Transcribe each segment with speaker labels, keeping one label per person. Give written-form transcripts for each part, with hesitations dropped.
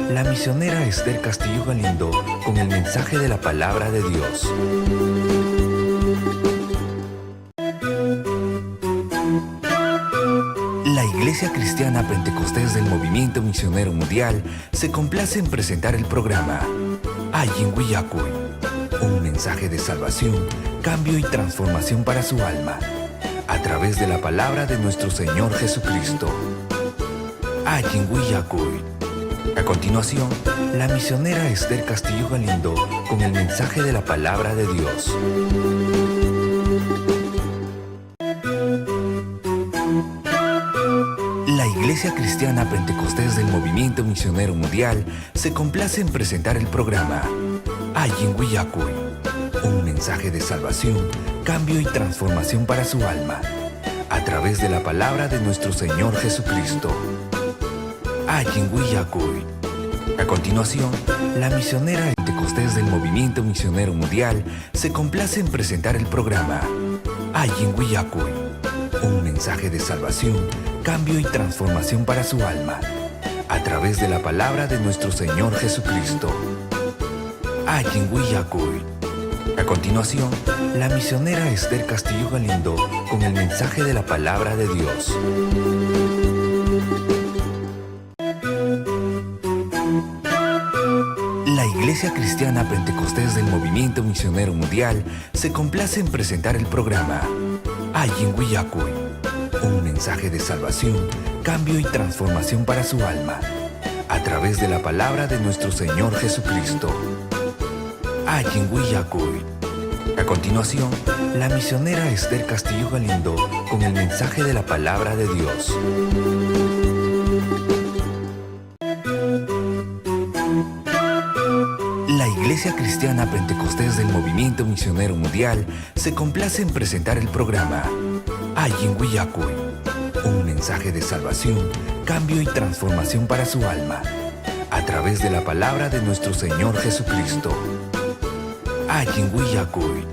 Speaker 1: la misionera Esther Castillo Galindo con el mensaje de la palabra de Dios. La Iglesia Cristiana Pentecostés del Movimiento Misionero Mundial se complace en presentar el programa Allin Willakuy, un mensaje de salvación, cambio y transformación para su alma, a través de la palabra de nuestro Señor Jesucristo. Allin Willakuy. A continuación, la misionera Esther Castillo Galindo con el mensaje de la palabra de Dios. La Iglesia Cristiana Pentecostés del Movimiento Misionero Mundial se complace en presentar el programa Allin Willakuy, un mensaje de salvación, cambio y transformación para su alma, a través de la palabra de nuestro Señor Jesucristo. Allin Willakuy. A continuación, la misionera Pentecostés del Movimiento Misionero Mundial se complace en presentar el programa Allin Willakuy, un mensaje de salvación, cambio y transformación para su alma, a través de la palabra de nuestro Señor Jesucristo. Allin Willakuy. A continuación, la misionera Esther Castillo Galindo con el mensaje de la palabra de Dios. La Iglesia Cristiana Pentecostés del Movimiento Misionero Mundial se complace en presentar el programa Allin Willakuy, un mensaje de salvación, cambio y transformación para su alma, a través de la palabra de nuestro Señor Jesucristo. Allin Willakuy. A continuación, la misionera Esther Castillo Galindo con el mensaje de la palabra de Dios. La Iglesia Cristiana Pentecostés del Movimiento Misionero Mundial se complace en presentar el programa Allin Willakuy, un mensaje de salvación, cambio y transformación para su alma, a través de la palabra de nuestro Señor Jesucristo. Allin Willakuy.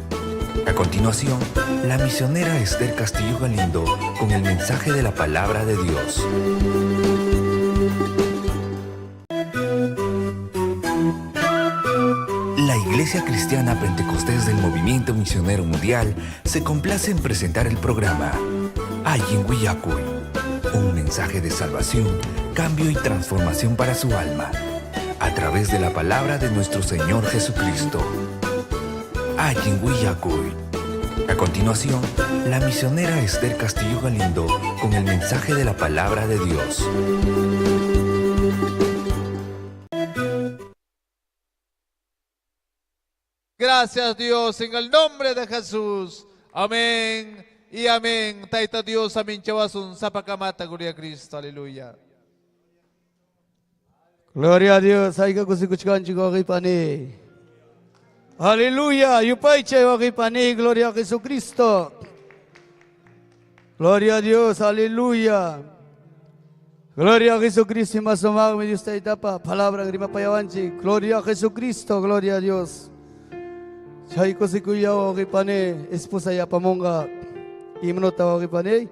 Speaker 1: A continuación, la misionera Esther Castillo Galindo con el mensaje de la palabra de Dios. La Iglesia Cristiana Pentecostés del Movimiento Misionero Mundial se complace en presentar el programa Allin Willakuy, un mensaje de salvación, cambio y transformación para su alma, a través de la palabra de nuestro Señor Jesucristo. Allin Willakuy. A continuación, la misionera Esther Castillo Galindo con el mensaje de la palabra de Dios.
Speaker 2: Gracias Dios, en el nombre de Jesús. Amén y amén. Tayta Dios, amén. Chawasun, sapakamata, gloria a Cristo. Aleluya.
Speaker 3: Gloria a Dios. Ayka kusikuchkanchik wawqipani. Aleluya. Yupaychay wawqipani. Gloria a Jesucristo. Gloria a Dios. Aleluya. Gloria a Jesucristo. Ima sumaqmi Dios Taytapa palabra rimapayawanchik. Gloria a Jesucristo. Gloria a Dios. Chay kusikuya wawqipani. Esposa yapamunqa himnota wawqipani.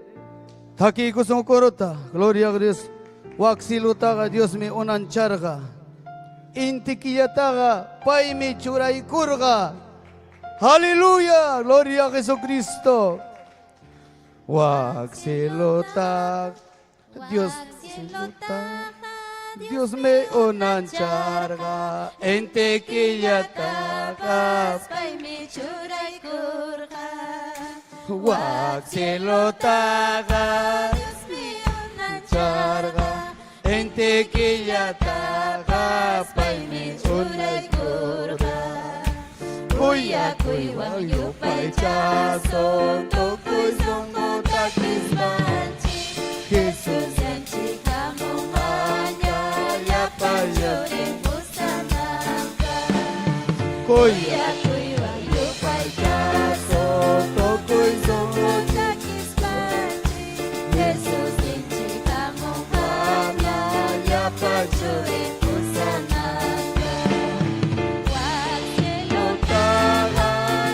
Speaker 3: Takiykusun corota. Gloria a Dios. Wak silutaqa Diosmi unancharqa. Inti killataqa paymi churaykurqa. Aleluya, gloria a Jesucristo. Wak silutaqa Dios Diosmi unancharqa. Inti killataqa
Speaker 4: paymi churaykurqa.
Speaker 3: Wak silutaqa
Speaker 4: Diosmi
Speaker 3: unancharqa. Inti killataqa paymi churaykurqa.
Speaker 4: Kuyakuywan yupaychasun tukuy sunqu takispanchik.
Speaker 3: Jesús
Speaker 4: Jesusninchik hamunqaña llapa churin pusananpaq. Kuyakuywan yupaychasun
Speaker 3: tukuy sunqu
Speaker 4: takispanchik. Jesusninchik hamunqaña llapa churin pusananpaq. Wak cielutaqa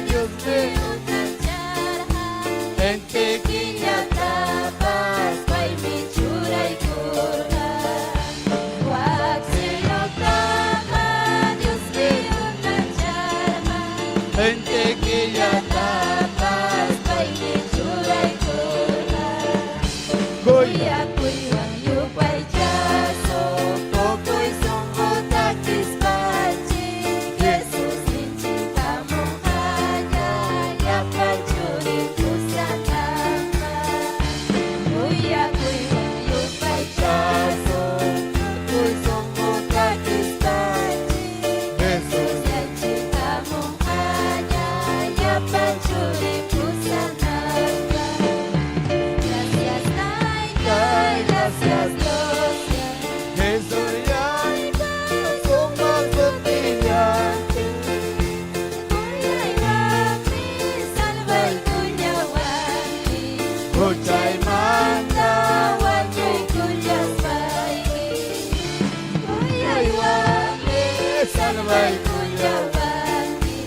Speaker 3: Diosmi
Speaker 4: unancharqa.
Speaker 3: Inti
Speaker 4: Killatapas paymi churaykurqa. Wak cielutaqa Salvaykullawanki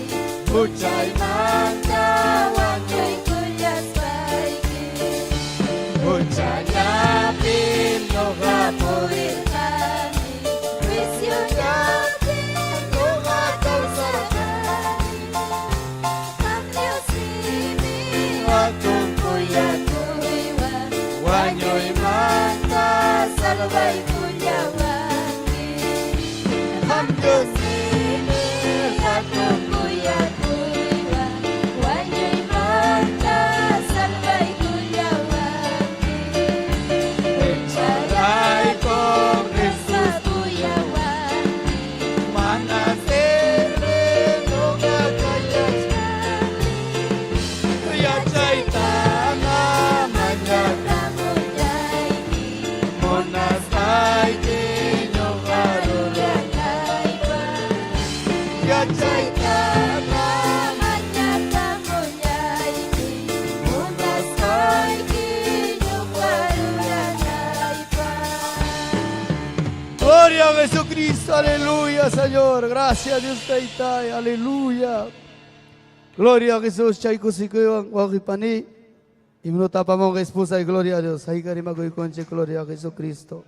Speaker 4: huchaymanta wañuykullaspayki. Huchallapim ñuqa purirqani, juiciollapim ñuqa kawsarqani. Qam Diosniymi hatun kuyakuywan wañuymanta salvaykullawanki. Qam Diosniymi hatun kuyakuywan wañuymanta salvaykullawanki. Hucharaykum Jesús apoyawanki.
Speaker 2: Mana sirve ñuqa kallachkani. Yachaytaqa
Speaker 4: Mañakamullayki.
Speaker 2: Munasqayki ñuqa
Speaker 4: ruranaypaq.
Speaker 2: Yachaytaqa
Speaker 4: Mañakamullayki. Munasqayki ñuqa ruranaypaq.
Speaker 3: Gloria a Jesucristo, aleluya, Señor. Gracias, Dios Taytay, aleluya. Gloria a Jesús, chay kusikuywan wawqi pani. Himnota apamunqa esposa y gloria a Dios. Hayka rimakuykunchik, gloria a Jesucristo.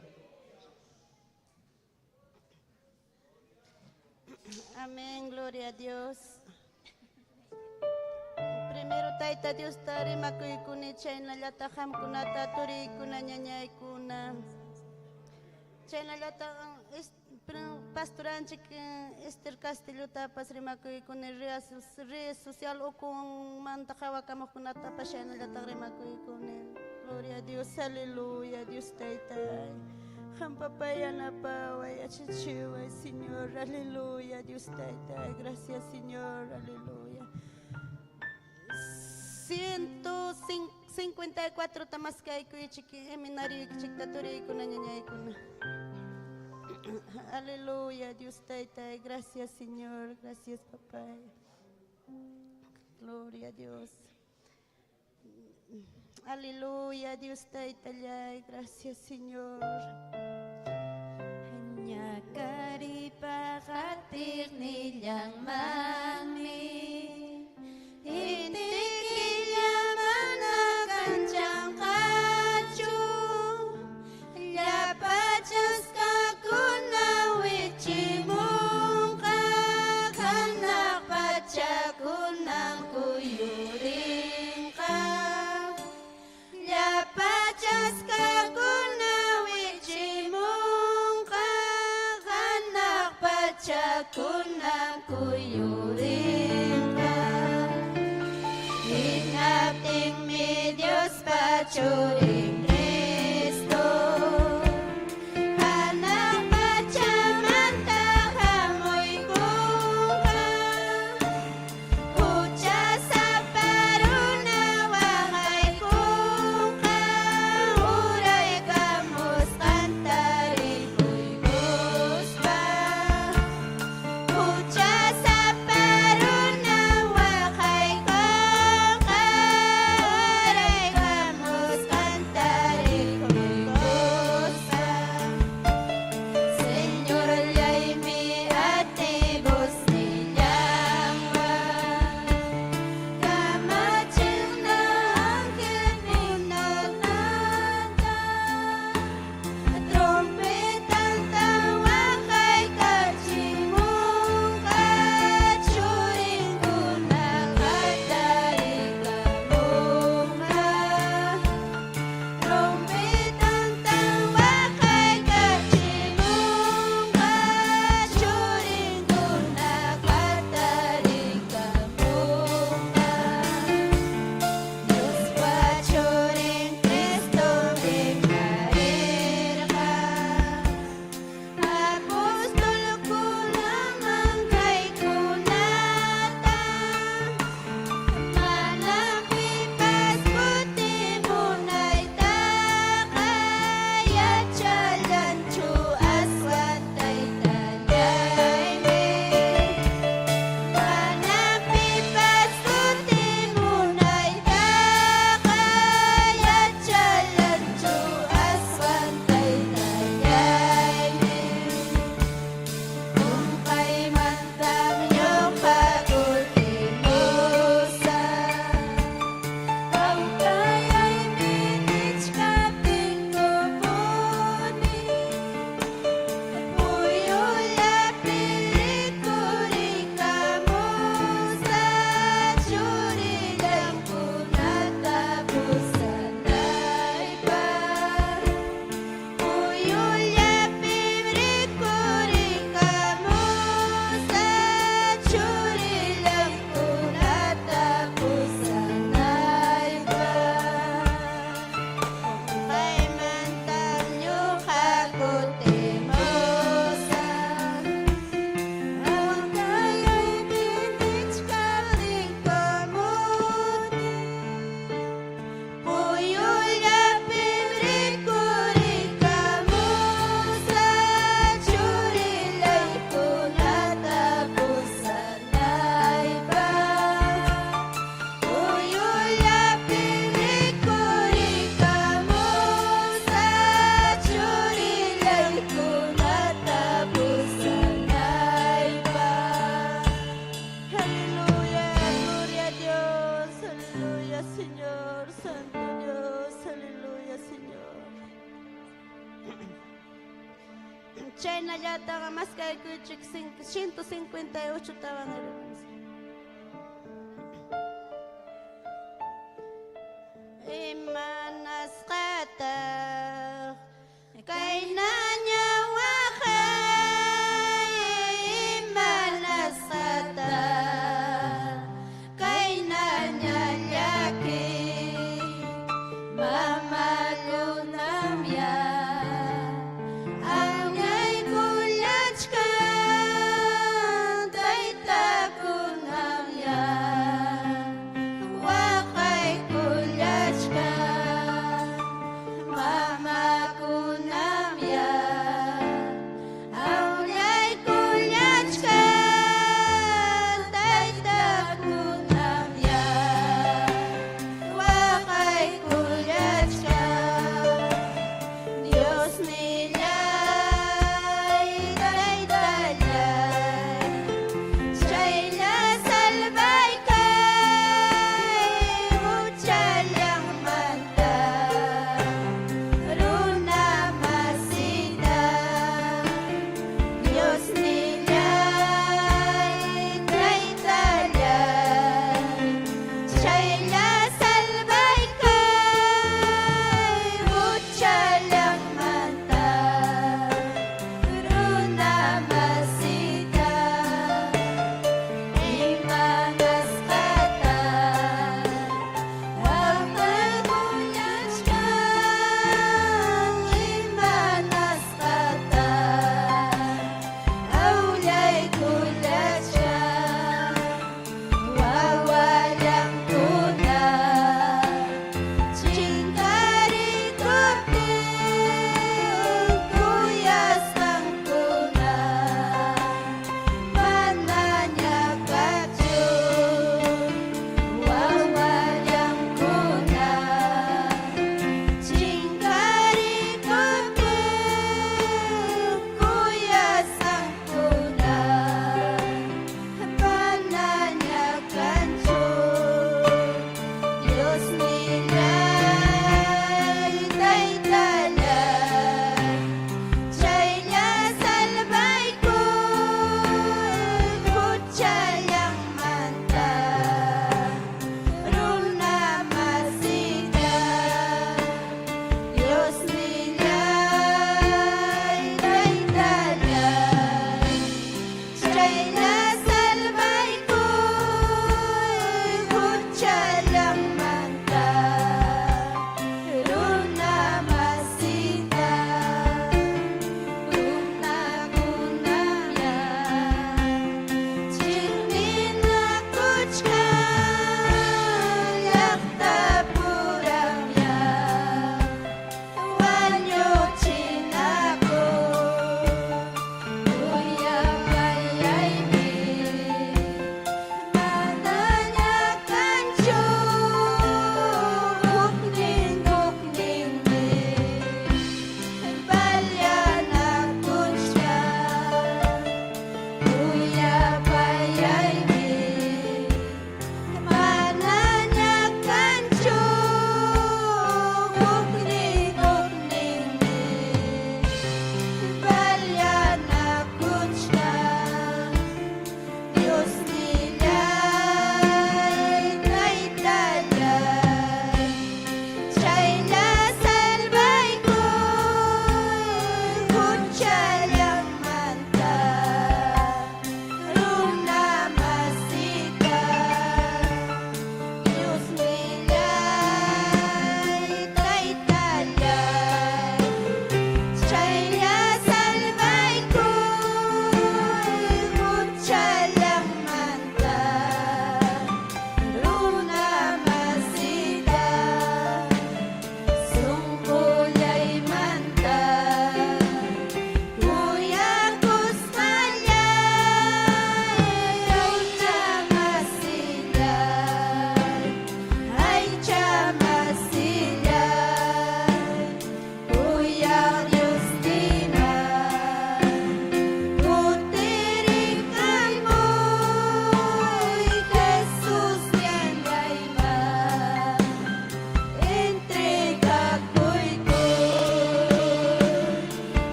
Speaker 5: Amén, gloria a Dios. Primero Tayta Diosta rimakuykuni chaynallataq qamkunata turiykuna ñañaykuna. Chaynallataq pastoranchik Esther Castillotapas rimakuykuni redes social ukunmanta qhawakamuqkunatapas chaynallataq rimakuykuni. Gloria a Dios, aleluya, Dios Taytay. Qam papay yanapaway, yachachiway, Señor, aleluya, Dios Taytay. Gracias, Señor, aleluya. 154 tamaskaykuychik seminarioykichikta turiykuna ñañaykuna. Aleluya, Dios Taytay. Gracias, Señor. Gracias, Papá. Gloria a Dios. Aleluya, Dios Taytallay. Gracias, Señor.
Speaker 4: Ñakariypa qatiqnillanmanmi inti killa mana kanchanqachu llapa chaskakuna wichimunqa hanaq pachakunan kuyurinqa llapa chaskakuna wichimunqa hanaq pachakunan kuyurinqa hinaptinmi Diospa churin Cristo hanaq pachamanta hamuykunqa huchasapa runa waqaykunqa uraykamusqanta rikuykuspa huchasapa runa waqaykunqa uraykamusqanta.
Speaker 5: Chaytaqa maskaykuychik 158 tawan. Imanasqataq kaynaña waqay, imanasqataq kaynaña llaki, mamakunam ya anyaykullachkan taytakunata.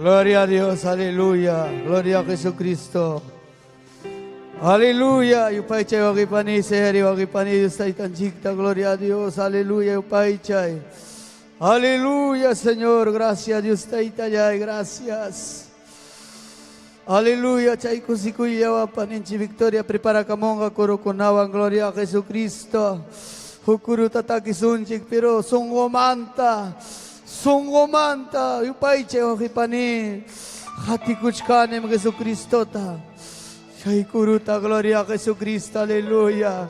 Speaker 3: Gloria a Dios, aleluya. Gloria a Jesucristo. Aleluya. Yupaychay waqipani, sehari waqipani, Dios taytanchikta. Gloria a Dios, aleluya. Yupaychay. Aleluya, Señor. Gracias, Dios taytallay. Gracias. Aleluya, chay kusikuy paninchi Victoria preparakamunqa kurukunawan, gloria a Jesucristo. Huk kuruta takisunchik, pero sunqumanta, sunqumanta, yupaychay waqipani. Qatikuchkanim Jesucristota. Chay kuruta, gloria a Jesucristo, aleluya.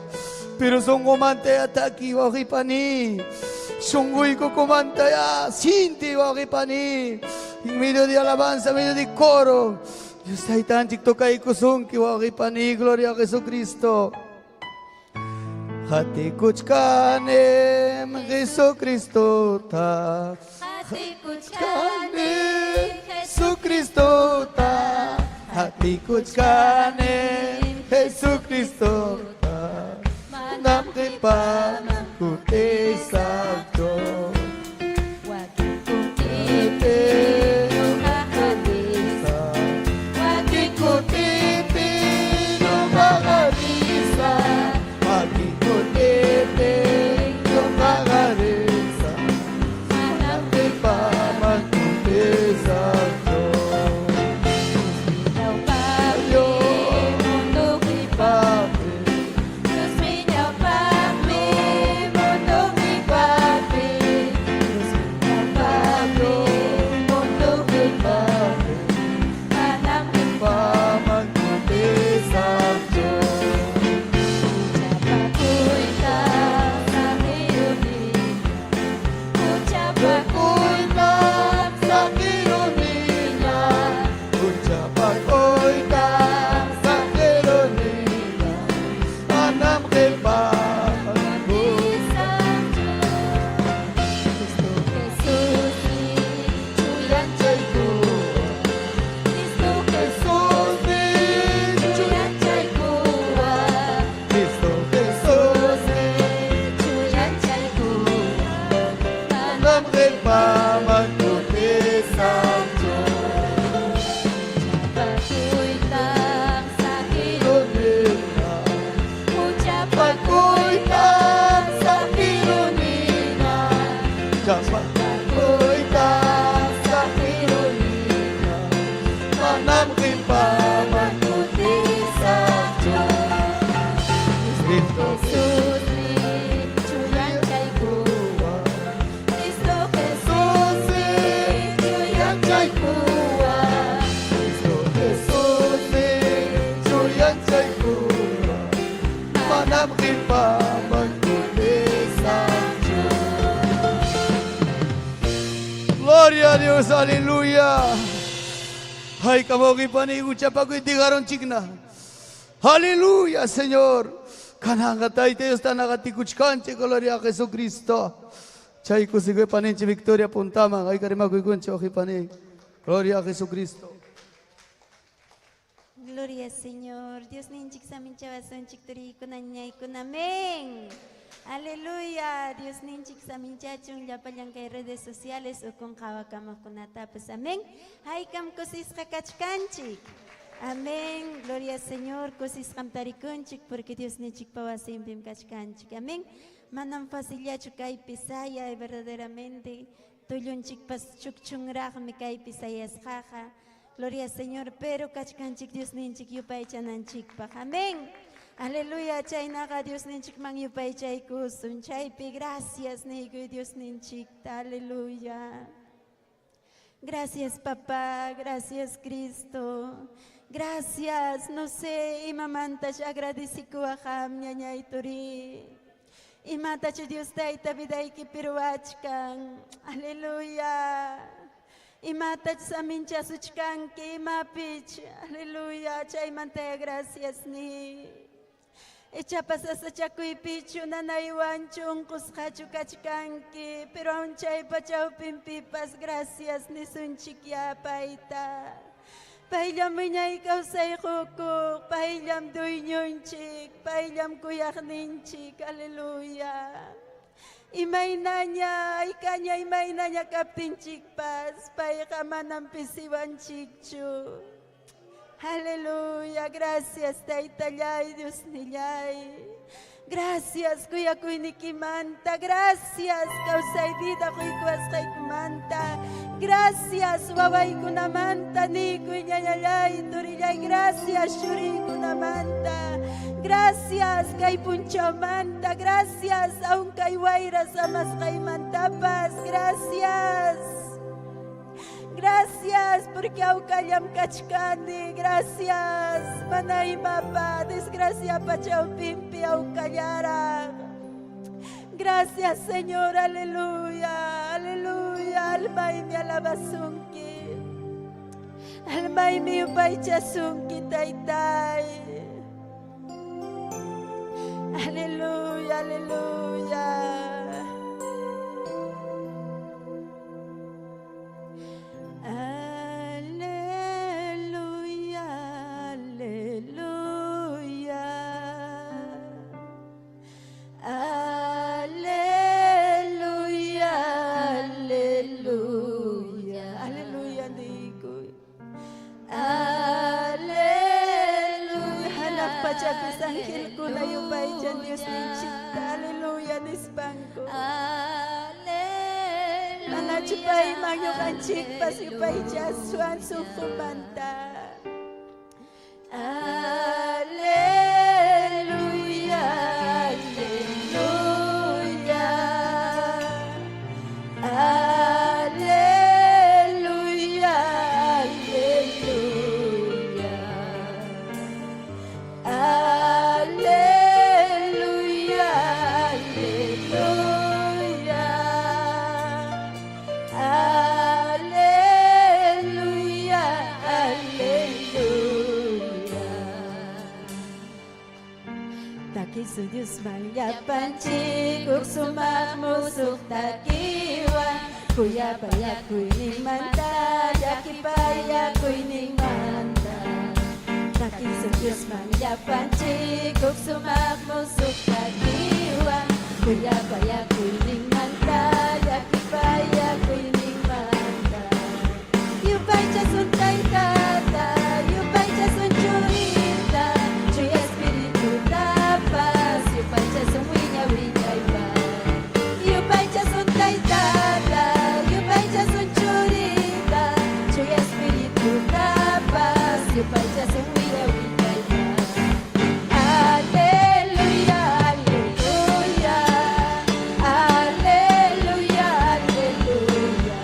Speaker 3: Pero sunqumanta ya taki waqipani. Sunquykukumanta ya sinti waqipani. En medio de alabanza, en medio de coro. Dios taytanchik tocaykusunki waqipani, gloria a Jesucristo. Qatikuchkanim Jesucristota.
Speaker 4: Qatikuchkanim
Speaker 3: Jesucristota. Qatikuchkanim Jesucristota. Manam qipaman kutisaqchu.
Speaker 4: Wakin kutipi ñuqa risaq. Wakin
Speaker 3: Kutipi ñuqa risaq. Wakin kutipi ñuqa risaq.
Speaker 4: Manam
Speaker 3: Qipaman kutisaqchu.
Speaker 4: ñawpaqpi mundo qipapi. Diosmi ñawpaqpi mundo qipapi. Diosmi ñawpaqpi mundo qipapi. Manam
Speaker 3: Qipaman kutisaqchu.
Speaker 4: Huchapakuyta saqiruniña.
Speaker 3: Huchapakuyta saqiruniña. Huchapakuyta saqiruniña. Manam qipaman
Speaker 4: Kutisaqchu. Cristo Jesusmi chuyanchaykuwan. Cristo
Speaker 3: Jesusmi
Speaker 4: chuyanchaykuwan.
Speaker 3: Cristo Jesusmi
Speaker 4: Chuyanchaykuwan.
Speaker 3: Manam qipaman kutisaqchu.
Speaker 4: Huchapakuyta saqiruniña.
Speaker 3: Huchapakuyta saqiruniña. Huchapakuyta saqiruniña. Manam qipaman
Speaker 4: Kutisaqchu.
Speaker 3: Cristo
Speaker 4: Jesusmi chuyanchaykuwan. Cristo
Speaker 3: Jesusmi
Speaker 4: chuyanchaykuwan.
Speaker 3: Cristo Jesusmi chuyanchaykuwan. Manam qipaman kutisaqchu. Gloria a Dios, aleluya. Ay, kamo pani huchapakuy digaronchikna. Aleluya, Señor. Kananqa Tayta Diosta qatikuchkanchik, gloria a Jesucristo. Chay kusikuy paninchik Victoria puntaman. Ay, karimakuykunchik, pani. Gloria a Jesucristo.
Speaker 5: Gloria Señor. Diosninchik saminchawasunchik turiykuna ñañaykuna. Amén. Aleluya. Diosninchik saminchachun llapallan kay redes sociales ukun qhawakamaqkunatapas. Amén. Haykam kusisqa kachkanchik. Amén. Gloria al Señor. Kusisqam tarikunchik porque Diosninchikpa wasinpim kachkanchik. Amén. Manam facillachu kaypi sayay verdaderamente. Tullunchikpas chukchunraqmi kaypi sayasqaqa. Gloria al Señor, pero kachkanchik Diosninchik yupaychananchikpaq. Amén. Aleluya, chaynaqa Diosninchikman yupaychaykusun. Chaypi gracias niykuy Diosninchikta. Aleluya. Gracias, papá. Gracias, Cristo. Gracias. No sé, imamantash agradecikuwaqam ñañay turi. Imatachu Dios tayta vidaykipi ruwachkan. Aleluya. Imatach saminchasuchkanki imapich. Aleluya. Chaymanta gracias ni. Ichapas sasachakuypichu nanaywanchu unqusqachu kachkanki, pero aun chaypa chawpinpipas gracias nisunchik ya payta. Payllam wiñay kawsay qukuq, payllam dueñonchik, payllam kuyaqninchik, aleluya. Imaynaña, aykaña imaynaña kaptinchikpas, payqa manam pisiwanchikchu. Aleluya, gracias Taytallay, Diosnillay. Gracias kuyakuynikimanta, gracias kawsay vida quykuwasqaykimanta. Gracias wawaykunamanta, niykuy ñañallay, turillay, gracias churiykunamanta. Gracias kay punchawmanta, gracias aun kay wayra samasqaymantapas, gracias. Gracias porque awkallam kachkani, gracias. Mana imapa desgraciapa chawpinpi awkallaraq. Gracias Señor, aleluya, aleluya, almaymi alabasunki. Almaymi yupaychasunki, Taytay. Aleluya, aleluya. Aleluya, aleluya. Aleluya, aleluya. Aleluya, niykuy. Aleluya. Hanaq pachapi angelkuna yupaychan Diosninchikta. Aleluya nispanku. Manachu payman ñuqanchikpas yupaychaswan sunqumanta. Aleluya, aleluya. Aleluya, aleluya. Aleluya, aleluya. Aleluya, aleluya. Takisun Diosman llapanchik huk sumaq musuq takiwan kuyapayakuyninmanta llakipayakuyninmanta. Takisun Diosman llapanchik huk sumaq musuq takiwan kuyapayakuyninmanta llakipayakuyninmanta. Yupaychasun Taytata, yupaychasun Churinta, Chuya Espiritutapas, yupaychasun wiña wiñaypaq. Yupaychasun Taytata, yupaychasun Churinta, Chuya Espiritutapas, yupaychasun wiña wiñaypaq. Aleluya, aleluya, aleluya, aleluya.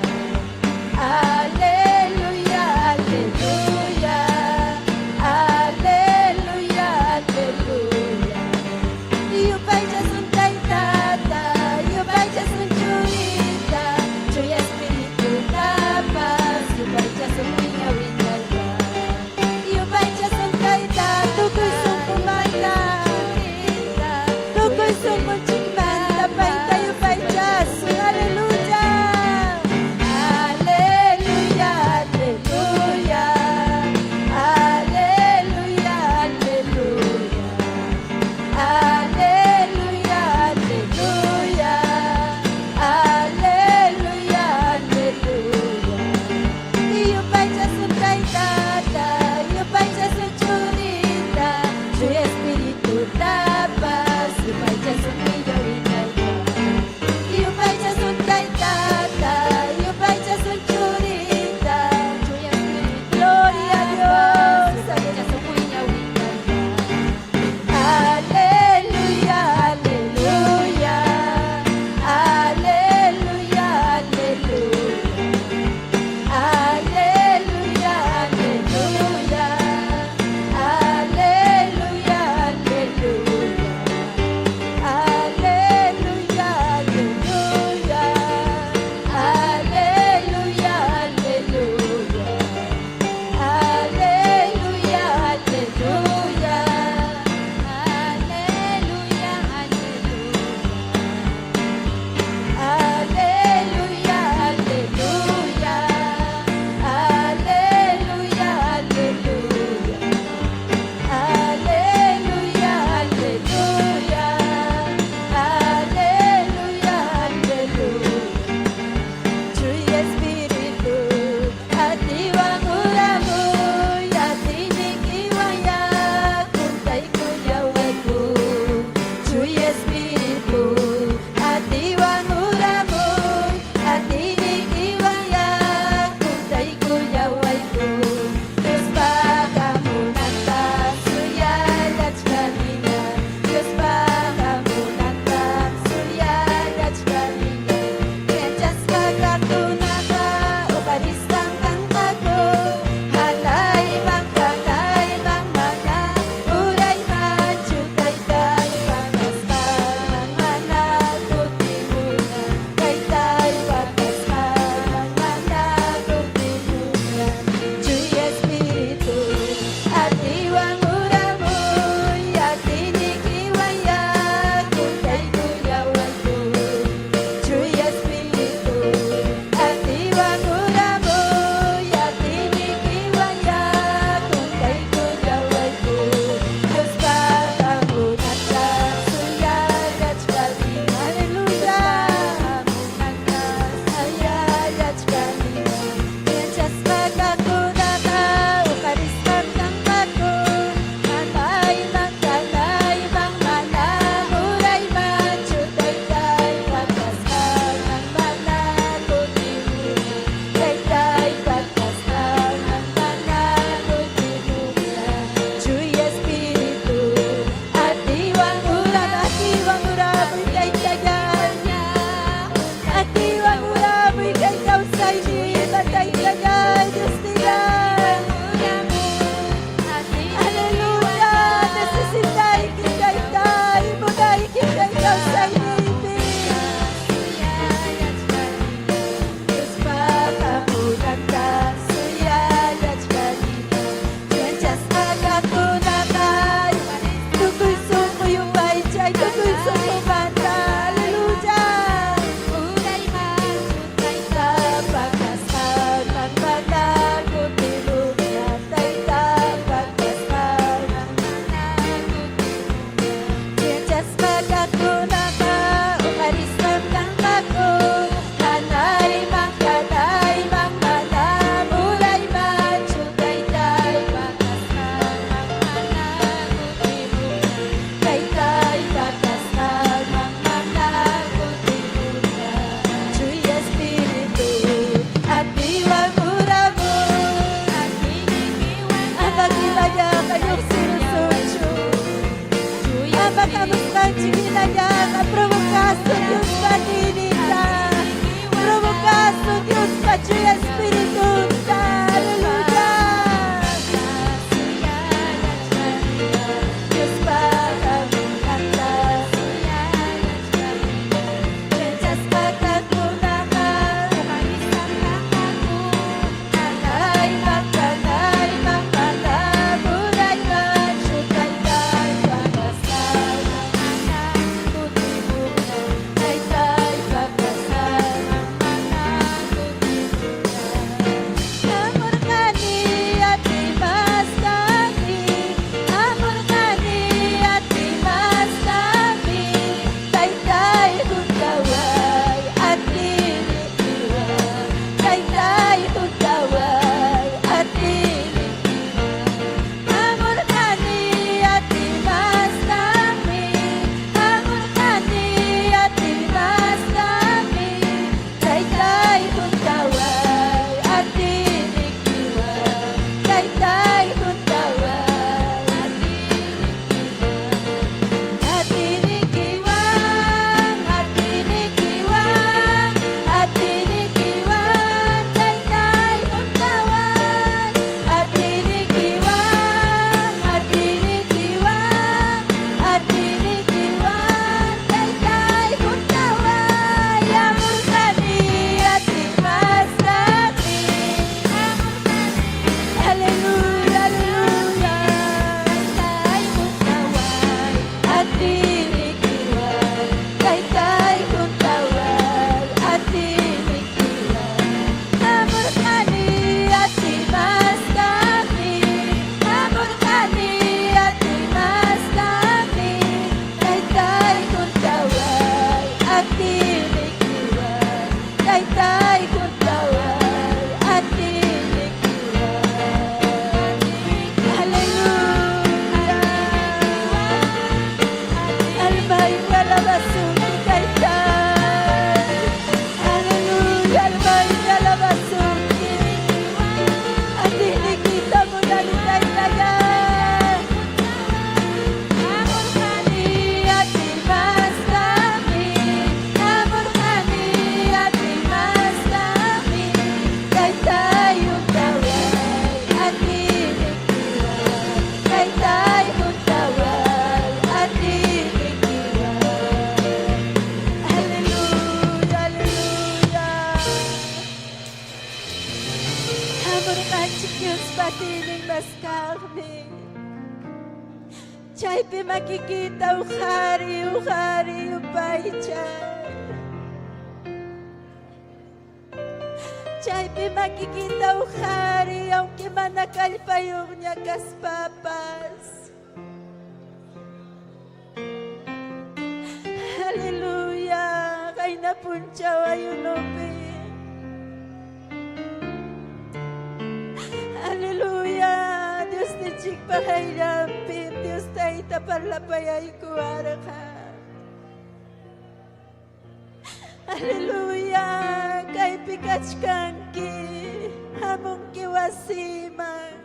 Speaker 4: Chuya Espiritunta. Aleluya. Aleluya, aleluya. Taytay kuntaway atinikiwan. Aleluya. Almay alabasuki taytay. Aleluya, almay alabasuki. Atinikita munani taytaya. Aleluya, aleluya. Hamurqanchik Diospa atiynin maskaqmi. Chaypi makikita uqhari, uqhari, yupaychay. Chaypi makikita uqhari, aunque mana kallpayuqña kaspapas. Aleluya, qayna punchaw ayunopi. Aleluya, Dios nichikpa qayllanpi, Dios tayta parlapayaykuwarqa. Aleluya, kaypi kachkanki, hamunki wasiman.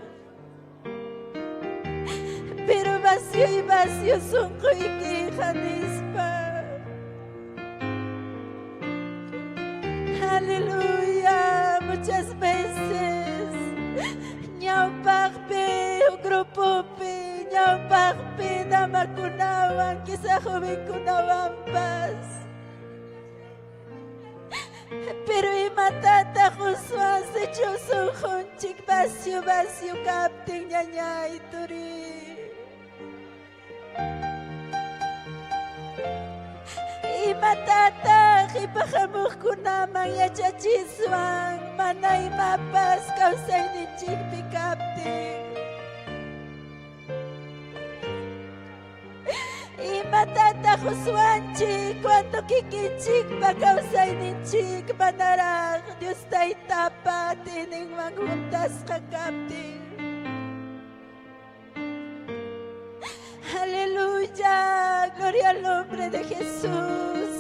Speaker 4: Pero vacío y vacío sunquykiqa nispa. Aleluya, muchas veces ñawpaqpi grupopi ñawpaqpi damakunawan quizá jovenkunawanpas. Pero imatataq uswan sichu sunqunchik vacío vacío kaptin ñañay turi. Imatataq ipahamuqkunaman yachachiswan mana imapas kawsayninchikpi kaptin. Imatataq uswanchik cuando kikinchikpa kawsayninchik manaraq Dios taytapa atiyninwan juntasqa kaptin. Aleluya, gloria al nombre de Jesús.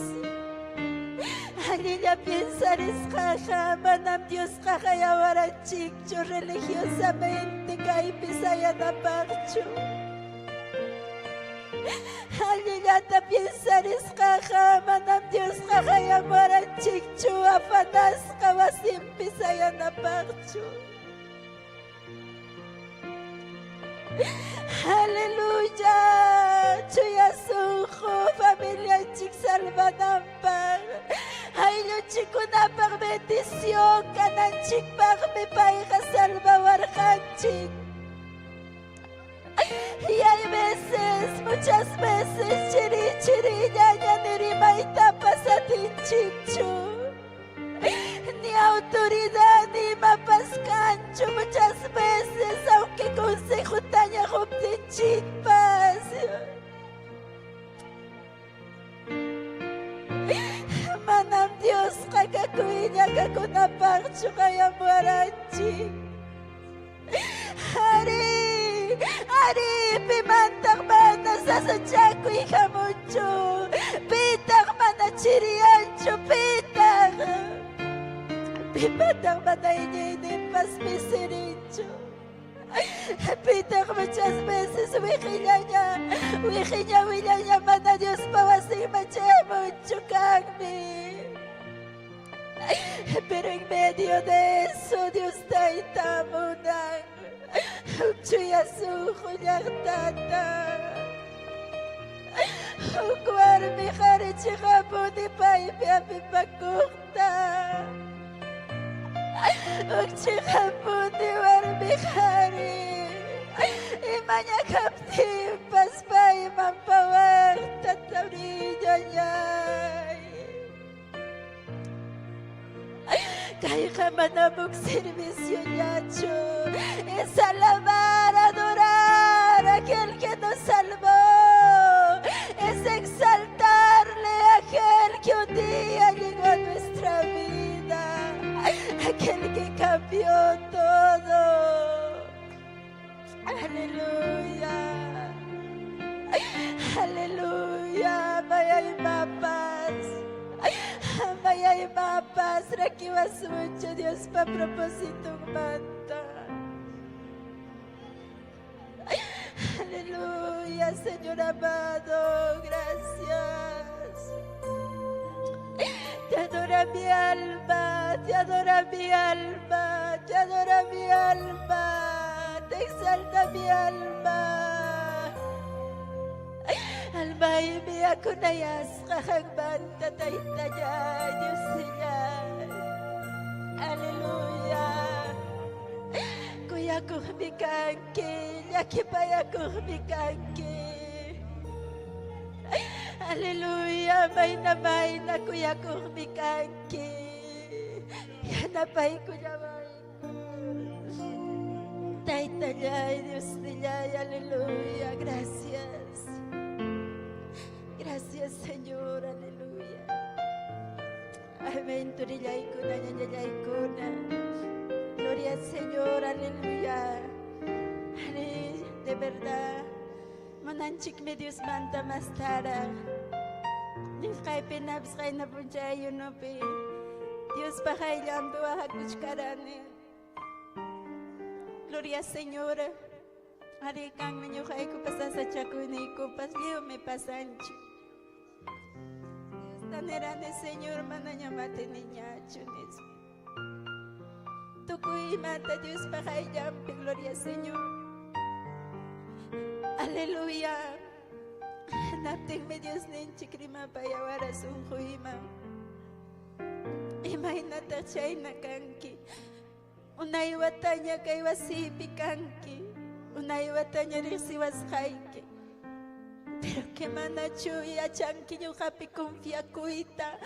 Speaker 4: Alilla piensarisqaqa manam Diosqa hayawaranchikchu religiosamente kaypi sayanapaqchu. Chayllata piensarisqaqa manam Diosqa qayamuwaranchikchu afanasqa wasinpi sayanapaqchu. Aleluya. Chuya sunqu familianchik salvananpaq. Ayllunchikkunapaq bendición kananchikpaqmi payqa salvawarqanchik. Y hay veces, muchas veces, chiri chirillaña ni rimaytapas atinchikchu. Ni autoridad ni imapas kanchu muchas veces, aunque consejotaña quptinchikpas. Manam Diosqa kakuylla kakunapaqchu qayamuwaranchik. Arí, arí, pimantaq mana sasachakuy hamunchu, pitaq mana chiriyanchu, pitaq, pimataq mana iñiyninpas pisirinchu. Pitaq muchas veces wiqillaña, wiqiña willaña mana Diospa wasinman chayamunchu kanmi. Pero en medio de eso Dios Tayta munan huk chuya sunqu llaqtata. Huk warmi qhari chiqapuni paypi hapipakuqta. Huk chiqapuni warmi qhari imaña kaptinpas payman pawaqta tawriñañay. Kayqa manam huk serviciollachu, es alabar, adorar a aquel que nos salvó, es exaltarle a aquel que un día llegó a nuestra vida, aquel que cambió todo. Aleluya. Aleluya. Mayay mapas. Mayay mapas. Rakiwasunchu Diospa propósitonmanta. Aleluya, Señor amado. Gracias. Te adora mi alma, te adora mi alma, te adora mi alma, te exalta mi alma. Almaymi akunayasqa qanmanta Taytallay, Diosnillay. Aleluya. Kuyakuqmi kanki, llakipayakuqmi kanki. Aleluya, mayna mayna kuyakuqmi kanki. Yanapaykullawayku. Taytallay, Diosnillay, aleluya, gracias. Gracias, Señor, aleluya. Amén, turillaykuna, ñañallaykuna. Gloria al Señor, aleluya. De verdad, munanchikmi Diosmanta mastaraq. Nisqaypinapas qayna p'unchay ayunopi Diospa qayllanpi waqakuchkarani. Gloria al Señor. Arí kanmi ñuqaykupas sasachakuyniykupas lliwmi pasanchik. Diosta nirani, Señor, manañam atiniñachu nispa. Tukuy imata Diospa qayllanpi, gloria al Señor. Aleluya. Hinaptinmi Diosninchik rimapayawara sunquyman. Imaynataq chayna kanki? Unay wataña kay wasiypi kanki. Unay wataña riqsiwasqayki. Pero que manachu yachanki ñuqapi confiakuyta,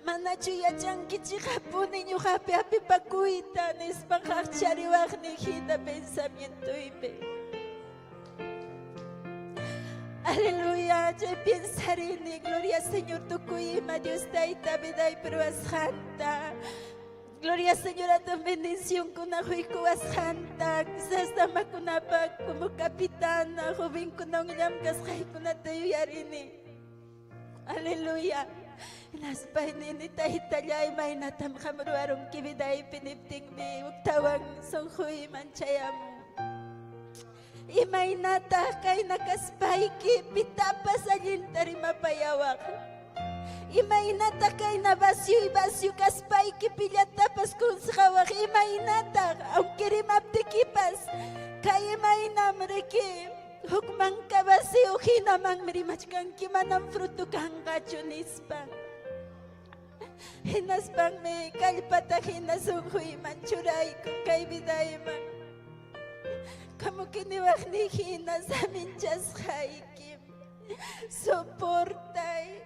Speaker 4: manachu yachanki chiqapuni ñuqapi hapipakuyta nispa qaqchariwaqni hina pensamientoypi. Aleluya, chay piensarini, gloria Señor, tukuy ima Dios Tayta vidaypi ruwasqanta. Gloria Señor a tu bendicionkuna quykuwasqanta, quizás damakunapaq como capitana, jovenkunawan llamkasqaykunata yuyarini. Aleluya. Hinaspay nini Taytallay imaynatam qam ruwarunki vidaypi niptinmi huktawan sunquyman chayamun. Imaynataq kayna kaspayki pitapas allinta rimapayawaq? Imaynataq kayna vacío y vacío kaspayki pillatapas consejawaq? Imaynataq, aunque rimaptikipas, kay imaynam riki huk manka vacío hinamanmi rimachkanki, manam fruto kanqachu nispa. Hinaspanmi kallpata hina sunquyman churaykun kay vidayman. Como que niwaqniy hina saminchasqaykim. Soportay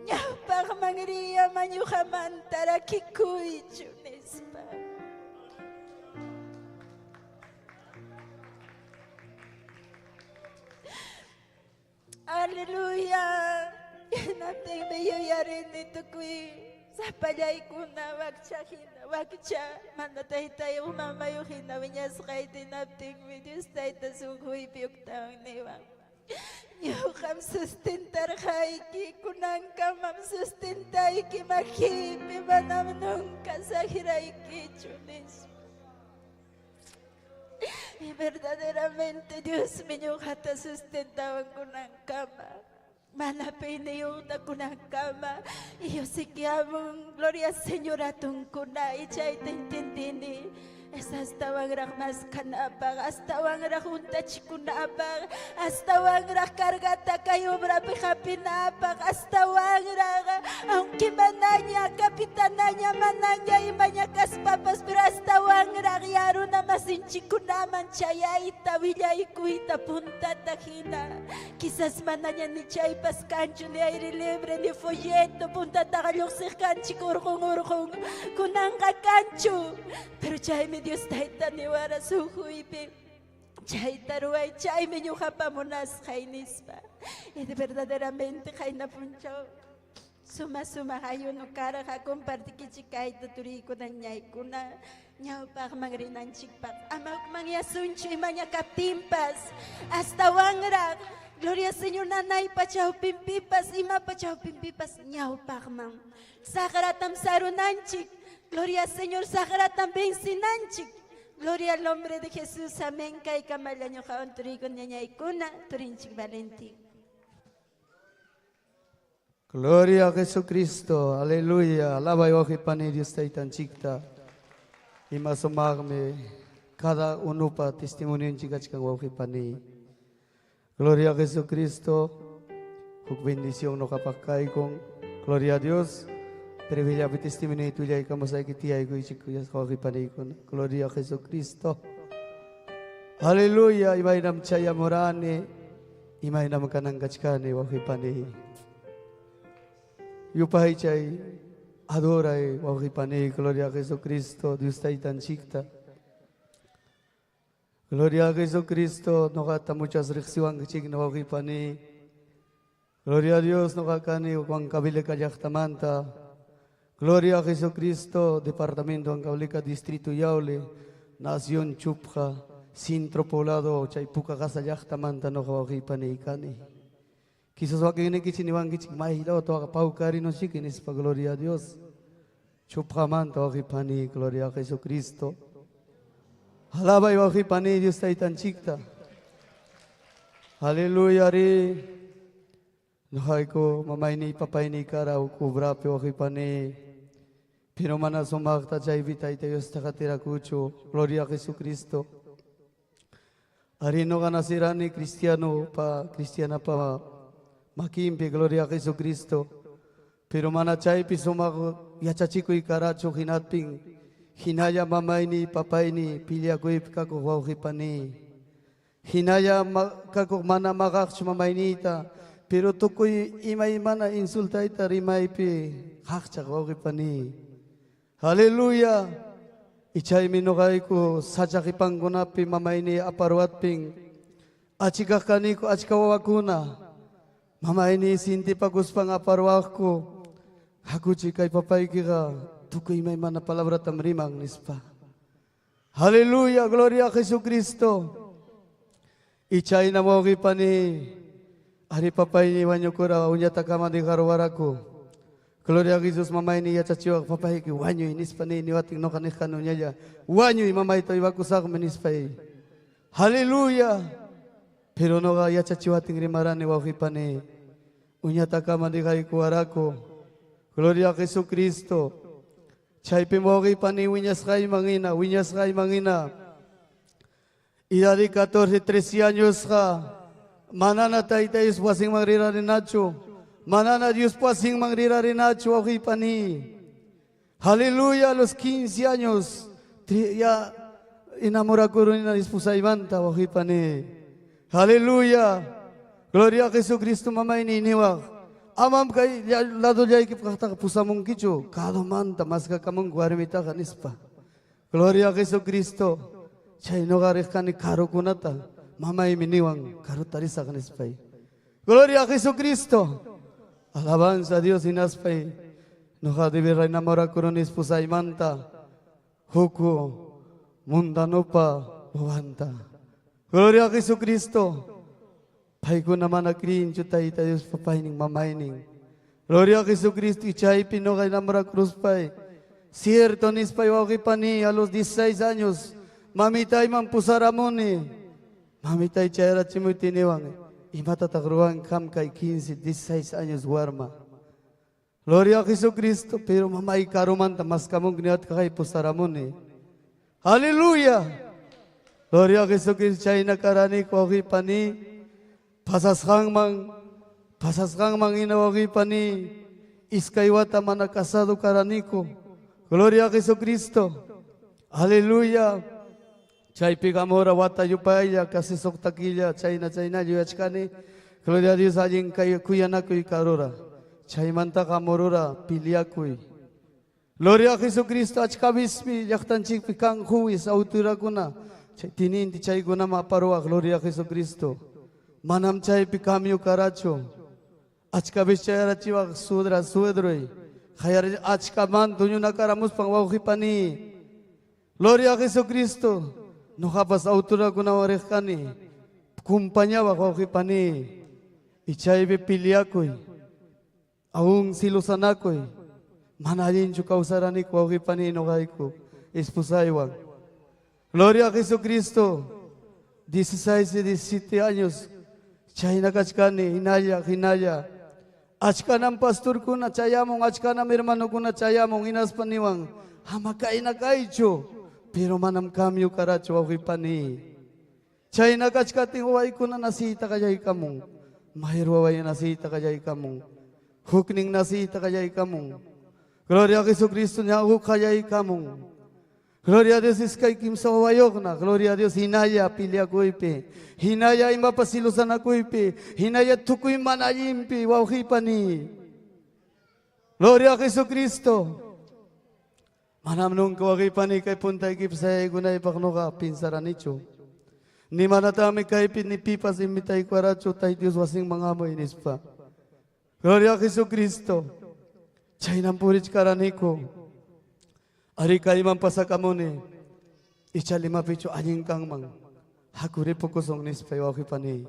Speaker 4: ñawpaqman riy ama ñuqamanta rakikuychu nispa. Aleluya. Hinaptinmi yuyarini tukuy sapallaykuna wakcha hina, wakcha mana taytayuq mamayuq hina wiñasqayta hinaptinmi Dios tayta sunquypi huktawan niwan. Ñuqam sustentarqayki, kunankamam sustentayki makiypi, manam nunca saqiraykichu nispa. Y verdaderamente Diosmi ñuqata sustentawan kunankama. Mana piniyuqta kunankama. Y yo sé que amun, gloria al Señor atunkuna, y chayta entendini. Es astawanraq maskanapaq, astawanraq huntachikunapaq, astawanraq cargata kay obrapi hapinapaq, astawanraq, aunque manaña capitanaña, manaña imaña kaspapas, pero astawanraq ya runa masinchikunaman chayayta, willaykuyta puntata hina. Quizás manaña ni chaypas kanchu, ni aire libre, ni folleto, puntataqa lluqsiq kanchik urqun urqun, kunanqa kanchu. Pero chaymi Dios tayta niwara sunquypi, chayta ruway, chaymi ñuqapa munasqay nispa. Y de verdaderamente qayna punchaw suma suma ayuno karqa compartikichik kayta turiykuna ñaykuna ñawpaqman rinanchikpaq. Ama hukmanyasunchu imaña kaptinpas, astawanraq gloria Señor nanaypa chawpinpipas, imapa chawpinpipas ñawpaqman. Saqratam sarunanchik, gloria Señor saqratam vencinanchik. Gloria al nombre de Jesús, amén. Kay kamalla ñuqawan turiykuna ñañaykuna, turinchik Valentín.
Speaker 3: Gloria a Jesucristo, aleluya. Alaba wawqi Dios taytanchikta. Ima sumaqmi cada unupa testimonionchik kachkan wawqi pani. Gloria a Jesucristo. Huk bendición ñuqapaq kaykun. Gloria a Dios. Privilegiado testimonio tuyaykamos ayki tiyaykuychik wawqi paniykuna. Gloria a Jesucristo. Aleluya. Imaynam chayamurani. Imaynam kanan kachkani wawqi pani. Yupaychay, adoray, wawqi pani, gloria a Jesucristo, Dios taytanchikta. Gloria a Jesucristo, ñuqata muchas riqsiwankichik wawqi pani. Gloria a Dios, ñuqa kani Huancavelica llaqtamanta. Gloria a Jesucristo, departamento Huancavelica, distrito Yauli, nación Chupja, centro poblado, chay Pucaqasa llaqtamanta ñuqa wawqi pani kani. Quizás wakinnikichik niwankichik maylaw toqa pawkarinochiki nispa, gloria a Dios. Chupjamanta wawqi pani, gloria a Jesucristo. Alabay wawqi pani Dios taytanchikta. Aleluya ri. Ñuqayku mamayni papayni kara obrapi wawqi pani. Pero mana sumaqta chaypi tayta Diosta qatirakuchu. Gloria a Jesucristo. Ari ñuqa nacirani cristiano pa cristiana pa makinpi, gloria a Jesucristo. Pero mana chaypi sumaq yachachikuy karachu hinaptin hinalla mamayni papayni pillakuypi kakuq wawqi pani. Hinalla kakuq mana maqaqchu mamayniyta, pero tukuy imaymana insultayta rimaypi qaqchaq wawqi pani. Aleluya. Y chaymi ñuqayku sacha qipankunapi mamayni aparwatpin achikaq kaniku achka wawakuna. Mamayni sintipakuspan aparwaqku. Hakuchi kay papaykiqa tukuy imaymana palabratam riman nispa. Aleluya, gloria a Jesucristo. Y chayna wawqi pani ari papayni wañukura uñatakama dejarwaraku. Gloria a Jesús, mamayni yachachiwaq papayki wañuy nispa ni niwatin ñuqa niqkani uñalla wañuy mamayta uywakusaqmi nispay. Aleluya. Pero noqa yachachiwatin rimarani wawqipani. Uñatakama niqaykuwaraku. Gloria a Jesucristo. Chaypim wawqipani wiñasqayman hina, wiñasqayman hina. Idadi 14, 13 añosqa manana Tayta Dios wasinman rirarinachu. Manana Dios wasinman rirarinachu wawqipani. Aleluya, a los 15 años ya enamorakuruni esposaymanta wawqipani. Aleluya. Gloria a Jesucristo mamayni niwaq. Amam kay ladollaykipaqtaqa pusamunkichu. Kadumanta maskakamunku warmitaqa nispa. Gloria a Jesucristo. Chay noqa riqkani karukunata. Mamaymi niwan karuta risaq nispay. Gloria a Jesucristo. Alabanza a Dios hinaspay. Noqa debe enamorakuruni esposaymanta. Huku mundanopa wawanta. Gloria a Jesucristo. Paykuna mana creenchu Tayta Dios papaynin mamaynin. Gloria a Jesucristo y chaypi noqa enamorakuruspay. Cierto nispay wawqipani a los 16 años mamitayman pusaramuni. Mamitay chayarachimuyti niwan. Imatataq ruwan qam kay 15, 16 años warma. Gloria a Jesucristo, pero mamay karumanta maskamunki niwatkaqay pusaramuni. Aleluya. Gloria a Jesucristo chayna karaniku wawqipani. Pasasqanman, pasasqanman hina wawqipani. Iskay wata mana casado karaniku. Gloria a Jesucristo. Aleluya. Chaypiqa amora wata yupaylla casi suqta killa chayna chayna yuyachkani. Gloria a Dios allin kay kuyanakuy karura. Chaymantaqa amorura piliakuy. Gloria a Jesucristo achka bismi llaqtanchikpi kan juwis autoridadkuna. Chay tininti chaykunama aparuwaq Gloria a Jesucristo. Manam chaypi cambio karachu. Achka bis chayarachiwaq sudra suedroy. Hayar achka man duñunakaramuspan wawqipani. Gloria a Jesucristo. Noqapas autoridadkunawan riqkani. Kumpañawaq wawqipani. Y chaypi piliakuy. Aún silusanakuy. Mana allinchu kawsaraniku wawqipani noqayku esposaywan. Gloria a Jesucristo. 16 y 17 años. Chayna kachkani hinalla hinalla. Achkanam pastorkuna chayamun, achkanam hermanokuna chayamun hinaspa niwan ama kayna kaychu. Pero manam cambio karachu wawqipani. Chayna kachkatin wawaykuna nasiyta qallaykamun. Mayur waway nasiyta qallaykamun. Huknin nasiyta qallaykamun. Gloria a Jesucristo ña huk qallaykamun. Gloria a Dios iskay kimsa wawayuqna. Gloria a Dios hinalla piliakuypi. Hinalla imapas silusanakuypi. Hinalla tukuy mana allinpi wawqipani. Gloria a Jesucristo. Manam nunca wawqipani kay puntaykipi sayaykunaypaq noqa pinsaranichu. Ni manatami kaypi ni pipas invitaykuwarachu Tayta Dios wasinman hamuy nispa. Gloria a Jesucristo. Chaynam purichkaraniku. Ari kayman pasakamuni. Icha limapichu allin kanman. Hakuripukusun nispa wawqipani.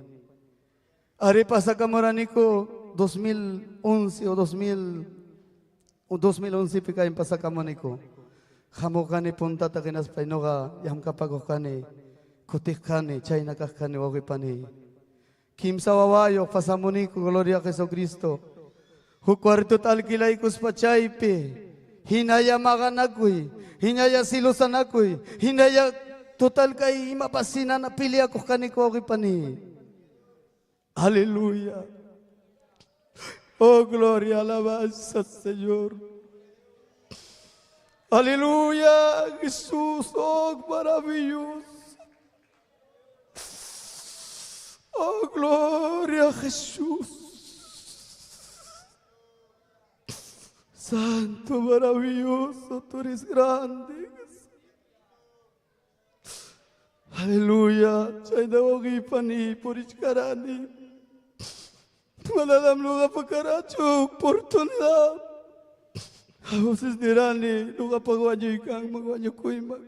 Speaker 3: Ari pasakamuraniku 2011 o 2000 o 2011 pi kayman pasakamuniku. Hamuqani puntata hinaspay noqa llamkapakuqkani. Kutiqkani chayna kaqkani wawqipani. Kimsa wawayuq pasamuniku gloria a Jesucristo. Huk cuartota alquilaykuspa chaypi. Hinalla maqanakuy, hinalla silusanakuy, hinalla total kay imapas sinana piliakuq kaniku wawqipani. Aleluya. Oh, gloria, alabanza, Señor. Aleluya, Jesús, oh, maravilloso. Oh, gloria, Jesús. Santo, maravilloso, tú eres grande. Aleluya. Chayna wawqipani purichkarani. Mananam ñuqapa karachu oportunidad. A veces nirani ñuqapaq wañuykanman wañukuyman.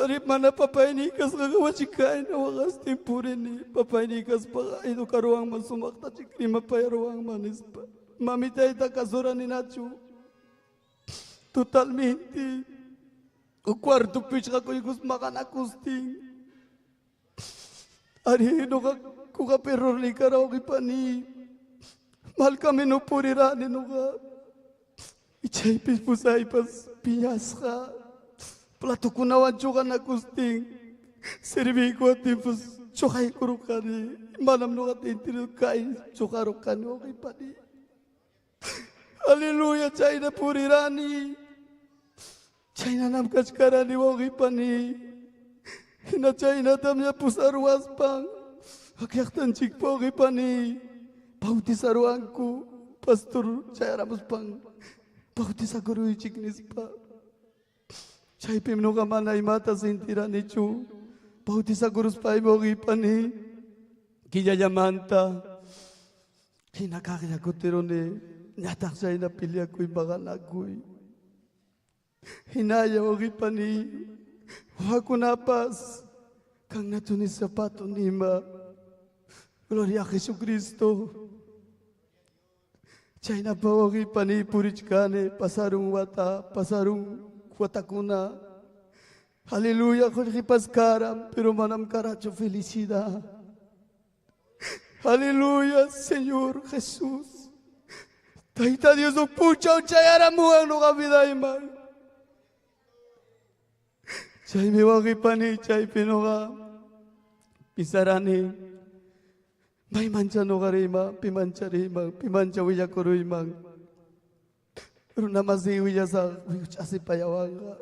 Speaker 3: Ari mana papayniy kasqaqa wachikayna waqastin purini. Papayniy kaspaqa educaruwanman sumaqta rimapayaruwanman nispa. Mamitayta kasuraninachu. Totalmente. Huk cuarto pichqakuykus maqanakustin. Ari nuqa kuqa perrorniy kara wawqipani. Mal camino purirani nuqa. Chaypis pusaypas piñasqa platokunawan chuqanakustin serviykuwaptinpas chuqaykurqani. Manam nuqata entendido kay chuqarurqani wawqipani. Aleluya, chayna purirani. Chaynanam kachkarani wawqipani. Hina chaynatam ña pusaruwaspan llaqtanchikpa wawqipani bautizaruwanku pastor chayaramuspan bautizakuruychik nispa. Chaypim ñuqa mana imata sintiranichu bautizakuruspaymi wawqipani killallamanta hina kaqlla kutiruni ñataq chayna peleakuy maqanakuy. Hinalla wawqipani wawakunapas kannachu ni zapato nima. Gloria a Jesucristo. Chaynapa wawqipani purichkani pasarun wata, pasarun watakuna. Aleluya, qullqipas karan, pero manam karachu felicidad. Aleluya, Señor Jesús. Tayta Dios huk punchaw chayaramuwan nuqa vidayman. Chaymi wawqipani chaypi nuqa pisarani. Maymancha nuqa riyman, pimancha riyman, pimancha willakuruyman. Runa masiy willasaq ch'asipayawanqa.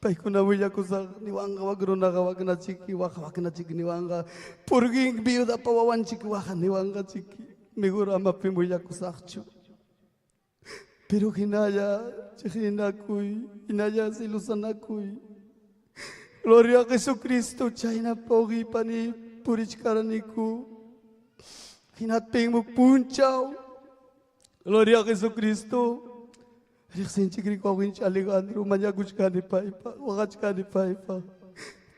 Speaker 3: Paykuna willakusaq niwanqa wak runaqa waknachiki, waqa waknachiki niwanqa. Purgin viudapa wawanchiki waqa niwanqa chiki. Mejor ama pim willakusaqchu. Pero hinalla chiqninakuy, hinalla silusanakuy. Gloria a Jesucristo, chayna wawqipani purichkaraniku. Hinaptinmi punchaw. Gloria a Jesucristo. Riqsinchik wawqinchik Alejandro mañakuchkani paypa, waqachkani paypa.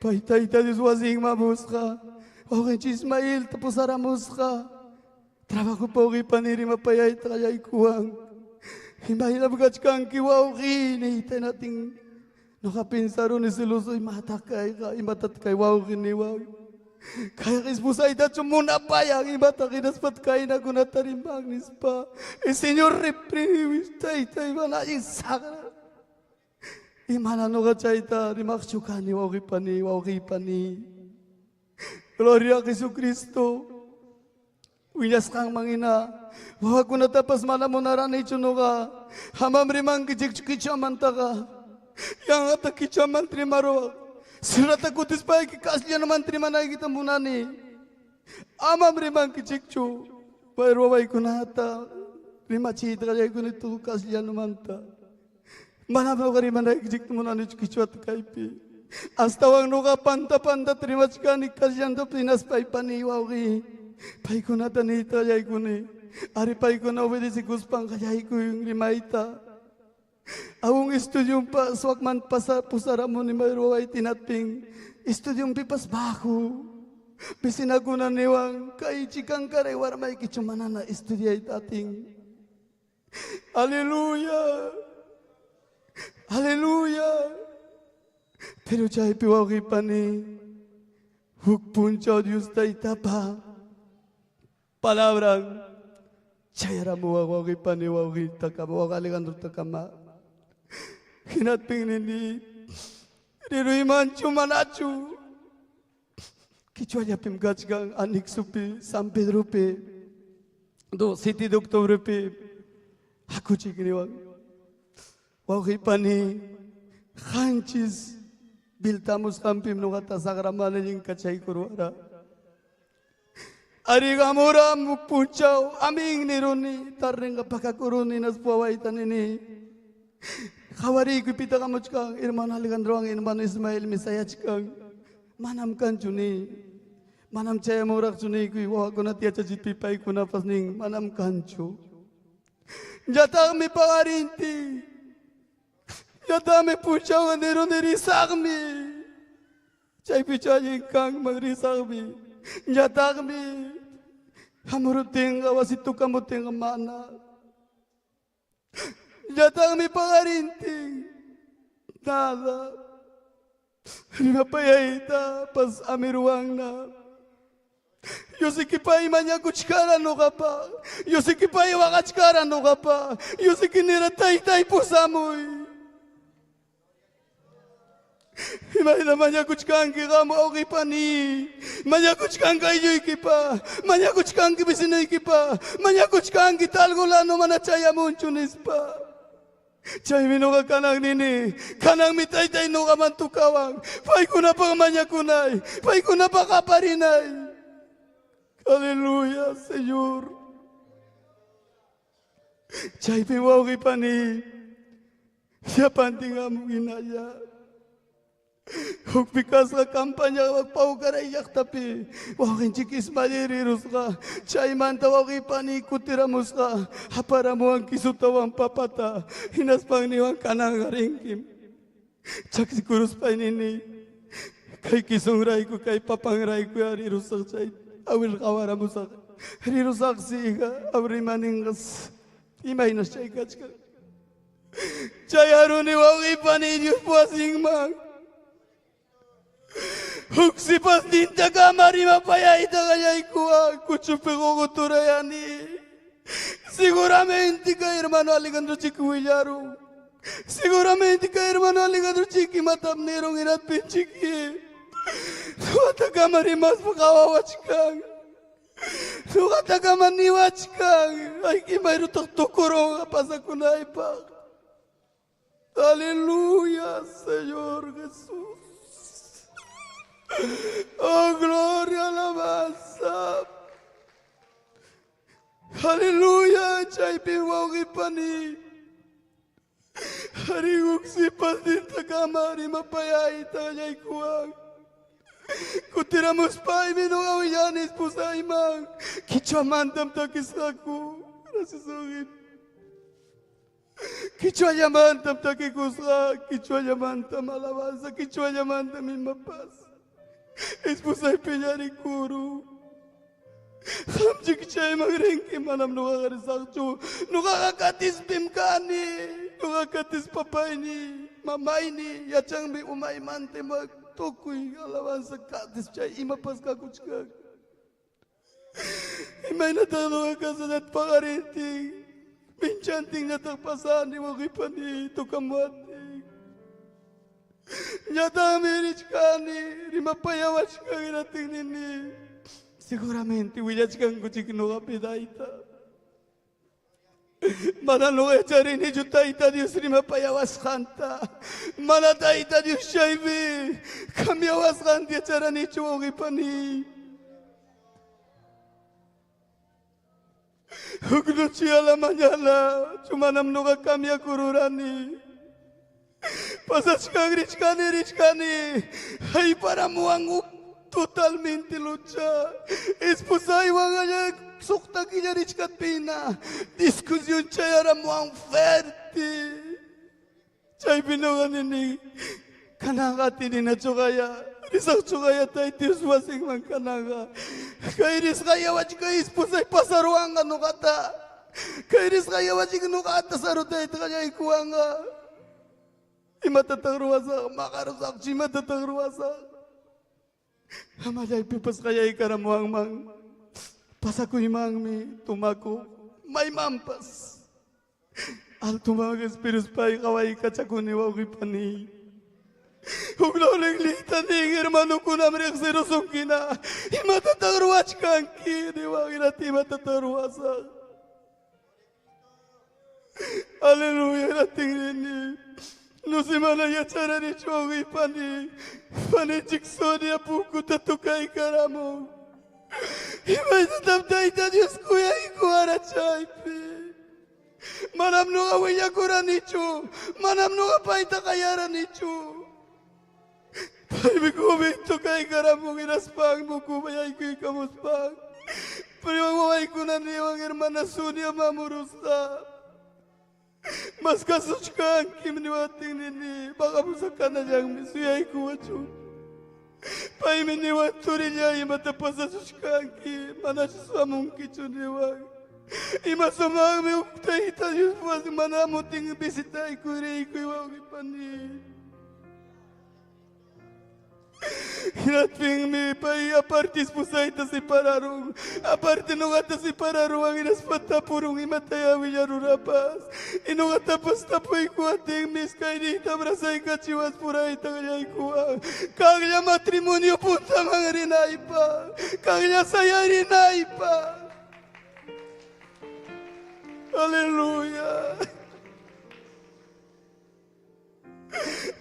Speaker 3: Pay Tayta Dios wasinman amusqa. Wawqinchik Ismaelta pusaramusqa. Trabajopa wawqipani rimapayayta qallaykuwan. Imaynam kachkanki wawqi niyta hinatin nuqa pensaruni celoso imataq kayqa, imatataq kay wawqi niwan. Kayqa esposaytachu munapayan imataq hinaspa kaynakunata riman nispa. El Señor reprime taytay mana allin saqra. Imana nuqa chayta rimaqchu kani wawqipani, wawqipani. Gloria a Jesucristo. Willasqanman hina wawakunatapas mana munaranichu nuqa. Hamam rimankichikchu qichwamantaqa. Yanqata qichwamanta rimaruwaq. Sirata kutispayki castellanoman rimanaykita munani. Amam rimankichikchu. Wawaykunata rimachiyta qallaykuni todo castellanomanta. Manam nuqa rimanaykichikta munanichu qichwata kaypi. Astawan nuqa panta pantata rimachkani castellanopi hinaspay pani wawqi. Paykunata niyta qallaykuni. Ari paykuna obedecikuspan qallaykuy rimayta. Aún estudiumpas wakman pusaramuni may wawayta hinaptin estudiumpipas bajo. Vecinakuna niwan kay chikankaray warmaykichu manana estudiayta atin. Aleluya. Aleluya. Pero chaypi wawqipani huk punchaw Dios Taytapa palabran chayaramuwan wawqipani wawqiytakama wawqi Alejandrotakama. Hinaptin nini riruymanchu manachu. Qichwallapim kachkan anexopi San Pedropi do 7 de octubrepi hakuchik niwan. Wawqipani qanchis biltamusqanpim nuqata saqramana llinkachaykuruwara. Arigamuram punchaw amin niruni tarrinqa pakakuruni hinaspa wawayta nini. Qawariykuy pitaqamuchkan hermano Alejandrowan hermano Ismaelmi sayachkan. Manam kanchu ni. Manam chayamuraqchu niykuy wawakunata yachachiptiy paykunapas nin manam kanchu. Ñataqmi paqarintin. Ñataqmi punchawqa niruni risaqmi. Chaypichu allin kanman risaqmi. Ñataqmi hamuruptinqa wasi tukamuptinqa mana. Ñataqmi paqarintin. Nada. Rimapayayta pas amiruwanna. Yo sé que pay mañakuchkara noqapaq. Yo sé que pay waqachkara noqapaq. Yo sé que nira taytay pusamuy. Imayna mañakuchkanki qam wawqi pani. Mañakuchkanki aylluykipa. Mañakuchkanki vecinuykipa. Mañakuchkanki talgulano mana chayamunchu nispa. Chaymi noqa kanan nini. Kananmi taytay noqaman tukawan. Paykunapaq mañakunay. Paykunapaq aparinay. Aleluya, Señor. Chaypi wawqi pani. Llapantin hamun hinalla. Hukpi kasqa campaña Paucaray llaqtapi wawqinchik Ismael rirusqa chaymanta wawqi pani kutiramusqa aparamuwan kisutawan papata hinaspan niwan kananqa rinkim chaksikuruspay nini kay kisunrayku kay papanrayku rirusaq chay awir qawaramusaq rirusaqsi hija awrimaninqas imaynas chay kachkan chayaruni wawqi pani Dios wasinman. Huk sipasnintakama rimapayayta qallaykuwan kuchupi ququturayani. Seguramente kay hermano Alejandro Chiqui willarun. Seguramente kay hermano Alejandro Chiqui imatam nirun hinaptinchiki. Ñuqatakama rimaspa qawawachkan. Ñuqatakama niwachkan. Ay, imayrutaq tukurunqa pasakunaypaq. Aleluya, Señor Jesús. Oh, gloria, alabanza. Aleluya, chaypi wawqi pani. Hariguk sipasnintakama rimapayayta qallaykuwan. Kutiramuspaymi ñuqa willani esposayman. Qichwamantam takisqaku. Gracias, wawqi. Qichwallamantam takikusqa, qichwallamantam alabanza, qichwallamantam imapas. Esposay piñarikuru. Qamchik chayman rinki manam ñuqaqa risaqchu. Ñuqaqa katispim kani. Ñuqa katis papayni, mamayni, yachanmi umaymanta ima tukuy alabanza katis chay imapas kakuchkan. Imaynataq ñuqa kasanat paqarintin. Pinchantin pasani wawqipani tukamuwatin. Ñataqmi richkani rimapayawachkan hinatin nini. Seguramente willachkankuchik ñuqapi tayta. Mana ñuqa yacharinichu tayta Dios rimapayawasqanta. Mana tayta Dios chaypi cambiawasqanta yacharanichu wawqipani. Huk noche a la mañana, chumanam ñuqa cambiakururani. Pasachkan richkani richkani. Hayparamuwan totalmente lucha. Esposaywan allá suqta killa richkaptina. Discusión chayaramuwan fuerte. Chaypi ñuqa nini. Kananqa atininachuqaya. Risaqchuqaya tayta Dios wasinman kananqa. Kay risqayawachik esposay pasaruwanqa ñuqata. Kay risqayawachik ñuqata sarutayta qallaykuwanqa. Imatataq ruwasaq, maqarusaqchu imatataq ruwasaq. Amallaypipas qallaykaramuwanman. Pasakuymanmi tumaku maymanpas. Altuman espiruspay qawaykachakuni wawqipani. Huk lawliqliyta nin hermanokunam riqsirusunkina. Imatataq ruwachkanki niwan hinata imatataq ruwasaq. Aleluya hinatin nini. No se mana yacharanichu wawqipani. Paninchik Sonia punkuta tukaykaramun. Imaynatam Tayta Dios kuyaykuwara chaypi. Manam ñuqa willakuranichu. Manam ñuqa payta qayaranichu. Paymi joven tukaykaramun hinaspanmi kuyaykuykamuspan. Pero wawaykuna niwan hermana Sonia mamurusqa. Mas kasuchkankim niwatin nini. Baqamusakanallanmi suyaykuwachun. Paymi niwan turillay imata pasasuchkanki. Manachu suwamunkichu niwan. Ima sumaqmi huk tayta Dios mana amutin visitaykuy riykuy wawqipani. Hinaptinmi pay aparte esposayta separarun, aparte ñuqata separaruwan hinaspa tapurun imataya willarurapas. Y ñuqatapas tapuykuwatinmi iskayniyta abrazaykachiwas purayta qallaykuwan. Kaqlla matrimonio puntaman rinaypaq, kaqlla sayarinaypaq. Aleluya.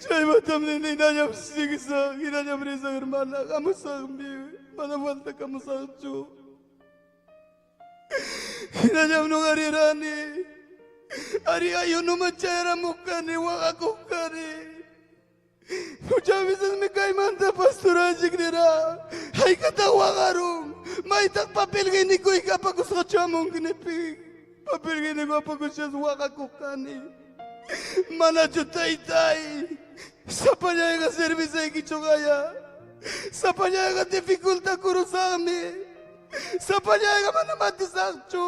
Speaker 3: Chaymantam nini hinallam sigisaq, hinallam risaq hermana, hamusaqmi, mana falta kamusaqchu. Hinallam ñuqa rirani. Ari ayunuman chayaramuq kani, waqakuq kani. Muchas veces me kaymanta pastoranchik nira, haykataq waqarun, maytaq papel higiénico apakusqa chamunki nipi, papel higiénico apakushas waqakuq kani. Manachu taytay, sapallayqa servisaykichuqaya, sapallayqa dificultakurusaqmi, sapallayqa manam atisaqchu,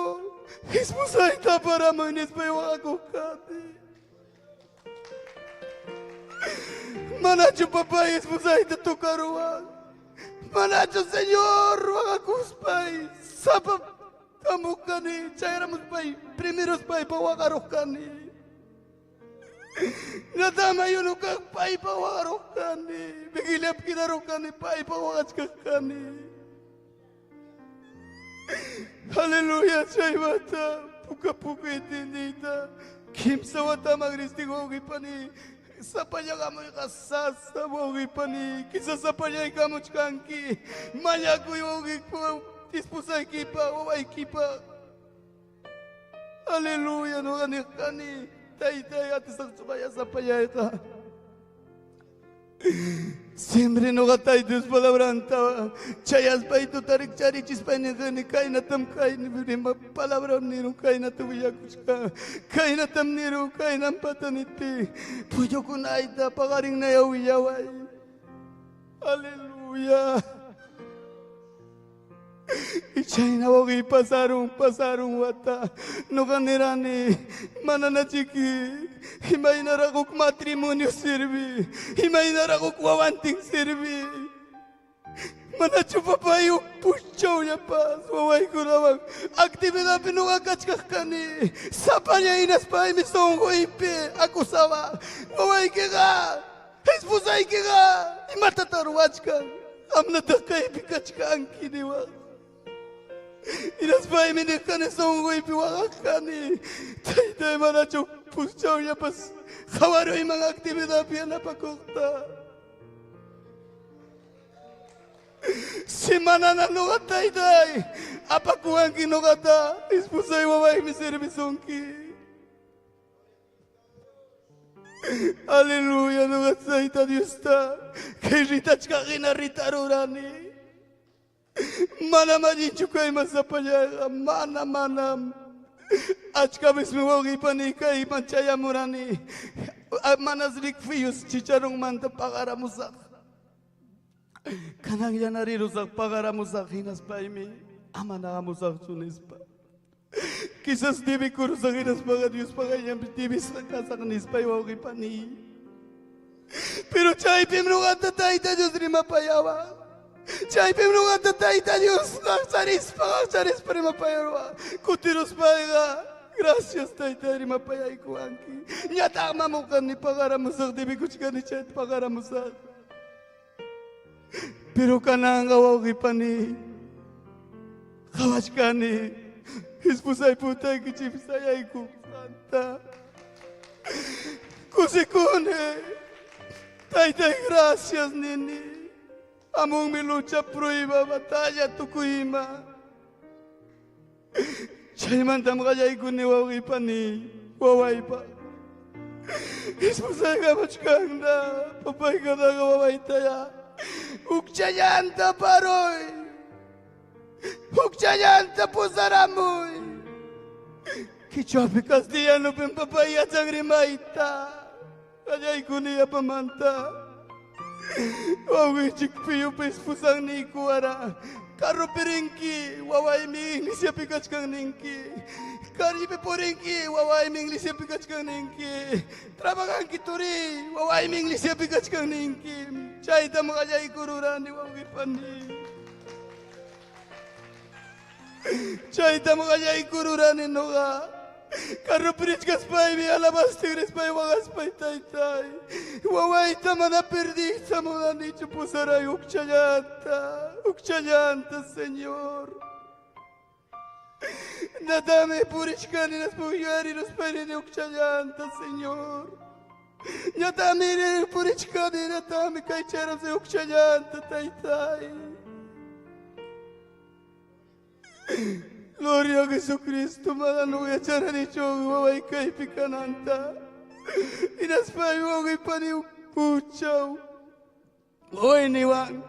Speaker 3: esposayta aparamuy nispay waqakuq kani. Manachu papay esposayta tocaruwan, manachu Señor waqakuspay, sapa hamuq kani, chayaramuspay, primerospaypa waqaruq kani. Ñataq ayunukaq paypa waqaruq kani, vigiliapi quedaruq kani, paypa waqachkaq kani. Aleluya, chaymanta puka puka entendiyta, kimsa wataman ristin wawqipani, sapallaykamuyqa sasa wawqipani, quizás sapallaykamuchkanki, mañakuy wawqipa, esposaykipa, wawaykipa. Aleluya, ñuqa niq kani, taytay atisaqchu sapallayqa. Siempre ñuqa Tayta Dios palabranta chayaspay tutarik charichispay nirqani kaynatam kayni palabra nirun kaynata willakuchka, kaynatam nirun kaynam pataniti, puyukunayta paqarinnaya willaway. Aleluya. Y chayna wawqiy pasarun, pasarun wata. Ñuqa nirani, mananachiki, imaynaraq huk matrimonio sirvi, imaynaraq huk wawantin sirvi. Manachu papay huk punchawllapas wawaykunawan actividadpi ñuqa kachkaq kani, sapalla hinaspaymi sunquypi acusawa, wawaykiqa, esposaykiqa, imatataq ruwachkan, qamnataq kaypi kachkanki niwaq. Hinaspaymi niq kani sunquypi waqaq kani, taytay manachu punchawllapas qhawaruyman actividadpi yanapakuqta. Si manana ñuqa taytay, apakuwanki ñuqata, esposay wawaymi servisunki. Aleluya, ñuqa Tayta Diosta, kay ritachkaq hina ritarurani. Manam allinchu kayman sapallayqa, mana, manam. Achka veces wawqipani kayman chayamurani. Manas rikfiyus chicharunmanta pagaramusaq. Kanan yanarirusaq pagaramusaq hinaspaymi amana hamusaqchu nispa. Quizás debikurusaq hinaspaqa Diospa qayllanpi debisqa kasaq nispay wawqipani. Pero chaypim ñuqata Tayta Dios rimapayawan. Chaypim ñuqata Tayta Dios qaqcharispa, qaqcharispa rimapayawan. Kutiruspayqa, gracias Tayta rimapayaykuwanki. Ñataq mamuqani pagaramusaq, debikuchkani chayta pagaramusaq. Pero kananqa wawqipani, qhawachkani, esposay putayki chipsayaykusqanta. Kusikuni, Taytay gracias nini. Amunmi lucha, prueba, batalla, tukuyma. Chaymantam qallaykuni wawqipani, wawaypa. Esposayqa machkanda, papaykunaqa wawaytaya. Hukchallanta paruy, hukchallanta pusaramuy. Quichuapi castellanopim papay yachan rimayta. Qallaykuni yapamanta. Wawqichik piyupa esposanniyku ara. Carropi rinki, wawaymi iglesiapi kachkan ninki. Callepi purinki, wawaymi iglesiapi kachkan ninki. Trabajanki turi, wawaymi iglesiapi kachkan ninki. Chaytam qallaykururani wawqipani. Chaytam qallaykururani nuqa. Carropi richkaspaymi alabastin rispay waqaspay taytay. Wawayta mana perdiyta munanichu pusaray hukchallanta, hukchallanta, Señor. Natami purichkani hinaspa uyariruspay hukchallanta, Señor. Ñatami purichkani natami kaycharasay hukchallanta, taytay. Gloria a Jesucristo, mana nuqa yacharanichu waway kaypi kananta. Hinaspay wawqipani puchaw. Hoy niwan.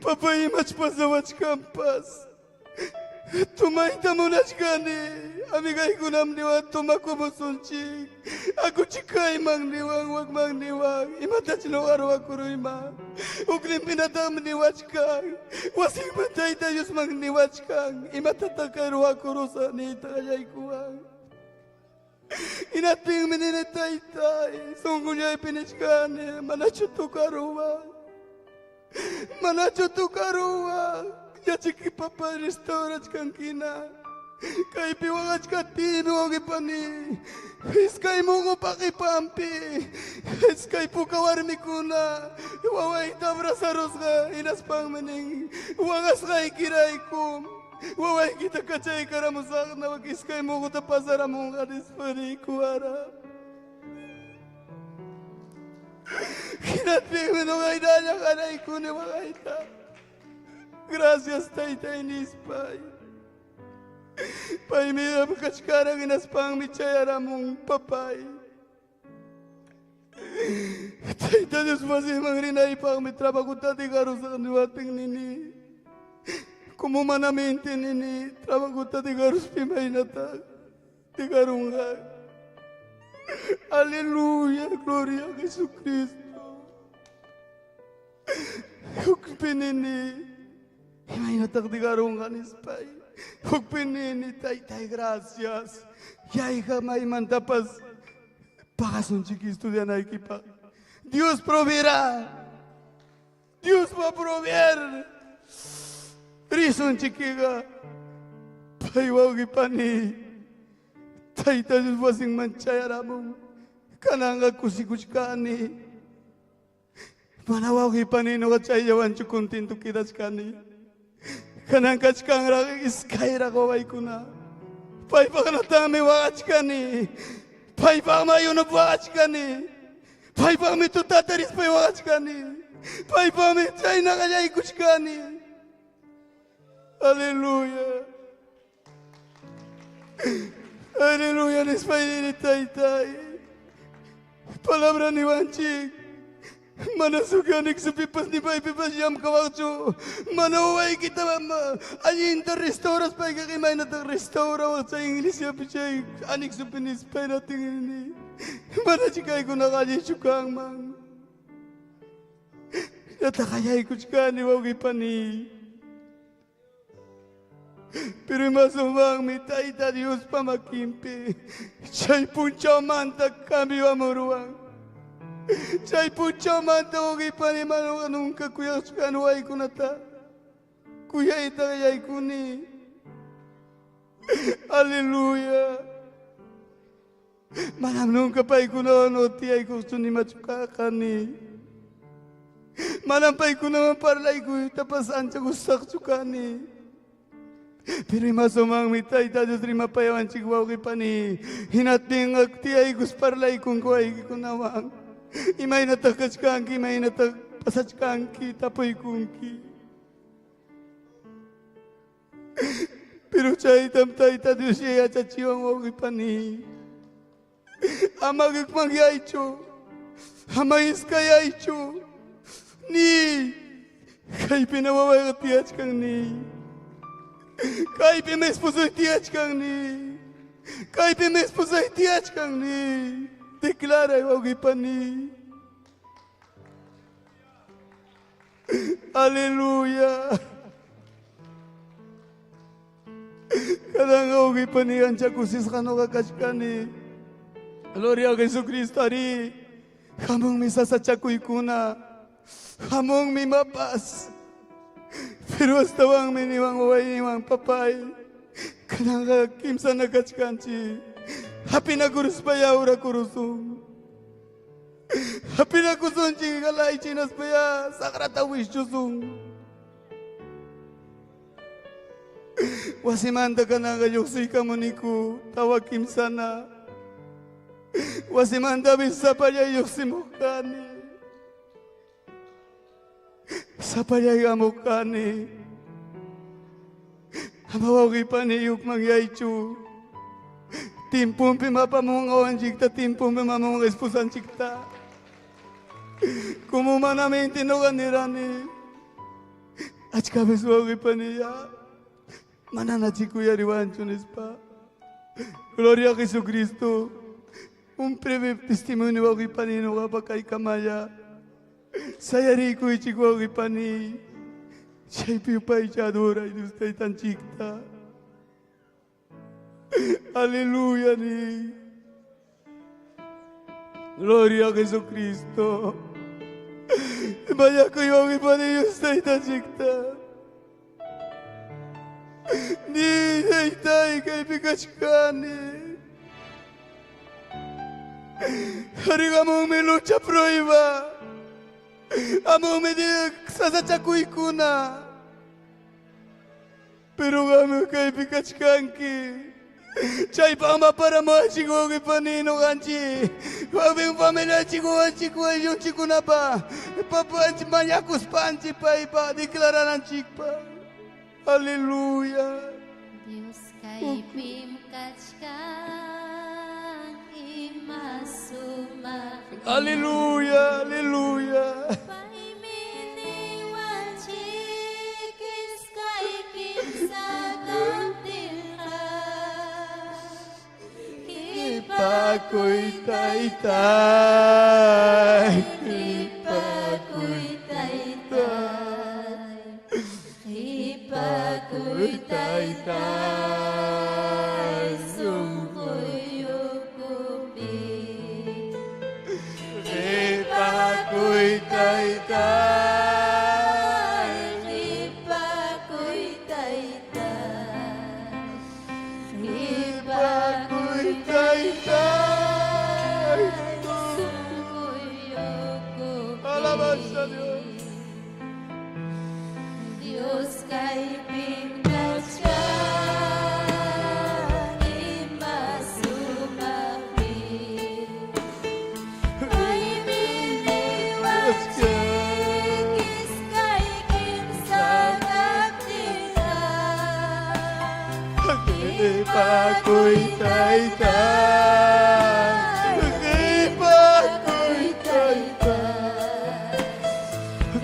Speaker 3: Papay imach pasawachkanpas. Tumayta munachkani. Amigaykunam niwan tumakumusunchik. Akuchik kayman niwan, wakman niwan. Imatach nuqa ruwakuruyman. Hukninpinatam niwachkan. Wasinman Tayta Diosman niwachkan. Imatataq kay ruwakurusaq niyta qallaykuwan. Hinaptinmi nini taytay, sunqullaypi nichkani, manachu tukaruwan. Manachu tukaruwan. Yachiki papá restaurachkankina. Kaypi waqachkaptiymi wawqipani. Iskay muqupa qhipanpi. Iskay puka warmikuna. Wawayta abrazarusqa hinaspanmi nin waqasqaykirayku. Wawaykita kachaykaramusaqna iskay muquta pasaramunqa nispa niykuwara. Hinaptinmi nuqaynalla qaraykuni waqayta. Gracias taytay nispay. Paymi kachkaran hinaspanmi chayaramun papay. Tayta Dios wasiman rinaypaqmi trabajota dejarusaq niwaptin nini. Como humanamente nini trabajota dejaruspi imaynataq dejarunqa. Aleluya, gloria a Jesucristo. Hukpi nini. Imaynataq dejarunqa nispay. Hukpi nini, taytay, gracias. Ya hija maymantapas pagasunchik estudianaykipaq. Dios proveerá. Dios va a proveer. Risunchikiqa. Pay wawqipani. Tayta Dios wasinman chayaramun. Kananqa kusikuchkani. Mana wawqipani nuqa chayllawanchu contento quedachkani. Kanan kachkanraq iskayraq wawaykuna. Paypaqnataqmi waqachkani. Paypaqmi ayunupi waqachkani. Paypaqmi tutata rispay waqachkani. Paypaqmi chayna qallaykuchkani. Aleluya. Aleluya nispay nini taytay. Palabra niwanchik. Mana sukanik supipas ni paypipas llamkawaqchu. Mana wawaykita allinta restauraspayqa imaynataq restaurawaq chay iglesiapi chay anexopi nispay natin. Mana chikaykunaqa allinchu kanman. Ñataq qallaykuchkani wawqipani. Pero imasumanmi Tayta Diospa makinpi chay punchawmanta cambio amuruwan. Chay punchawmanta wawqipani mana nunca kuyachkani waykunata. Kuyayta qallaykuni. Aleluya. Manam nunca paykunawan tiyaykuqchu nimachu kaqani. Manam paykunawan parlaykuytapas ancha gustaqchu kani. Pero imasumanmi Tayta Dios rimapayawanchik wawqipani. Hinaptinqa tiyaykus parlaykunku waykikunawan. Imaynataq kachkanki, imaynataq pasachkanki, tapuykunki. Pero chaytam Tayta Dios yachachiwan wawqipani. Ama hukmanyaychu, ama iskayaychu. Ni kaypina wawayqa tiyachkan ni. Kaypim esposoy tiyachkan ni. Kaypim esposay tiyachkan ni. Declaray wawqipani. Aleluya. Kananqa wawqipani ancha kusisqa noqa kachkani. Gloria a Jesucristo ari. Hamunmi sasachakuykuna. Hamunmi imapas. Pero astawanmi niwan wawayniwan papay. Kananqa kimsana kachkanchik. Hapinakuruspayá urakurusun. Hapinakusunchik galaychi hinaspayá saqrata wischusun. Wasimanta kananqa lluqsiykamuniku tawa kimsana. Wasimantapis sapallay lluqsimuq kani. Sapallay hamuq kani. Ama wawqipani yukmanyaychu. Tiemponpim apamunqa wawanchikta, tiemponpim apamunqa esposanchikta. Como humanamente noqa nirani. Achka veces wawqipaniya manana chikuyariwanchu nispa. Gloria a Jesucristo. Un breve testimonio wawqipani noqapa kaykamalla. Sayarikuychik wawqipani. Chaypi yupaycha adoray Dios Taytanchikta. Aleluya ni. Gloria a Jesucristo. Mañakuy wawqipani Dios Taytanchikta. Ni Taytay kaypi kachkani. Harigamunmi lucha prueba. Hamunmi sasachakuykuna. Pero qammi kaypi kachkanki. Chaypaq ama paramuwanchik wawqipani ñuqanchik. Wawqin familianchik wawanchik ayllunchikkunapa papanchik mañakuspanchik paypa declarananchikpaq. Aleluya.
Speaker 6: Dios kaypim kachkan ima sumaq.
Speaker 3: Aleluya, aleluya.
Speaker 6: Paymi niwanchik iskay kimsa kaptinqa.
Speaker 3: Qhipakuy taytay,
Speaker 6: Qhipakuy taytay, qhipakuy taytay, sunquy ukupi.
Speaker 3: Qhipakuy taytay,
Speaker 6: Qhipakuy taytay,
Speaker 3: qhipakuy
Speaker 6: qhipakuy
Speaker 3: taytay.
Speaker 6: sunquy ukupi.
Speaker 3: Alabanza a Dios.
Speaker 6: Dios kaypim kachkan ima sumaqmi. Paymi niwanchik iskay kimsa kaptinqa.
Speaker 3: Qhipakuy taytay, qhipakuy taytay,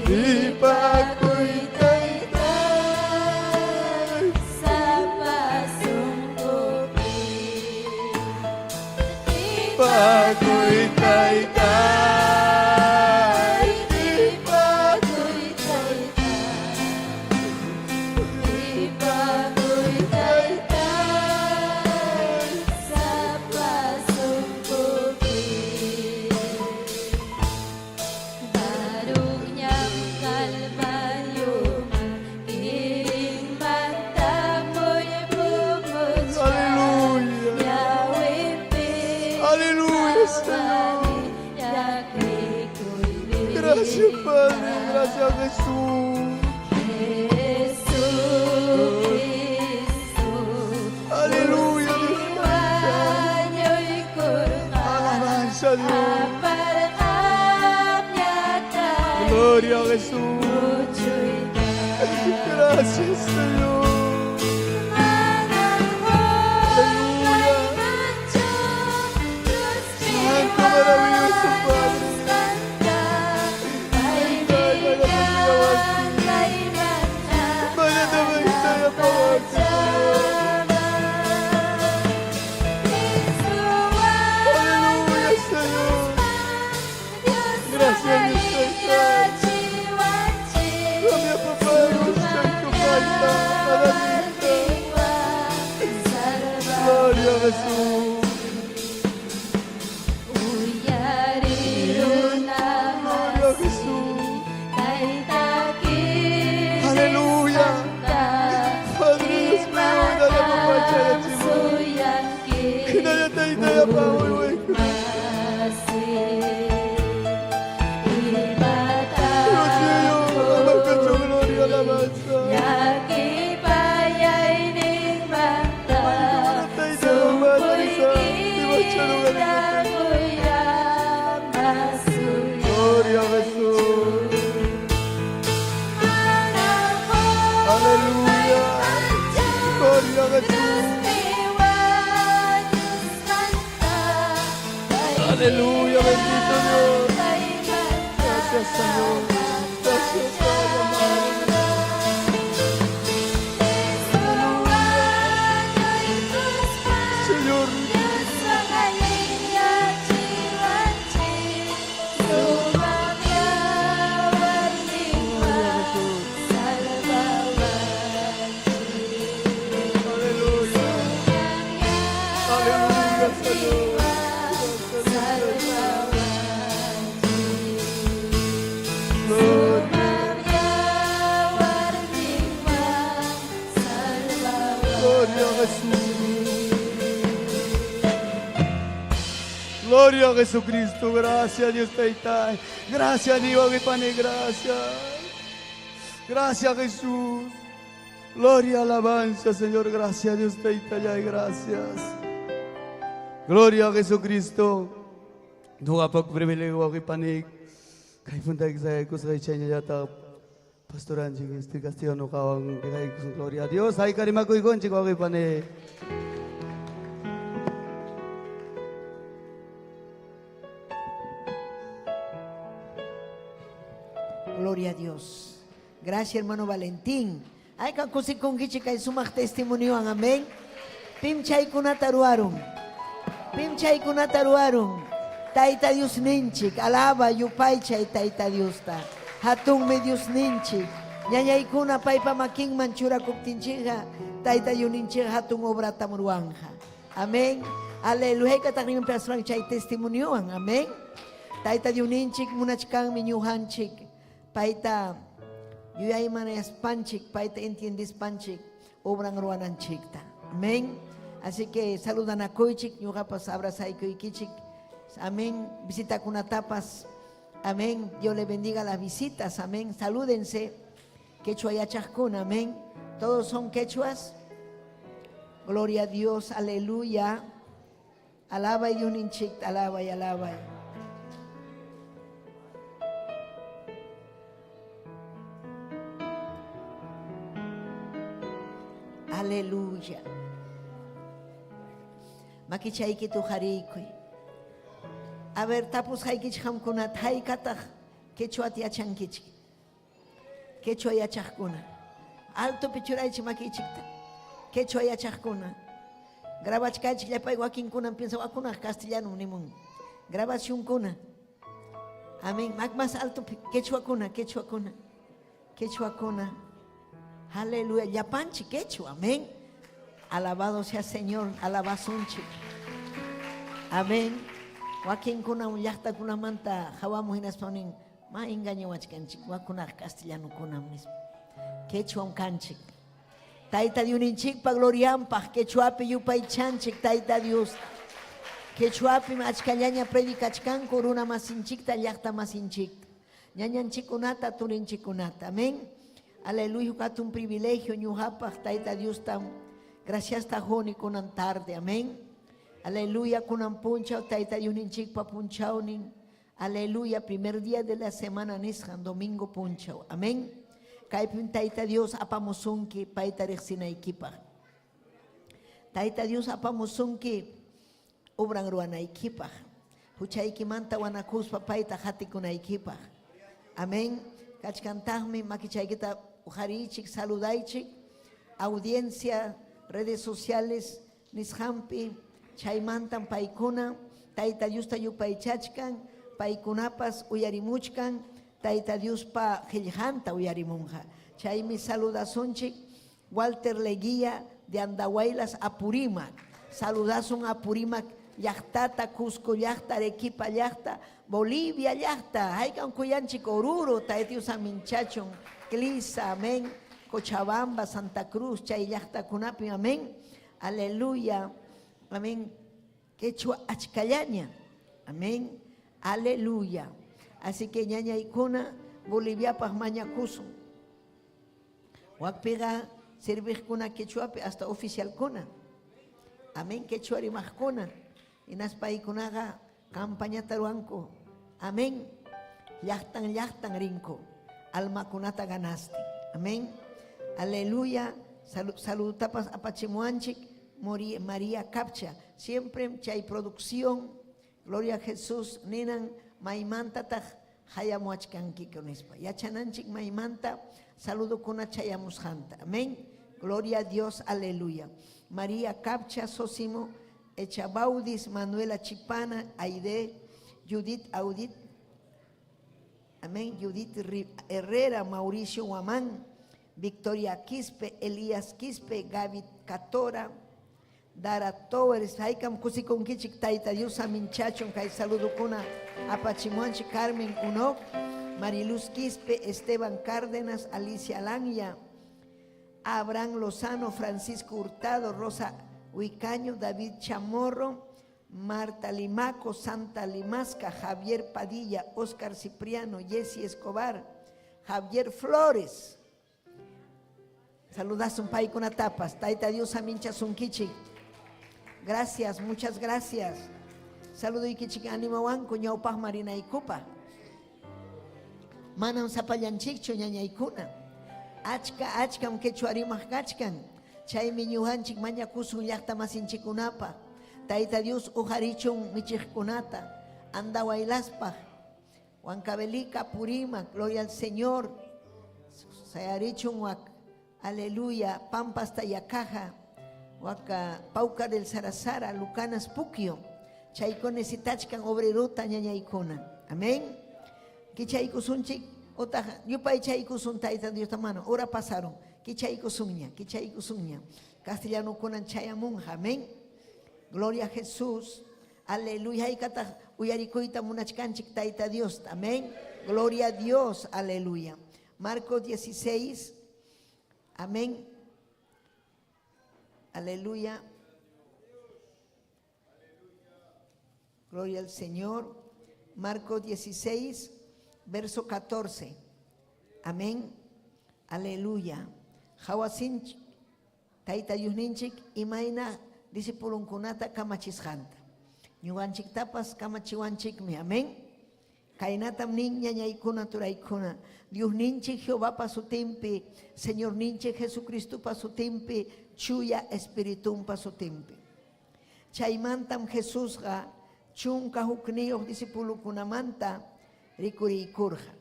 Speaker 3: qhipakuy taytay.
Speaker 6: Sapa sunqupi.
Speaker 3: Qhipakuy taytay,
Speaker 6: Qhipakuy taytay, qhipakuy taytay, sapa sunqupi. Karuñam Calvarioman kirinmanta pullpumuchkan.
Speaker 3: Aleluya.
Speaker 6: Ñawinpi
Speaker 3: Aleluya, Señor. Gracias, Padre. Gracias, Jesús.
Speaker 6: Jesucristo.
Speaker 3: Aleluya, Dios. Alabanza a Dios. Gloria a Jesús. Gracias, Señor. Aleluya. Santo, maravilloso Padre. Ay, vaya, vaya, Señor. Aleluya, Señor. Gracias, Dios Taytay. Dame a papá, Dios Santo, Padre. Gloria a Jesús. Aleluya. Gloria a Jesús. Aleluya, bendito Dios. Gracias, Señor. Gracias, Padre amado. Señor. Aleluya. Aleluya, Señor. Gloria, gloria a Jesús. Gloria a Jesucristo, gracias Dios Taytay. Gracias Dios, pane, gracias. Gracias Jesús. Gloria, alabanza, Señor. Gracias Dios Taytay, gracias. Gloria a Jesucristo. Ñuqapaq privilegio panik. Kay puntay kusqay chayñallata pastoranchik este castellano ñuqawan gloria a Dios. Ay karimakuykunchik wawqipani.
Speaker 7: Gloria a Dios. Gracias, hermano Valentín. Ay, kusikunkichik kay sumaq testimoniowan, amén. Pim chaykunata ruwarun. Pim chaykunata ruwarun. Tayta Dios ninchik, alaba yupaychay Tayta Diosta. Hatunmi Dios ninchik. Ñañaykuna paypa makinman churakuptinchikqa, Tayta Dios ninchik hatun obratam ruwanja. Amén. Aleluya. Haykataqnin chay testimoniowan, amén. Tayta Dios ninchik munachkanmi ñuqanchik. Payta yuyaymanaspanchik, payta entiendispanchik, obran ruwananchikta. Amén. Así que saludanakuychik, ñuqapas abrazaykichik. Amén. Visitakunatapas. Amén. Dios le bendiga las visitas. Amén. Salúdense. Quechua yachaqkuna. Amén. Todos son quechuas. Gloria a Dios. Aleluya. Alaba y Diosninchik, alaba y alaba. Aleluya. Makichayki tujarikuy. A ver, tapusqaykichik qamkunata haykataq quechuata yachankichik. Quechua yachaqkuna. Altopi churaychik makichikta. Quechua yachaqkuna. Grabachkaychik llapay wakinkuna piensa wakunaq castellano nimun. Grabacionkuna. Amén. Más alto quechuakuna, quechuakuna. Quechuakuna. Aleluya. Llapanchik quechua. Amén. Alabado sea Señor. Alabasunchik. Amén. Wakinkuna llaqtakunamanta hawamu hinaspa nin ma engañawachkanchik wakunaq castellanokuna nispa. Quechuam kanchik. Tayta Diosninchikpa glorianpaq quechuapi yupaychanchik Tayta Dios. Quechuapim achkallaña predicachkanku runa masinchikta llaqta masinchikta. Ñañanchikkunata turinchikkunata. Amén. Aleluya, un privilegio ñuqapaq Tayta Diosta gracias quni kunan tarde. Amén. Aleluya, kunan punchaw Tayta Diosninchikpa punchawnin. Aleluya, primer día de la semana nisqan domingo punchaw. Amén. Kaypim Tayta Dios apamusunki payta riqsinaykipaq. Tayta Dios apamusunki obran ruwanaykipaq. Huchaykimanta wanakuspa payta qatikunaykipaq. Amén. Kachkantaqmi makichaykita uqariychik, saludaychik. Audiencia, redes sociales, nisqanpi, chaymantan paykuna, Tayta Diosta yupaychachkan, paykunapas uyarimuchkan, Tayta Diospa qillqanta uyarimunqa. Chaymi saludasunchik Walter Leguía de Andahuaylas, Apurímac. Saludasun Apurímac llaqtata, Cusco llaqta, Arequipa llaqta, Bolivia llaqta, haykan kuyanchik Oruro, Tayta Dios aminchachun, Clisa, amén. Cochabamba, Santa Cruz, chay llaqtakunapi, amén. Aleluya, amén. Quechua achkallaña. Amén. Aleluya. Así que ñañaykuna Boliviapaq mañakusun. Wakpiqa serviqkuna quechuapi hasta oficialkuna. Amén. Quechua rimaqkuna. Hinaspa paykunaqa campañata ruwanku. Amén. Llaqtan llaqtan rinku. Almakunata ganastin. Amén. Aleluya. Saludtapas apachimuanchik. María Capcha. Siempre chay producción. Gloria a Jesús. Ninan maymantataq hayamuachkankiku nispa. Yachananchik maymanta saludukuna chayamusqanta. Amén. Gloria a Dios. Aleluya. María Capcha, Sosimo, Echabaudis, Manuela Chipana, Aide, Judith Audit, amén, Judith Herrera, Mauricio Guamán, Victoria Quispe, Elías Quispe, Gaby Catora, Dara Towers, Haikam kusikunkichik Tayta Dios aminchachun kay saludukuna apachimuanchik Carmen Unok, Mariluz Quispe, Esteban Cárdenas, Alicia Alanya, Abraham Lozano, Francisco Hurtado, Rosa Huicaño, David Chamorro, Marta Limaco, Santa Limasca, Javier Padilla, Oscar Cipriano, Jesse Escobar, Javier Flores. Saludas un con tapas. Taita Dios amincha sunkichi. Gracias, muchas gracias. Saludo y kichik ánimo wanku ñawpaq marina ikupa. Manam sapallanchikchu ñañaykuna. Achka achkam quechua rimaq kachkan. Chaymi ñuqanchik mañakusun llaqta masinchikunapa. Tayta Dios uqarichun michiqkunata. Andawaylaspaq. Huancavelica, Purímac, gloria al Señor. Sayarichun wak. Aleluya. Pampas Tayacaja. Waka Paucar del Sarasara, Lucanas Puquio. Chaykuna necesitachkan obrerota ñañaykuna. Amén. Kichaykusunchik otaq yupaychaykusun Tayta Diosta mano. Hora pasaron. Kichaykusunña, kichaykusunña. Castellano kunan chayamunqa. Amén. Gloria a Jesús. Aleluya. Haykataq uyarikuyta munachkanchik Tayta Dios. Amén. Gloria a Dios. Aleluya. Marcos 16. Amén. Aleluya. Gloria al Señor. Marcos 16, verso 14. Amén. Aleluya. Hawasinchik, Tayta Diosninchik, imayna discipulunkunata kamachisqanta. Ñuqanchiktapas kamachiwanchikmi. Amén. Kaynatam nin ñañaykuna turaykuna. Diosninchik Jehovapa sutinpi, Señorninchik Jesucristopa sutinpi, Chuya Espiritumpa sutinpi. Chaymantam Jesusqa 11 discipulukunamanta rikuriykurqa.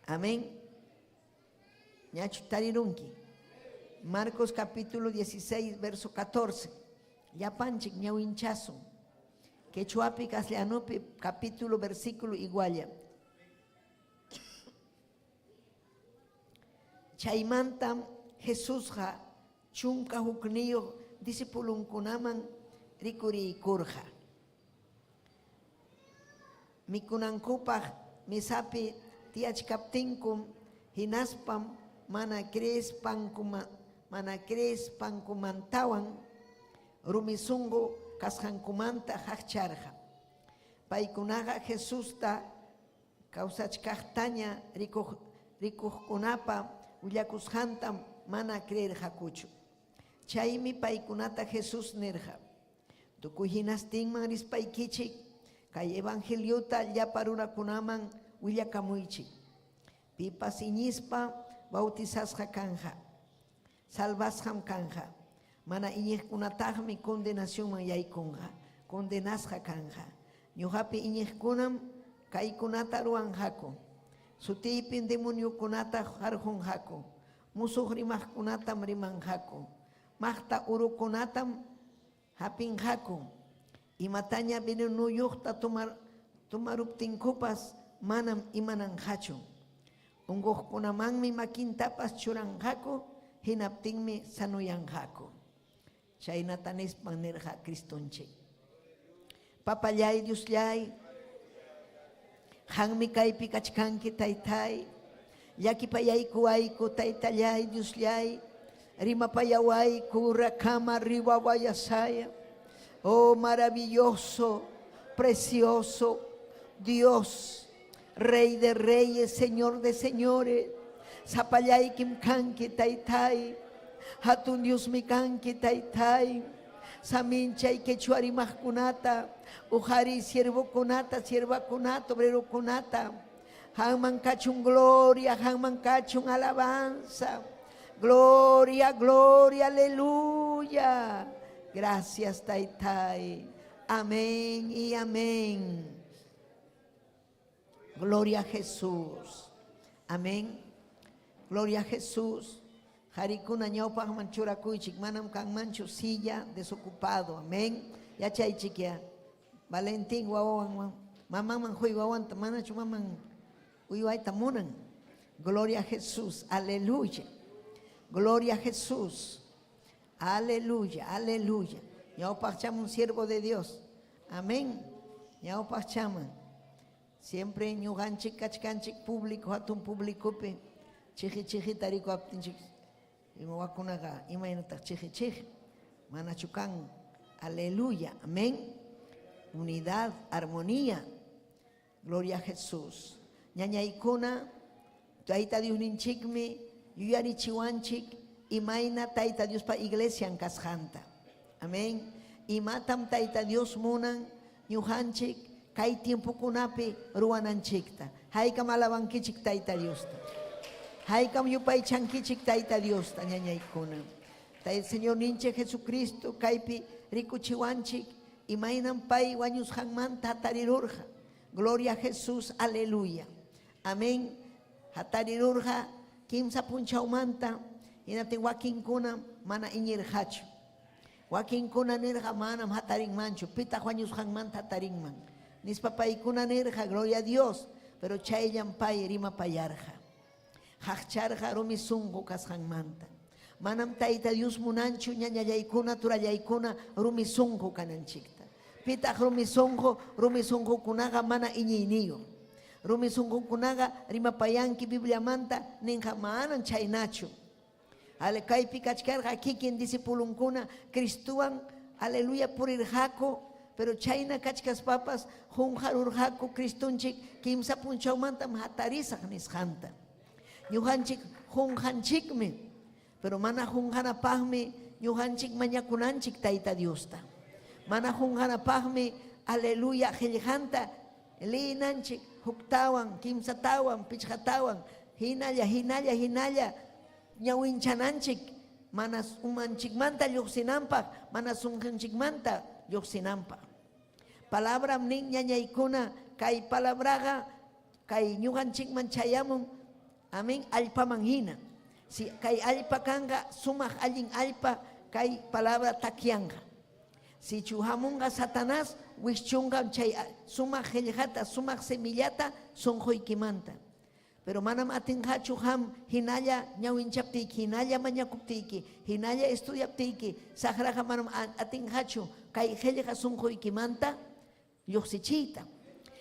Speaker 7: Amén. Ñachu tarirunki. Marcos capítulo 16, verso 14. Llapanchik ñawinchasun. Quechuapi, castellanupi, capítulo, versículo igualla. Chaymantam Jesusqa 11 discipulunkunaman rikuriykurqa. Mikunankupaq mesapi tiyachkaptinkum hinaspam mana creespankumantawan rumi sunqu kasqankumanta qaqcharqa. Paykunaqa Jesusta kawsachkaqtaña rikuqkunapa willakusqantam mana creerqakuchu. Chaymi paykunata Jesús nirqa: Tukuy hinastinman rispaykichik kay evangeliota llapa runakunaman willakamuychik. Pipas iñispa bautizasqa kanja, salvasqam kanja. Mana iñiqkunataqmi condenacionman yaykunqa, condenasqa kanja. Ñuqapi iñiqkunam kaykunata ruwanqaku. Sutiypin demoniokunata harqunqaku. Musuq rimaqkunatam rimanqaku. Maqta urukunatam hapinqaku. Imataña venenuyuqta tumaruptinkupas manam imananqachu. Unquqkunamanmi makintapas churanqaku, hinaptinmi sanuyanqaku. Chaynata nispan nirqa Cristonchik. Papallay Diosllay, qammi kaypi kachkanki taytay. Llakipayaykuwayku taytallay Diosllay. Rimapayawayku rakama riwawayasaya. Oh maravilloso, precioso Dios, Rey de reyes, Señor de señores. Sapallaykim kanki taytay. Hatun Diosmi kanki taytay. Saminchay quechua rimaqkunata, uqariy siervokunata, siervakunata, obrerokunata. Qamman kachun gloria, qamman kachun alabanza. Gloria, gloria, aleluya. Gracias, Taytay. Amén y amén. Gloria a Jesús. Amén. Gloria a Jesús. Qarikuna ñawpaqman churakuychik, manam kanmanchu silla desocupado. Amén. Yachaychik ya. Valentín wawawan mamanman huy wawanta manachu maman uywayta munan. Gloria a Jesús. Aleluya. Gloria a Jesús. Aleluya, aleluya. Ñawpaqchaman un siervo de Dios. Amén. Ñawpaqchaman. Siempre ñuqanchik kachkanchik público, hatun publicopi chiqi chiqita rikuaptinchik ima wakunaqa imaynataq chiqi chiqi manachu kan. Aleluya. Amén. Unidad, armonía. Gloria a Jesús. Ñañaykuna, Tayta Diosninchikmi yuyarichiwanchik imayna Tayta Diospa iglesian kasqanta. Amén. Imatam Tayta Dios munan ñuqanchik kay tiempokunapi ruwananchikta. Haykam alabankichik Tayta Diosta. Haykam yupaychankichik Tayta Diosta, ñañaykuna. Tay Señorninchik Jesucristo kaypi rikuchiwanchik imaynam pay wañusqanmanta hatarirurqa. Gloria a Jesús, aleluya. Amén. Hatarirurqa kimsa punchawmanta hinaptin wakinkuna mana iñirqachu. Wakinkuna nirqa manam hatarinmanchu, pitaq wañusqanmanta hatarinman. Nispa paykuna nirqa, gloria a Dios, pero chayllam pay rimapayarqa. Qaqcharqa rumi sunqu kasqanmanta. Manam Tayta Dios munanchu ñañallaykuna, turallaykuna rumi sunqu kananchikta. Pitaq rumi sunqu? Rumi sunqukunaqa mana iñiyniyuq. Rumi sunqukunaqa rimapayanki Bibliamanta ninqa manam chaynachu. Ale kaypi kachkarqa kikin discipulunkuna Cristowan aleluya purirqaku, pero chayna kachkaspapas qunqarurqaku Cristonchik kimsa punchawmantam hatarisaq nisqanta. Ñuqanchik qunqanchikmi, pero mana qunqanapaqmi ñuqanchik mañakunanchik Tayta Diosta. Mana qunqanapaqmi aleluya qillqanta liyinanchik huktawan, kimsatawan, pichqatawan, hinalla, hinalla, hinalla ñawinchananchik mana umanchikmanta lluqsinanpaq, mana sunqunchikmanta lluqsinanpaq. Palabram nin ñañaykuna, kay palabraqa kay ñuqanchikman chayamun, amén, allpaman hina. Si kay allpa kanqa sumaq allin allpa, kay palabra takyanqa. Sichu hamunqa Satanás, wischunqam chay sumaq qillqata, sumaq semillata sunquykimanta. Pero manam atinqachu qam hinalla ñawinchaptiyki, hinalla mañakuptiyki, hinalla estudiaptiyki, saqraqa manam atinqachu kay qillqa sunquykimanta lluqsichiyta.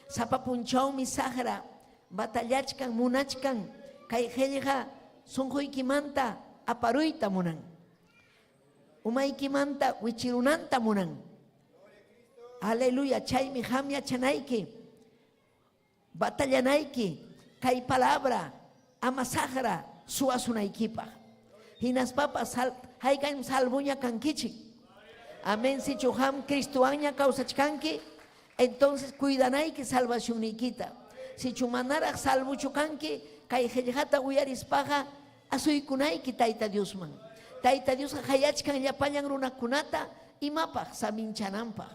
Speaker 7: Sapa punchawmi saqra batallachkan, munachkan kay qillqa sunquykimanta aparuyta munan. Umaykimanta wichirunanta munan. Aleluya, chaymi qam yachanayki. Batallanayki kay palabra ama saqra suwasunaykipaq. Hinaspapas haykam salvoña kankichik. Amén, sichu qam Cristowanña kawsachkanki, entonces cuidanayki salvacionniykita. Sichu manaraq salvochu kanki, kay qillqata uyarispaqa asuykunayki Tayta Diosman. Tayta Diosqa qayachkan llapallan runakunata imapaq saminchananpaq,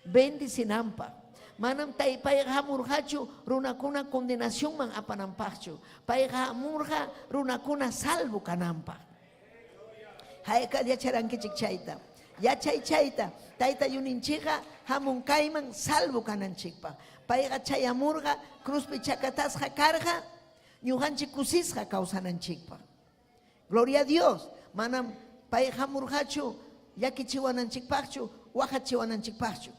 Speaker 7: bendicinanpaq. Manam payqa hamurqachu runakuna condenacionman apananpaqchu. Payqa hamurqa runakuna salvo kananpaq. Hayka yacharankichik chayta. Yachay chayta, Tayta Yuninchikqa hamun kayman salvo kananchikpaq. Payqa chayamurqa cruzpi chakatasqa karqa ñuqanchik kusisqa kawsananchikpaq. Gloria a Dios. Manam pay hamurqachu llakichiwananchikpaqchu, waqachiwananchikpaqchu.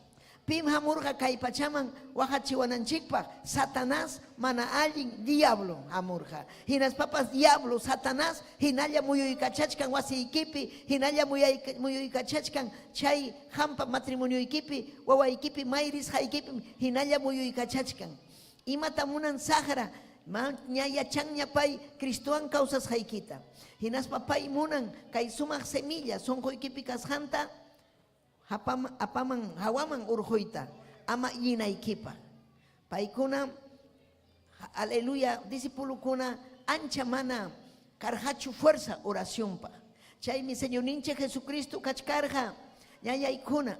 Speaker 7: Pim hamurqa kay pachaman waqachiwananchikpaq? Satanás, mana allin diablo hamurqa. Hinaspapas diablo, Satanás hinalla muyuykachachkan wasiykipi, hinalla muyuykachachkan chay qampa matrimonioykipi, wawaykipi, may risqaykipim hinalla muyuykachachkan. Imata munan saqra? Ña yachanña pay Cristowan kawsasqaykita. Hinaspa pay munan kay sumaq semilla sunquykipi kasqanta apaman hawaman urquyta ama iñinaykipaq. Paykuna, aleluya, discipulokuna ancha mana karqachu fuerza oracionpaq. Chaymi Señorninchik Jesucristo kachkarqa, ñañaykuna.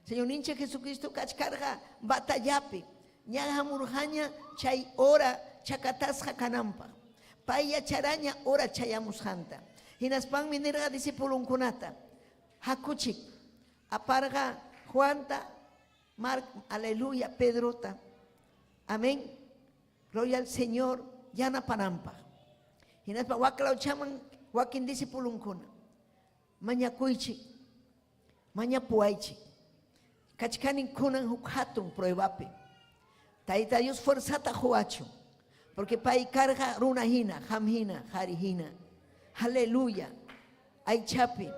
Speaker 7: Señorninchik Jesucristo kachkarqa batallapi, ña hamurqaña chay hora chakatasqa kananpaq. Pay yacharaña hora chayamusqanta. Hinaspanmi nirqa discipulonkunata, Hakuchik, aparqa Juanta, Marc, aleluya, Pedrota. Amén. Gloria al Señor, yanapananpaq. Hinaspa waklawchaman wakin discipulonkuna, mañakuychik, mañapuwaychik. Kachkanin kunan huk hatun pruebapi. Tayta Dios fuerzata quwachun. Porque pay karqa runa hina, qam hina, qari hina. Aleluya. Aychapi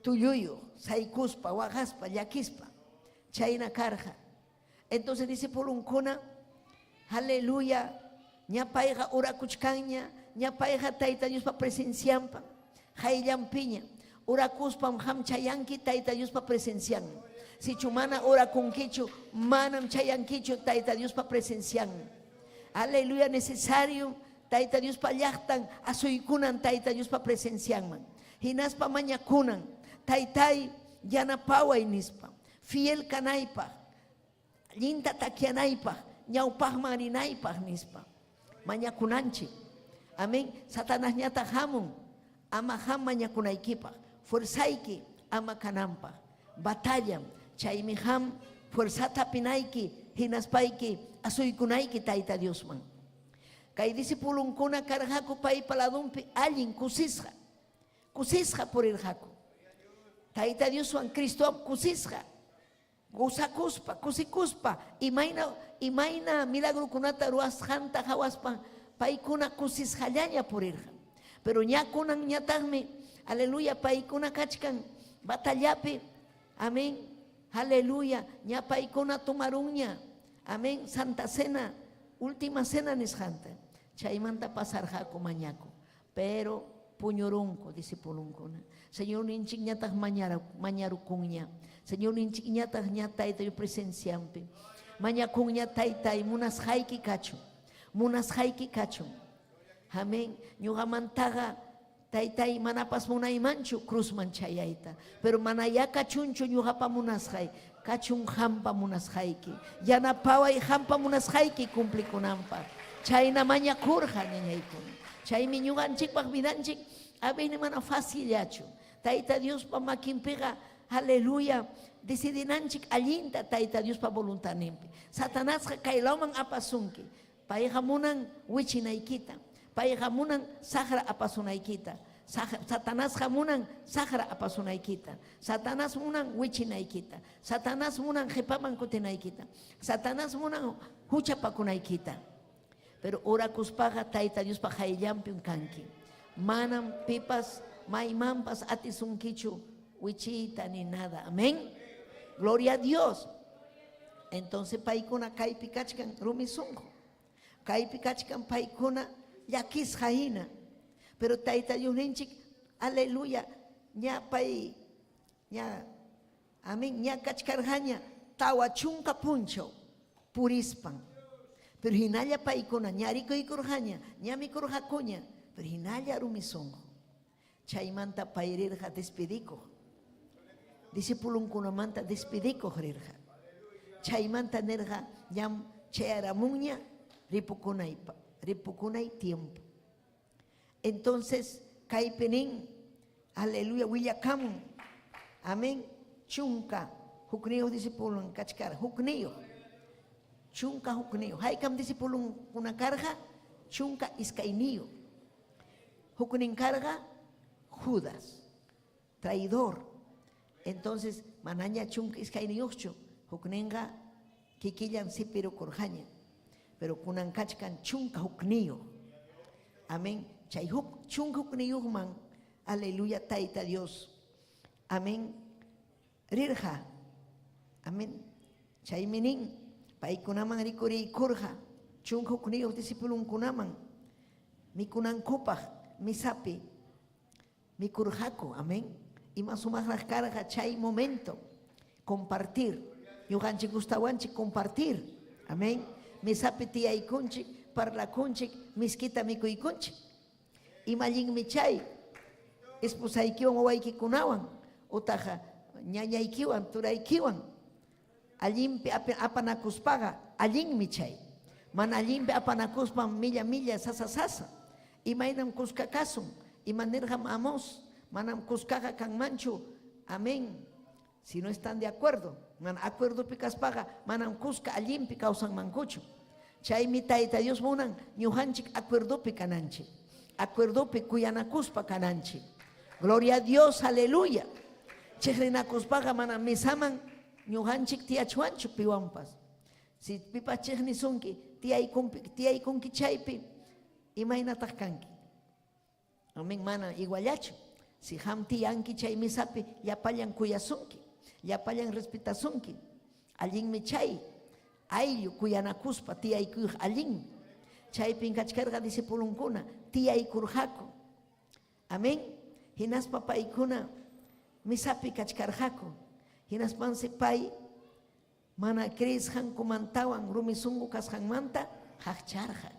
Speaker 7: tulluyuq, saykuspa, waqaspa, llakispa. Chayna karqa. Entonces discipulonkuna, aleluya, ña payqa orakuchkanña, ña payqa Tayta Diospa presencianpa, qayllanpiña. Orakuspam qam chayanki Tayta Diospa presencianman. Sichu mana orakunkichu, manam chayankichu Tayta Diospa presencianman. Aleluya, necesario Tayta Diospa llaqtan asuykunan Tayta Diospa presencianman. Hinaspa mañakunan, Taytay, yanapaway nispa. Fiel kanaypaq, allinta takyanaypaq, ñawpaqman rinaypaq nispa. Mañakunanchik. Amén. Satanasñataq hamun, ama qam mañakunaykipaq, fuerzayki ama kananpaq. Batallam. Chaymi qam fuerzata hapinayki, hinaspayki asuykunayki Tayta Diosman. Kay discipulonkuna karqaku paypa ladonpi allin kusisqa. Kusisqa purirqaku. Tayta Dioswan Cristowan kusisqa, gozakuspa, kusikuspa, imayna imayna milagrokunata ruwasqanta qawaspa paykuna kusisqallaña purirqa. Pero ña kunanñataqmi, aleluya, paykuna kachkan batallapi, amén, aleluya, ña paykuna tomarunña, amén, Santa Cena, última cena nisqanta. Chaymanta pasarqaku mañaku. Pero puñurunku discipulonkuna. Señorninchikñataq mañarukunña. Señorninchikñataq ña Tayta Dios presencianpi. Mañakunña Taytay, munasqayki kachun. Munasqayki kachun. Amén. Ñuqamantaqa Taytay manapas munaymanchu cruzman chayayta. Pero manayá kachunchu ñuqapa munasqay, kachun qampa munasqayki. Yanapaway qampa munasqayki cumplikunanpaq. Chayna mañakurqa ñañaykuna. Chaymi ñuqanchikpaq vidanchik avini mana facillachu. Tayta Diospa makinpiqa, aleluya, decidinanchik allinta Tayta Diospa voluntadninpi. Satanasqa kay lawman apasunki. Payqa munan wichinaykita. Payqa munan saqra apasunaykita. Satanasqa munan saqra apasunaykita. Satanás munan wichinaykita. Satanás munan qhipaman kutinaykita. Satanás munan huchapakunaykita. Pero orakuspaqa Tayta Diospa qayllanpim kanki. Manam pipas maymanpas atisunkichu wichiyta ni nada. Amén. Gloria a Dios. Entonces paykuna kaypi kachkan rumi sunqu. Kaypi kachkan paykuna llakisqa hina. Pero Tayta Diosninchik, aleluya, ña pay, ña, amén, ña kachkarqaña 40 punchaw purispan. Pero hinalla paykuna ña rikuykurqaña, ña mikurqakuña, pero hinalla rumi sunqu. Chaymanta pay rirqa despedikuq. Discipulonkunamanta despedikuq rirqa. Chaymanta nirqa ñam chayaramunña ripukunay, ripukunay tiempo. Entonces kaypi nin, aleluya, willakamun, amén, 11 discipulon kachkara, hukniyuq, 11. Haykam discipulonkuna karqa? 12. Huknin karqa Judas, traidor. Entonces, manaña 12yuqchu, Hukninqa kikillan sipirukurqaña, pero kunan kachkan 11. Amén. Chay huk 11man, aleluya, Tayta Dios. Amén. Rirqa. Amén. Chaymi nin, paykunaman rikuriykurqa, 11 discipulunkunaman mikunankupaq misapi mikurqaku. Amén. Ima sumaqraq karqa chay momento. Compartir. Ñuqanchik gustawanchik compartir. Amén. Mesapi tiyaykunchik, parlakunchik, miskita mikuykunchik. Ima allinmi chay esposaykiwan wawaykikunawan utaq ñañaykiwan turaykiwan allinpi apanakuspaqa allinmi chay. Mana allinpi apanakuspam milla milla sasa sasa. Imaynam kuska kasun? Ima nirqam Amós? Manam kuskaqa kanmanchu. Amén. Si no están de acuerdo, mana acuerdopi kaspaqa manam kuska allinpi kawsanmankuchu. Chaymi Tayta Dios munan ñuqanchik acuerdopi kananchik. Acuerdopi kuyanakuspa kananchik. Gloria a Dios, aleluya. Chiqrinakuspaqa manam mesaman ñuqanchik tiyachwanchu piwanpas. Si pipas chiqnisunki, tiyaykunki chaypi, imaynataq kanki? Amén, mana iguallachu. Si qam tiyanki chay mesapi, llapallan kuyasunki, llapallan respetasunki. Allinmi chay ayllu kuyanakuspa tiyaykuyqa allinmi. Chaypin kachkarqa discipulunkuna tiyaykurqaku. Amén. Hinaspa paykuna mesapi kachkarqaku. Hinaspansi pay mana creesqankumantawan rumi sunqu kasqanmanta qaqcharqa.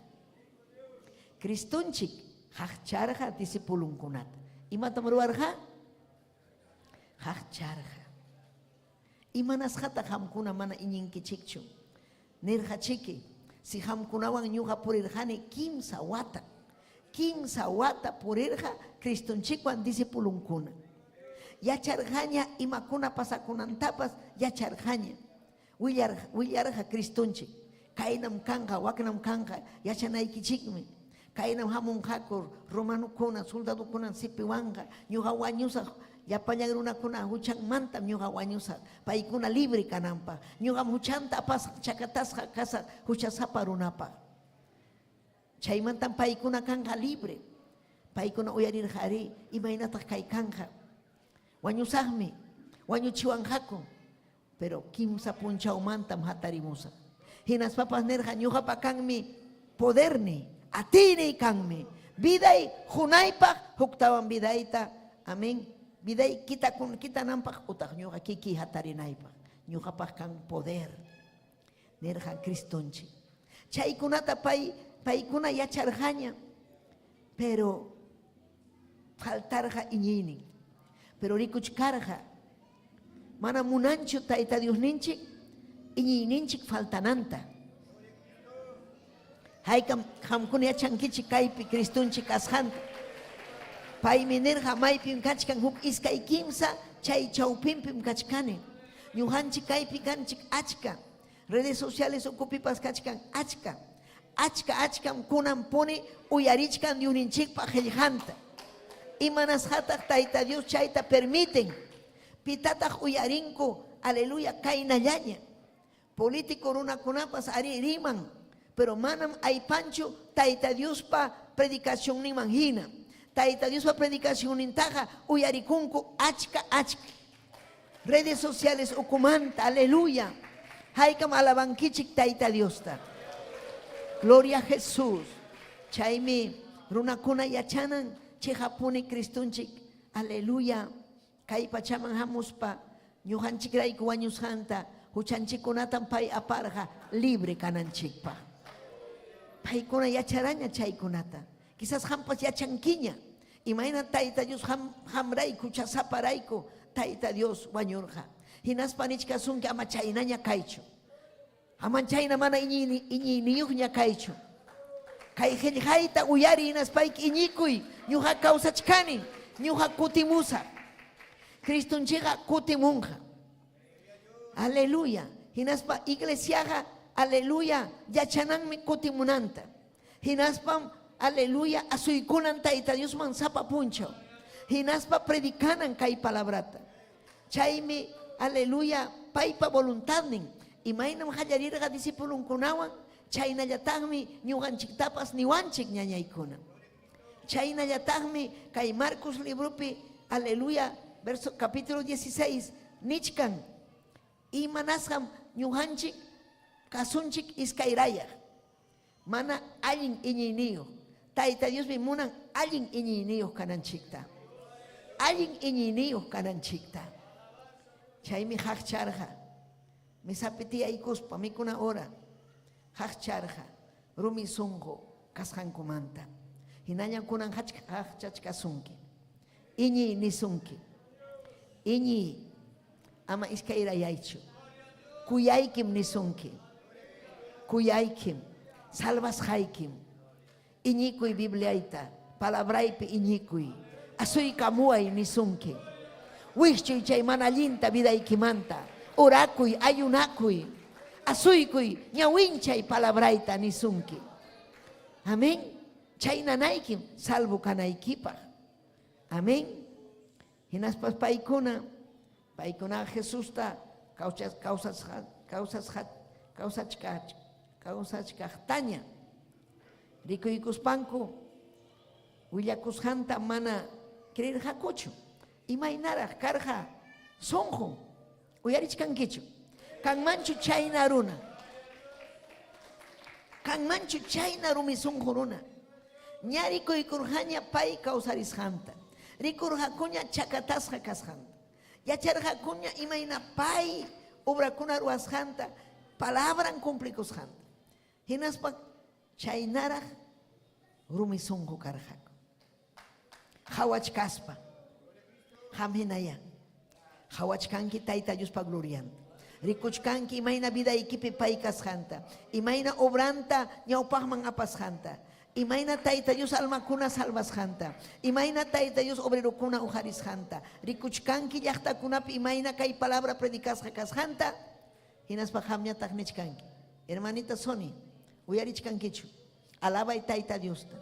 Speaker 7: Cristonchik qaqcharqa discipulunkunata. Imatam ruwarqa? Qaqcharqa. Imanasqataq qamkuna mana iñinkichikchu? Nirqachiki, si qamkunawan ñuqa purirqani 3 wata. 3 wata purirqa Cristonchikwan discipulunkuna. Yacharqaña imakuna pasakunantapas yacharqaña. Willarqa Cristonchik, kaynam kanqa, waknam kanqa, yachanaykichikmi. Kaynam hamunqaku romanokuna, soldadokunam sipiwanqa, ñuqa wañusaq, llapallan runakuna huchanmantam ñuqa wañusaq, paykuna libre kananpaq. Ñuqam huchanta apasaq, chakatasqa kasaq huchasapa runapaq. Chaymantam paykuna kanqa libre. Paykuna uyarirqa arí, imaynataq kay kanqa? Wañusaqmi, wañuchiwanqaku, pero 3 punchawmantam hatarimusaq. Hinaspapas nirqa, ñuqapa kanmi poderni, atiyniy kanmi, viday qunaypaq huktawan vidayta, amén, viday kitananpaq utaq ñuqa kikiy hatarinaypaq. Ñuqapaq kan poder, nirqa Cristonchik. Chaykunata paykuna yacharqaña, pero faltarqa iñiynin. Pero rikuchkarqa, mana munanchu Tayta Diosninchik iñiyninchik faltananta. Haykam qamkuna yachankichik kaypi Cristonchik kasqanta. Paymi nirqa, maypim kachkan huk iskay kimsa, chay chawpinpim kachkani. Ñuqanchik kaypi kanchik achka. Redes sociales ukupipas kachkan achka. Achka achkam kunanpuni uyarichkan Diosninchikpa qillqanta. Imanasqataq Tayta Dios chayta permiten? Pitataq uyarinku, aleluya, kaynallaña? Político runakunapas arí riman, pero manam aypanchu Tayta Diospa predicacionninman hina. Tayta Diospa predicacionnintaqa uyarikunku achka achka. Redes sociales ukumanta, aleluya. Haykam alabankichik Tayta Diosta. Gloria a Jesús. Chaymi runakuna yachanan chiqapuni Cristonchik, aleluya. Kay pachaman hamuspa ñuqanchikrayku wañusqanta huchanchikkunatam pay aparqa libre kananchikpaq. Paykuna yacharaña chaykunata. Quizás qampas yachankiña. Imayna Tayta Dios qamrayku, huchasaparayku Tayta Dios wañurqa. Hinaspa nichkasunki ama chaynaña kaychu. Ama chayna mana iñiyniyuqña kaychu. Kay qillqayta uyariy hinaspayki iñikuy, ñuqa kawsachkani, ñuqa kutimusaq. Cristonchikqa kutimunqa. Aleluya. Hinaspa iglesiaqa, aleluya, yachananmi kutimunanta. Hinaspam, aleluya, asuykunan Tayta Diosman sapa punchaw. Hinaspa predicanan kay palabrata. Chaymi, aleluya, paypa voluntadnin. Imaynam qallarirqa discipulonkunawan, chaynallataqmi ñuqanchiktapas niwanchik ñañaykuna. Chaynallataqmi kay Marcos libropi, aleluya, verso capítulo 16 nichkan, imanasqam ñuqanchik kasunchik iskayrayaq, mana allin iñiyniyuq. Tayta Diosmi munan allin iñiyniyuq kananchikta. Allin iñiyniyuq kananchikta. Chaymi qaqcharqa. Mesapi tiyaykuspa mikuna hora qaqcharqa rumi sunqu kasqankumanta. Hinallam kunan qaqchachkasunki. Iñiy nisunki. Iñiy ama iskayrayaychu. Kuyaykim nisunki. Kuyaykim, salvasqaykim. Iñikuy Bibliayta, palabraypi iñikuy. Asuykamuway nisunki. Wikchuy chay mana allinta vidaykimanta. Orakuy, ayunakuy. Asuykuy, ñawinchay palabrayta nisunki. Amén. Chay nanaykim salvo kanaykipaq. Amén. Hinaspas paykuna, paykuna Jesusta kawsachkaqtaña rikuykuspanku willakusqanta mana creerqakuchu. Imaynaraq karqa sunqun? Uyarichkankichu? Kanmanchu chayna runa? Kanmanchu chayna rumi sunqu runa? Ña rikuykurqaña pay kawsarisqanta. Rikurqakuña chakatasqa kasqanta. Yacharqakuña imayna pay obrakuna ruwasqanta, palabran cumplikusqanta. Hinaspa chaynaraq rumi sunqu karqaku. Qawachkaspa, qam hinayá qawachkanki Tayta Diospa glorianta. Rikuchkanki imayna vidaykipi pay kasqanta, imayna obranta ñawpaqman apasqanta, imayna Tayta Dios almakuna salvasqanta, imayna Tayta Dios obrerokuna uqarisqanta. Rikuchkanki llaqtakunapi imayna kay palabra predicasqa kasqanta, hinaspa qamñataq nichkanki. Hermanita Sony, uyarichkankichu? Alabay Tayta Diosta.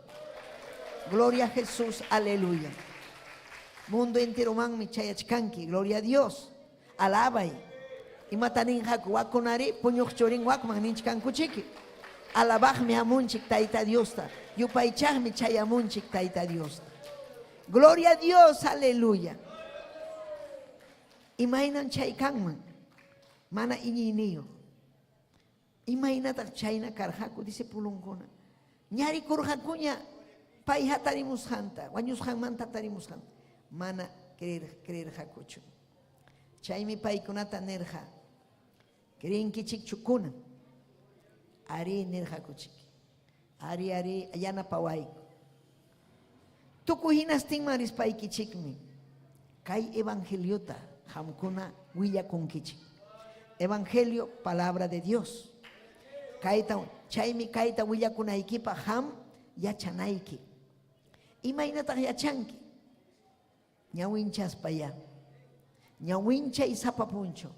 Speaker 7: Gloria a Jesús, aleluya. Mundo enteromanmi chayachkanki, gloria a Dios. Alabay. Imata ninqaku wakunari puñuq churin wakman ninchkankuchiki. Alabaqmi hamunchik Tayta Diosta. Yupaychaqmi chayamunchik Tayta Diosta. Gloria a Dios, aleluya. Imaynan chay kanman? Mana iñiyniyuq. Imaynataq chayna karqaku discipulonkuna? Ña rikurqakuña pay hatarimusqanta, wañusqanmanta hatarimusqanta, mana creer, creerqakuchu. Chaymi paykunata nirqa, creenkichikchu kunan? Arí nirqakuchik. Arí, arí, yanapawayku. Tukuy hinastinman rispaykichikmi kay evangeliota qamkuna willakunkichik. Evangelio, palabra de Dios. Kayta, chaymi kayta willakunaykipaq qam yachanayki. Imaynataq yachanki? Ñawinchaspayá. Ñawinchay sapa punchaw.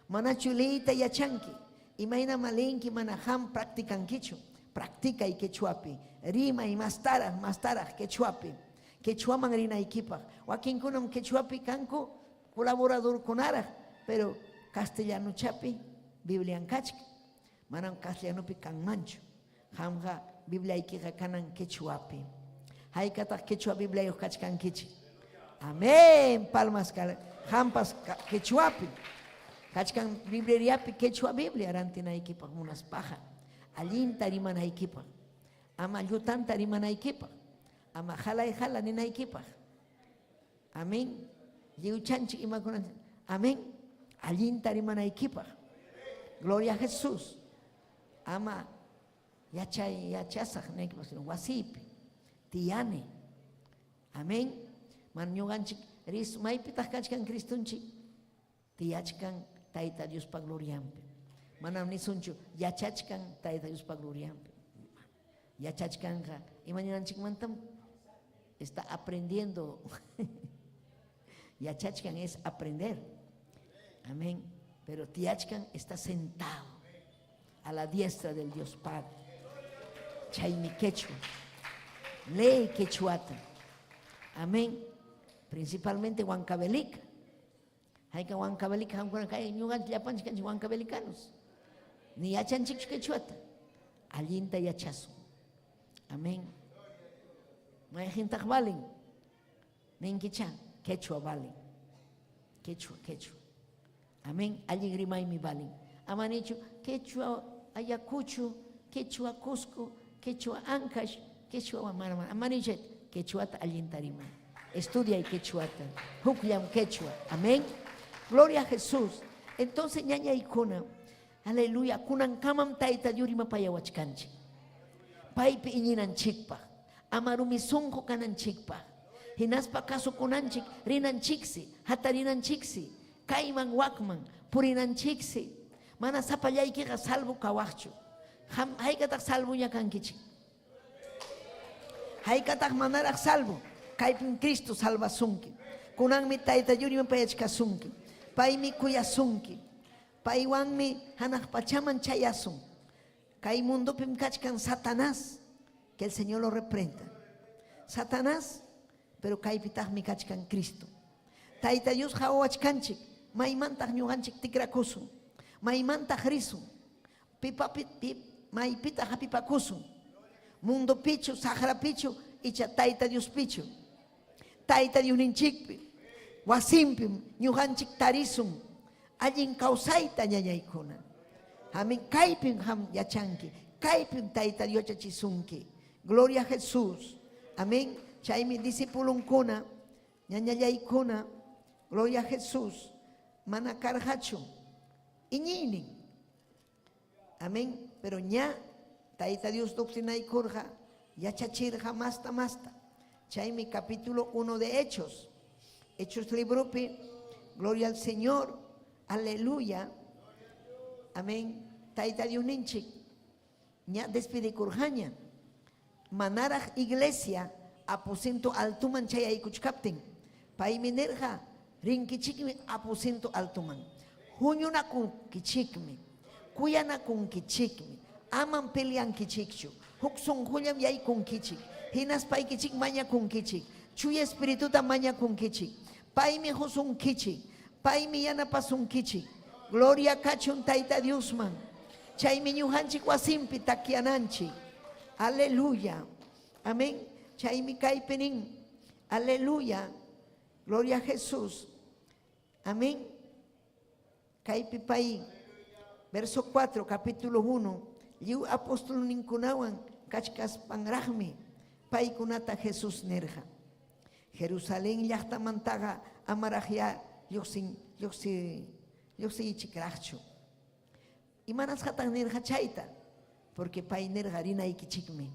Speaker 7: Manachu leeyta yachanki? Imaynamá leenki mana qam practicankichu? Practicay quechuapi. Rimay mastaraq, mastaraq quechuapi. Quechuaman rinaykipaq. Wakinkunam quechuapi kanku colaboradorkunaraq, pero castellanochapi Biblian kachkan. Manam castellanopi kanmanchu. Qamqa Bibliaykiqa kanan quechuapi. Haykataq quechua Bibliayuq kachkankichik? Amén. Palmas qampas quechuapi. Kachkan libreriapi quechua Biblia rantinaykipaq munaspaqa. Allinta rimanaykipaq. Ama llutanta rimanaykipaq. Ama jalay jala ninaykipaq. Amén. Lliwchanchik imakuna. Amén. Allinta rimanaykipaq. Gloria a Jesús. Ama yachay yachasaq niykipas wasiypi tiyani. Amén. Man ñuqanchik ris maypitaq kachkan Cristonchik? Tiyachkan Tayta Diospa glorianpi. Manam nisunchu yachachkan Tayta Diospa glorianpi. Yachachkanqa ima ninanchikmantam está aprendiendo. Yachachkan es aprender. Amén. Pero tiyachkan está sentado a la diestra del Dios Padre. Chaymi quechua. Lee quechuata. Amén. Principalmente Huancavelica.
Speaker 8: Hayka Huancavelica qamkuna kay ñuqanchik llapanchik kanchik huancavelicanos. Ni yachanchikchu quechuata. Allinta yachasun. Amén. Mayqintaq valen? Ninkichá, quechua valen. Quechua, quechua. Amén. Allin rimaymi valen. Ama nichu quechua Ayacucho, quechua Cusco, quechua Ancash, quechua mana mana. Ama nichu quechuata allinta rimay. Estudia quechuata. Hukllam quechua. Amén. Gloria a Jesús. Entonces ñañaykuna, aleluya, kunankamam Tayta Dios rimapayawachkanchik. Paypi iñinanchikpaq, ama rumi sunqu kananchikpaq, hinaspa kasukunanchik, rinanchiksi, hatarinanchiksi, kayman wakman purinanchiksi. Mana sapallaykiqa salvo kawaqchu. Qam haykataq salvoña kankichik?
Speaker 7: Haykataq manaraq salvo? Kaypim Cristo salvasunki. Kunanmi Tayta Dios rimapayachkasunki. Paymi kuyasunki. Paywanmi hanaq pachaman chayasun. Kay mundopim kachkan Satanás, que el Señor lo reprenda. Satanás, pero kaypitaqmi kachkan Cristo. Tayta Dios qawawachkanchik, maymantaq ñuqanchik tikrakusun, maymantaq risun, pipapi, pi, maypitaq hapipakusun, mundopichu, saqrapichu, icha Tayta Diospichu. Tayta Diosninchikpi, wasinpim ñuqanchik tarisun allin kawsayta ñañaykuna. Amén. Kaypim qam yachanki, kaypim Tayta Dios yachachisunki. Gloria a Jesús. Amén. Chaymi discipulunkuna, ñañallaykuna, gloria a Jesús, mana karqachu iñiynin. Amén. Pero ña Tayta Dios doctrinaykurqa, yachachirqa masta masta. Chaymi capítulo 1 de Hechos. Hechos libropi, gloria al Señor, aleluya. Amén. Tayta Diosninchik ña despidikurqaña. Manaraq iglesia aposento altoman chayaykuchkaptin, paymi nirqa, Rinkichikmi aposento altoman, huñunakunkichikmi, kuyanakunkichikmi, amam peleankichikchu, huk sunqullam yaykunkichik, hinaspaykichik mañakunkichik, Chuya Espirituta mañakunkichik, paymi qusunkichik, paymi yanapasunkichik. Gloria kachun Tayta Diosman. Chaymi ñuqanchik wasinpi takyananchik. Aleluya. Amén. Chaymi kaypi nin. Aleluya. Gloria a Jesús. Amén. Kaypi pay, verso 4, capítulo 1, lliw apostolninkunawan kachkaspanraqmi paykunata Jesús nirqa, Jerusalén llaqtamantaqa amaraqyá lluqsin, lluqsi, lluqsiychikraqchu. Imanasqataq nirqa chayta? Porque pay nirqa rinaykichikmi.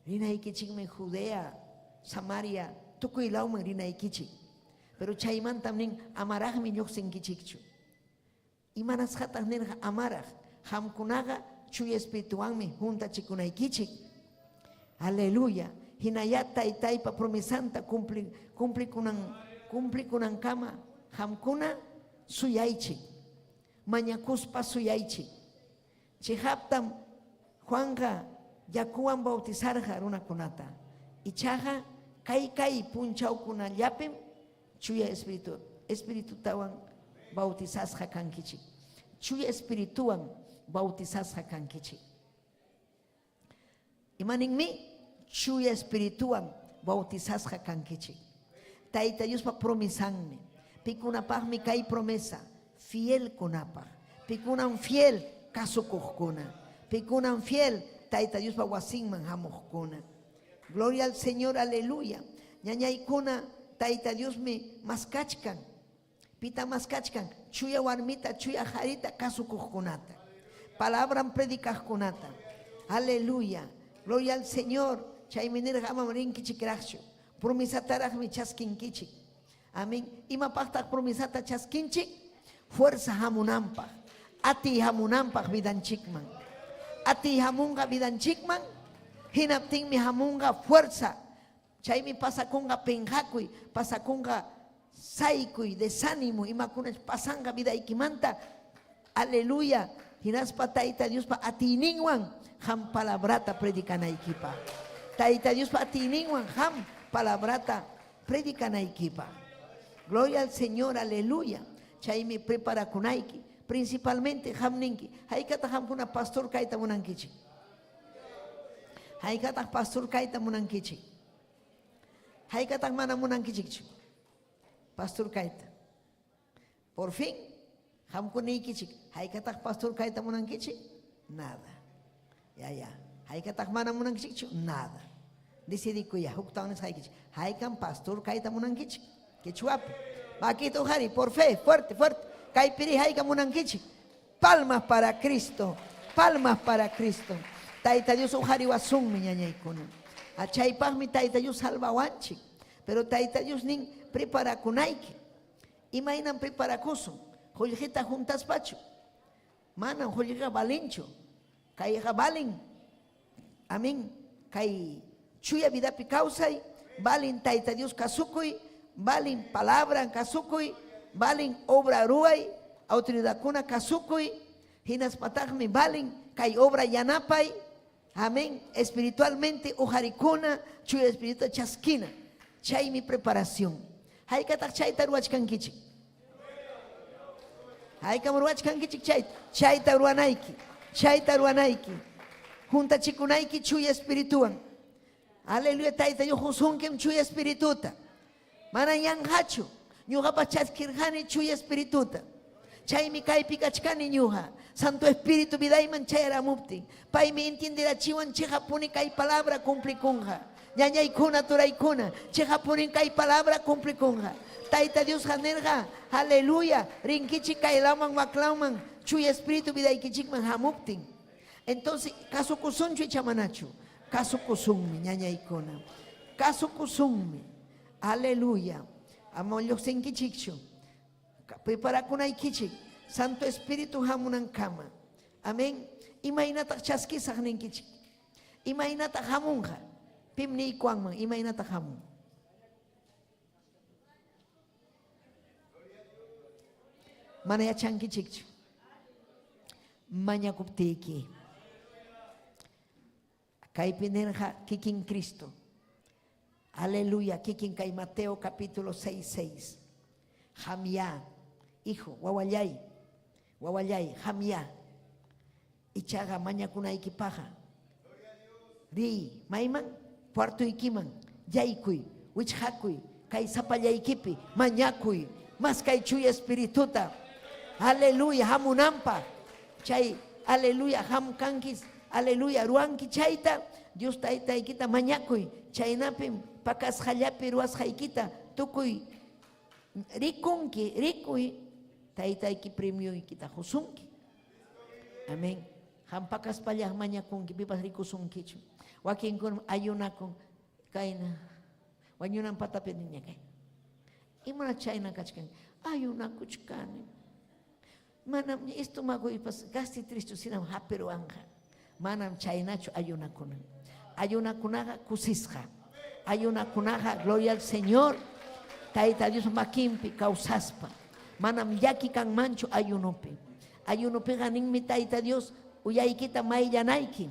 Speaker 7: Rinaykichikmi Judea, Samaria, tukuy lawman rinaykichik. Pero chaymantam nin amaraqmi lluqsinkichikchu. Imanasqataq nirqa amaraq? Qamkunaqa Chuya Espirituwanmi huntachikunaykichik. Aleluya. Hinayá Taytaypa promesanta cumpli, cumplikunan, cumplikunankama qamkuna suyaychik. Mañakuspa suyaychik. Cheqaptam Juanqa yakuwan bautizarqa runakunata. Ichaqa kay kay punchawkunallapim Chuya Espiritu, Espiritutawan bautizasqa kankichik. Chuya Espirituwan bautizasqa kankichik. Imaninmi? Chuya Espirituwan bautizasqa kankichik. Tayta Diospa promesanmi. Pikunapaqmi kay promesa? Fielkunapaq. Pikunam fiel? Kasukuqkuna. Pikunam fiel? Tayta Diospa wasinman hamuqkuna. Gloria al Señor, aleluya. Ñañaykuna, Tayta Diosmi maskachkan. Pita maskachkan? Chuya warmita, chuya qarita kasukuqkunata. Palabran predicaqkunata. Aleluya. Gloria al Señor. Chaymi nirqa amam rinkichikraqchu. Promesataraqmi chaskinkichik. Amén. Imapaqtaq promesata chaskinchik? Fuerza hamunanpaq. Atiy hamunanpaq vidanchikman. Atiy hamunqa vidanchikman. Hinaptinmi hamunqa fuerza. Chaymi pasakunqa penqakuy, pasakunqa saykuy, desánimo, imakuna pasanqa vidaykimanta. Aleluya. Hinaspa Tayta Diospa atiyninwan qam palabrata predicanaykipaq. Tayta Diospa atiyninwan qam palabrata predicanaykipaq.
Speaker 8: Gloria al Señor, aleluya. Chaymi preparakunayki. Principalmente qam ninki, haykataq qamkuna pastor kayta munankichik? Haykataq pastor kayta munankichik? Haykataq mana munankichikchu? Pastor kayta. Por fin, qamkunaykichik, haykataq pastor kayta munankichik? Nada. Ya, ya. Haykataq mana munankichikchu? Nada. Decidikuya, huktawan nisqaykichik. Haykam pastor kayta munankichik? Quechuapi. Makita uqhari, por fe, fuerte, fuerte. Kaypiri haykam munankichik? Palmas para Cristo. Palmas para Cristo. Tayta Dios uqhariwasunmi ñañaykuna. Chaypaqmi Tayta Dios salvawanchik. Pero Tayta Dios nin preparakunayki. Imaynam preparakusun? Qullqita juntaspachu? Manam qullqiqa valenchu. Kayqa valen. Amén. Kay chuya vidapi kawsay, valen Tayta Dios kasukuy, valen palabran kasukuy, valen obra ruway, autoridadkuna kasukuy, hinaspataqmi valen kay obra yanapay, amén, espiritualmente uqarikuna, chuya espirituta chaskina. Chaymi preparación. Haykataq chayta ruwachkankichik? Haykam ruwachkankichik chayta? Chayta ruwanayki, chayta ruwanayki. Juntachikunayki chuya espirituwan. Aleluya, Tayta Dios qusunkim chuya espirituta. Mana yanqachu. Ñuqapas chaskirqani chuya espirituta. Chaymi kaypi kachkani ñuqa. Santo Espíritu vidayman chayaramuptin. Paymi entienderachiwan cheqapuni kay palabra cumplikunqa. Ñañaykuna, turaykuna, cheqapuni kay palabra cumplikunqa. Tayta Diosqa nirqa, aleluya, rinkichik kaylawman waklawman chuya espíritu vidaykichikman hamuptin. Entonces, kasukusunchu icha manachu? Kasukusunmi, ñañaykuna. Kasukusunmi. Aleluya. Ama lluqsinkichikchu. Preparakunaykichik Santo Espíritu hamunankama. Amén. Imaynataq chaskisaq ninkichik? Imaynataq hamunqa? Pim niykuwanman imaynataq hamun? Mana yachankichikchu. Mañakuptiyki. Kaypi nirqa kikin Cristo. Aleluya, kikin kay Mateo capítulo 6, 6. Qamyá, hijo, wawallay, wawallay, qamyá. Ichaqa mañakunaykipaqqa riy mayman? Cuartoykiman yaykuy, wichqakuy, kay sapallaykipi mañakuy, maskay chuya espirituta. Aleluya, hamunanpaq. Chay, aleluya, ham kankis, aleluya, ruwanki chayta, Dios taytaykita mañakuy, chaynapim pakasqallapi ruwasqaykita tukuy rikunki, rikuy, taytayki premioykita qusunki. Amén. Qam pakaspallam mañakunki, pipas rikusunkichu. Wakinkunam ayunakun, kayna, wañunan patapi niña kayna. Imana chayna kachkan? Ayunakuchkani. Manam estomaguypas gastritis sinam hapiruwanqa. Manam chaynachu ayunakunan. Ayunakunaqa kusisqa. Ayunakunaqa, gloria al Señor, Tayta Dios makinpi kawsaspa. Manam llaki kanmanchu ayunopi. Ayunopiqa ninmi Tayta Dios uyaykita mayllanayki.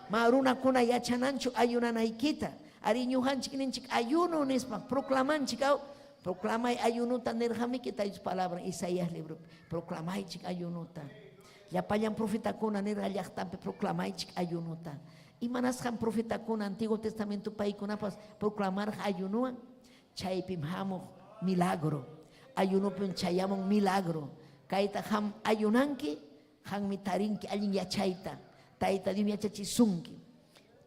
Speaker 8: Ma runakuna yachananchu ayunanaykita. Ari ñuqanchik ninchik ayuno nispa proclamanchik aw. Proclamay ayunota nirqamiki Tayta Dios palabra Isaías libropi. Proclamaychik ayunota. Llapallan profetakuna nirqa llaqtanpi proclamaychik ayunota. Imanasqam profetakuna Antiguo Testamento paykunapas proclamarqa ayunowan? Chaypim hamuq milagro. Ayunopim chayamun milagro. Kayta qam ayunanki, qammi tarinki allin yachayta. Tayta Dios yachachisunki.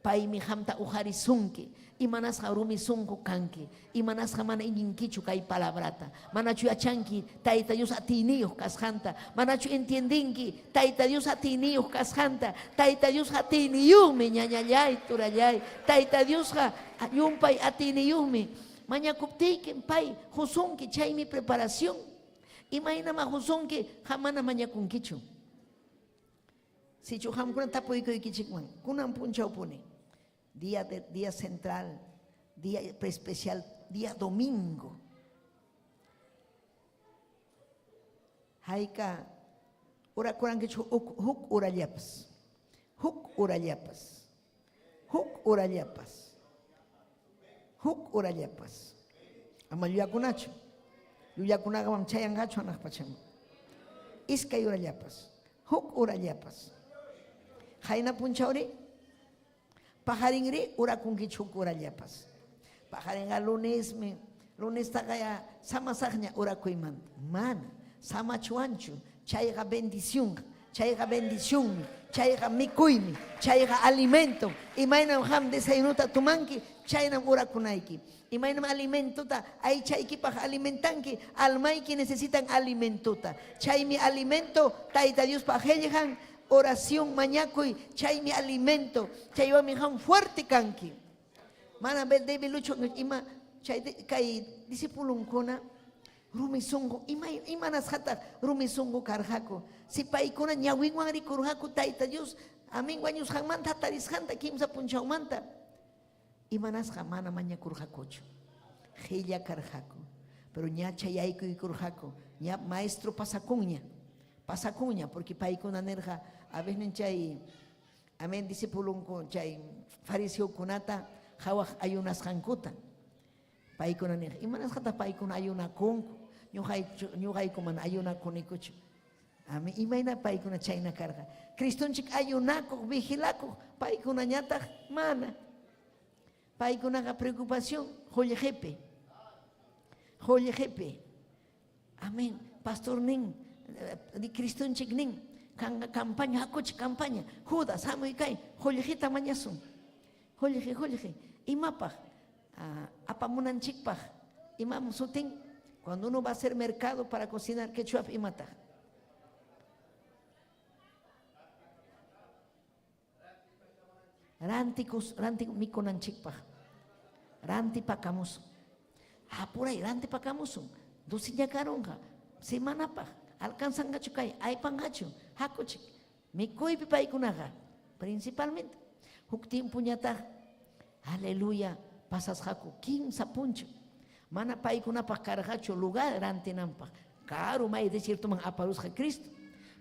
Speaker 8: Paymi qamta uqarisunki. Imanasqa rumi sunqu kanki? Imanasqa mana iñinkichu kay palabrata? Manachu yachanki Tayta Dios atiyniyuq kasqanta? Manachu entiendenki Tayta Dios atiyniyuq kasqanta? Tayta Diosqa atiyniyuqmi, ñañallay, turallay. Tayta Diosqa llumpay atiyniyuqmi. Mañakuptiykim pay qusunki, chaymi preparación. Imaynamá qusunki? Qam mana mañakunkichu. Sichu qamkuna tapuykuykichikman, kunan punchawpuni, día de día central, día especial, día domingo. Hayka orakurankichu huk, huk urallapas, huk urallapas, huk urallapas, huk urallapas. Ama llullakunachu. Llullakunaqa manam chayanqachu hanaq pachaman. Iskay urallapas, huk urallapas. Qayna punchawri paqarinri urakunkichu huk urallapas. Paqarinqa lunesmi, lunestaqa ya samasaqña urakuymanta. Mana, samachuwanchu. Chayqa bendicionqa, chayqa bendicionmi, chayqa mikuymi, chayqa alimentom. Imaynam qam desayunota tomanki, chaynam urakunayki. Imaynam alimentota aychaykipaq alimentanki, almayki necesitan alimentota. Chaymi alimento Tayta Diospa qellqan, oración, mañakuy, chaymi alimento. Chaywanmi qam fuerte kanki. Mana debiluchu ima chay kay discipulonkuna rumi sunqu ima imanasqataq rumi sunqu karqaku? Si paykuna ñawinwan rikurqaku Tayta Dios amén wañusqanmanta hatarisqanta kimsa punchawmanta. Imanasqa mana mañakurqakuchu. Qilla karqaku. Pero ña chayaykuykurqaku. Ña maestro pasakunña. Pasakunña porque paykuna nirqa a veces chay amén discipulonku chay fariseokunata qhawaq ayunasqankuta. Paykuna nirqa, imanasqataq paykuna ayunakunku? Ñuqayku mana ayunakunikuchu. Amén. Imayna paykuna chayna karqa? Cristonchik ayunakuq, vigilakuq, paykunañataq mana. Paykunaqa preocupación qullqipi. Qullqipi. Amén. Pastor nin, Cristonchik nin, kanqa campaña, hakuchik campaña. Judas, hamuy kay, qullqita mañasun. Qullqi, qullqi. Imapaq? Apamunanchikpaq. Imam sutin? Cuando uno va a hacer mercado para cocinar quechuapi imataq? Rantikus, ranti mikunanchikpaq. Rantipakamusun. Apuray, rantipakamusun. Dusiña karunqa. Semanapaq. Alcanzanqachu kay, aypanqachu. Hakuchik. Mikuypi paykunaqa, principalmente. Huk tiempoñataq, aleluya, pasasqaku kimsa punchaw. Mana paykunapaq karqachu lugar rantinanpaq. Karu may desiertoman aparusqa Cristo.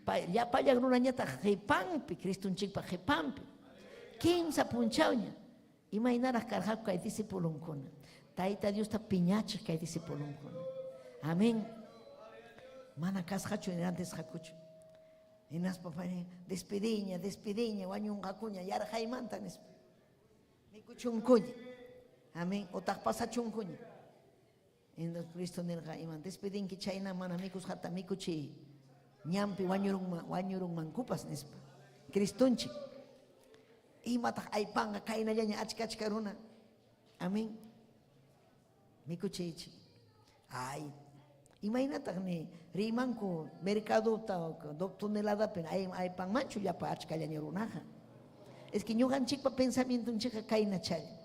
Speaker 8: Pay, llapallan runañataq qepanpi, Cristonchikpa qepanpi. Kimsa punchawña. Imaynaraq karqaku kay discipulonkuna. Tayta Diosta piñachiq kay discipulonkuna. Amén. Mana kasqachu rantisqakuchu. Hinaspa pay despediña, despediña, wañunqakuña yarqaymanta nispa. Mikuchunkuña. Amén. Otaq pasachunkuña. Entonces Cristo nirqa, iman despedinki chayna mana mikusqata mikuchiy. Ñanpi wañurunman, wañurunmankupas nispa. Cristonchik. Imataq aypanqa kaynallaña achka achka runa. Amén. Mikuchiychik. Ay, imaynataq ni rimanku mercadota toneladapi aypanmanchu llapa achkallaña runaqa. Es que ñuqanchikpa pensamientonchikqa kaynachalla.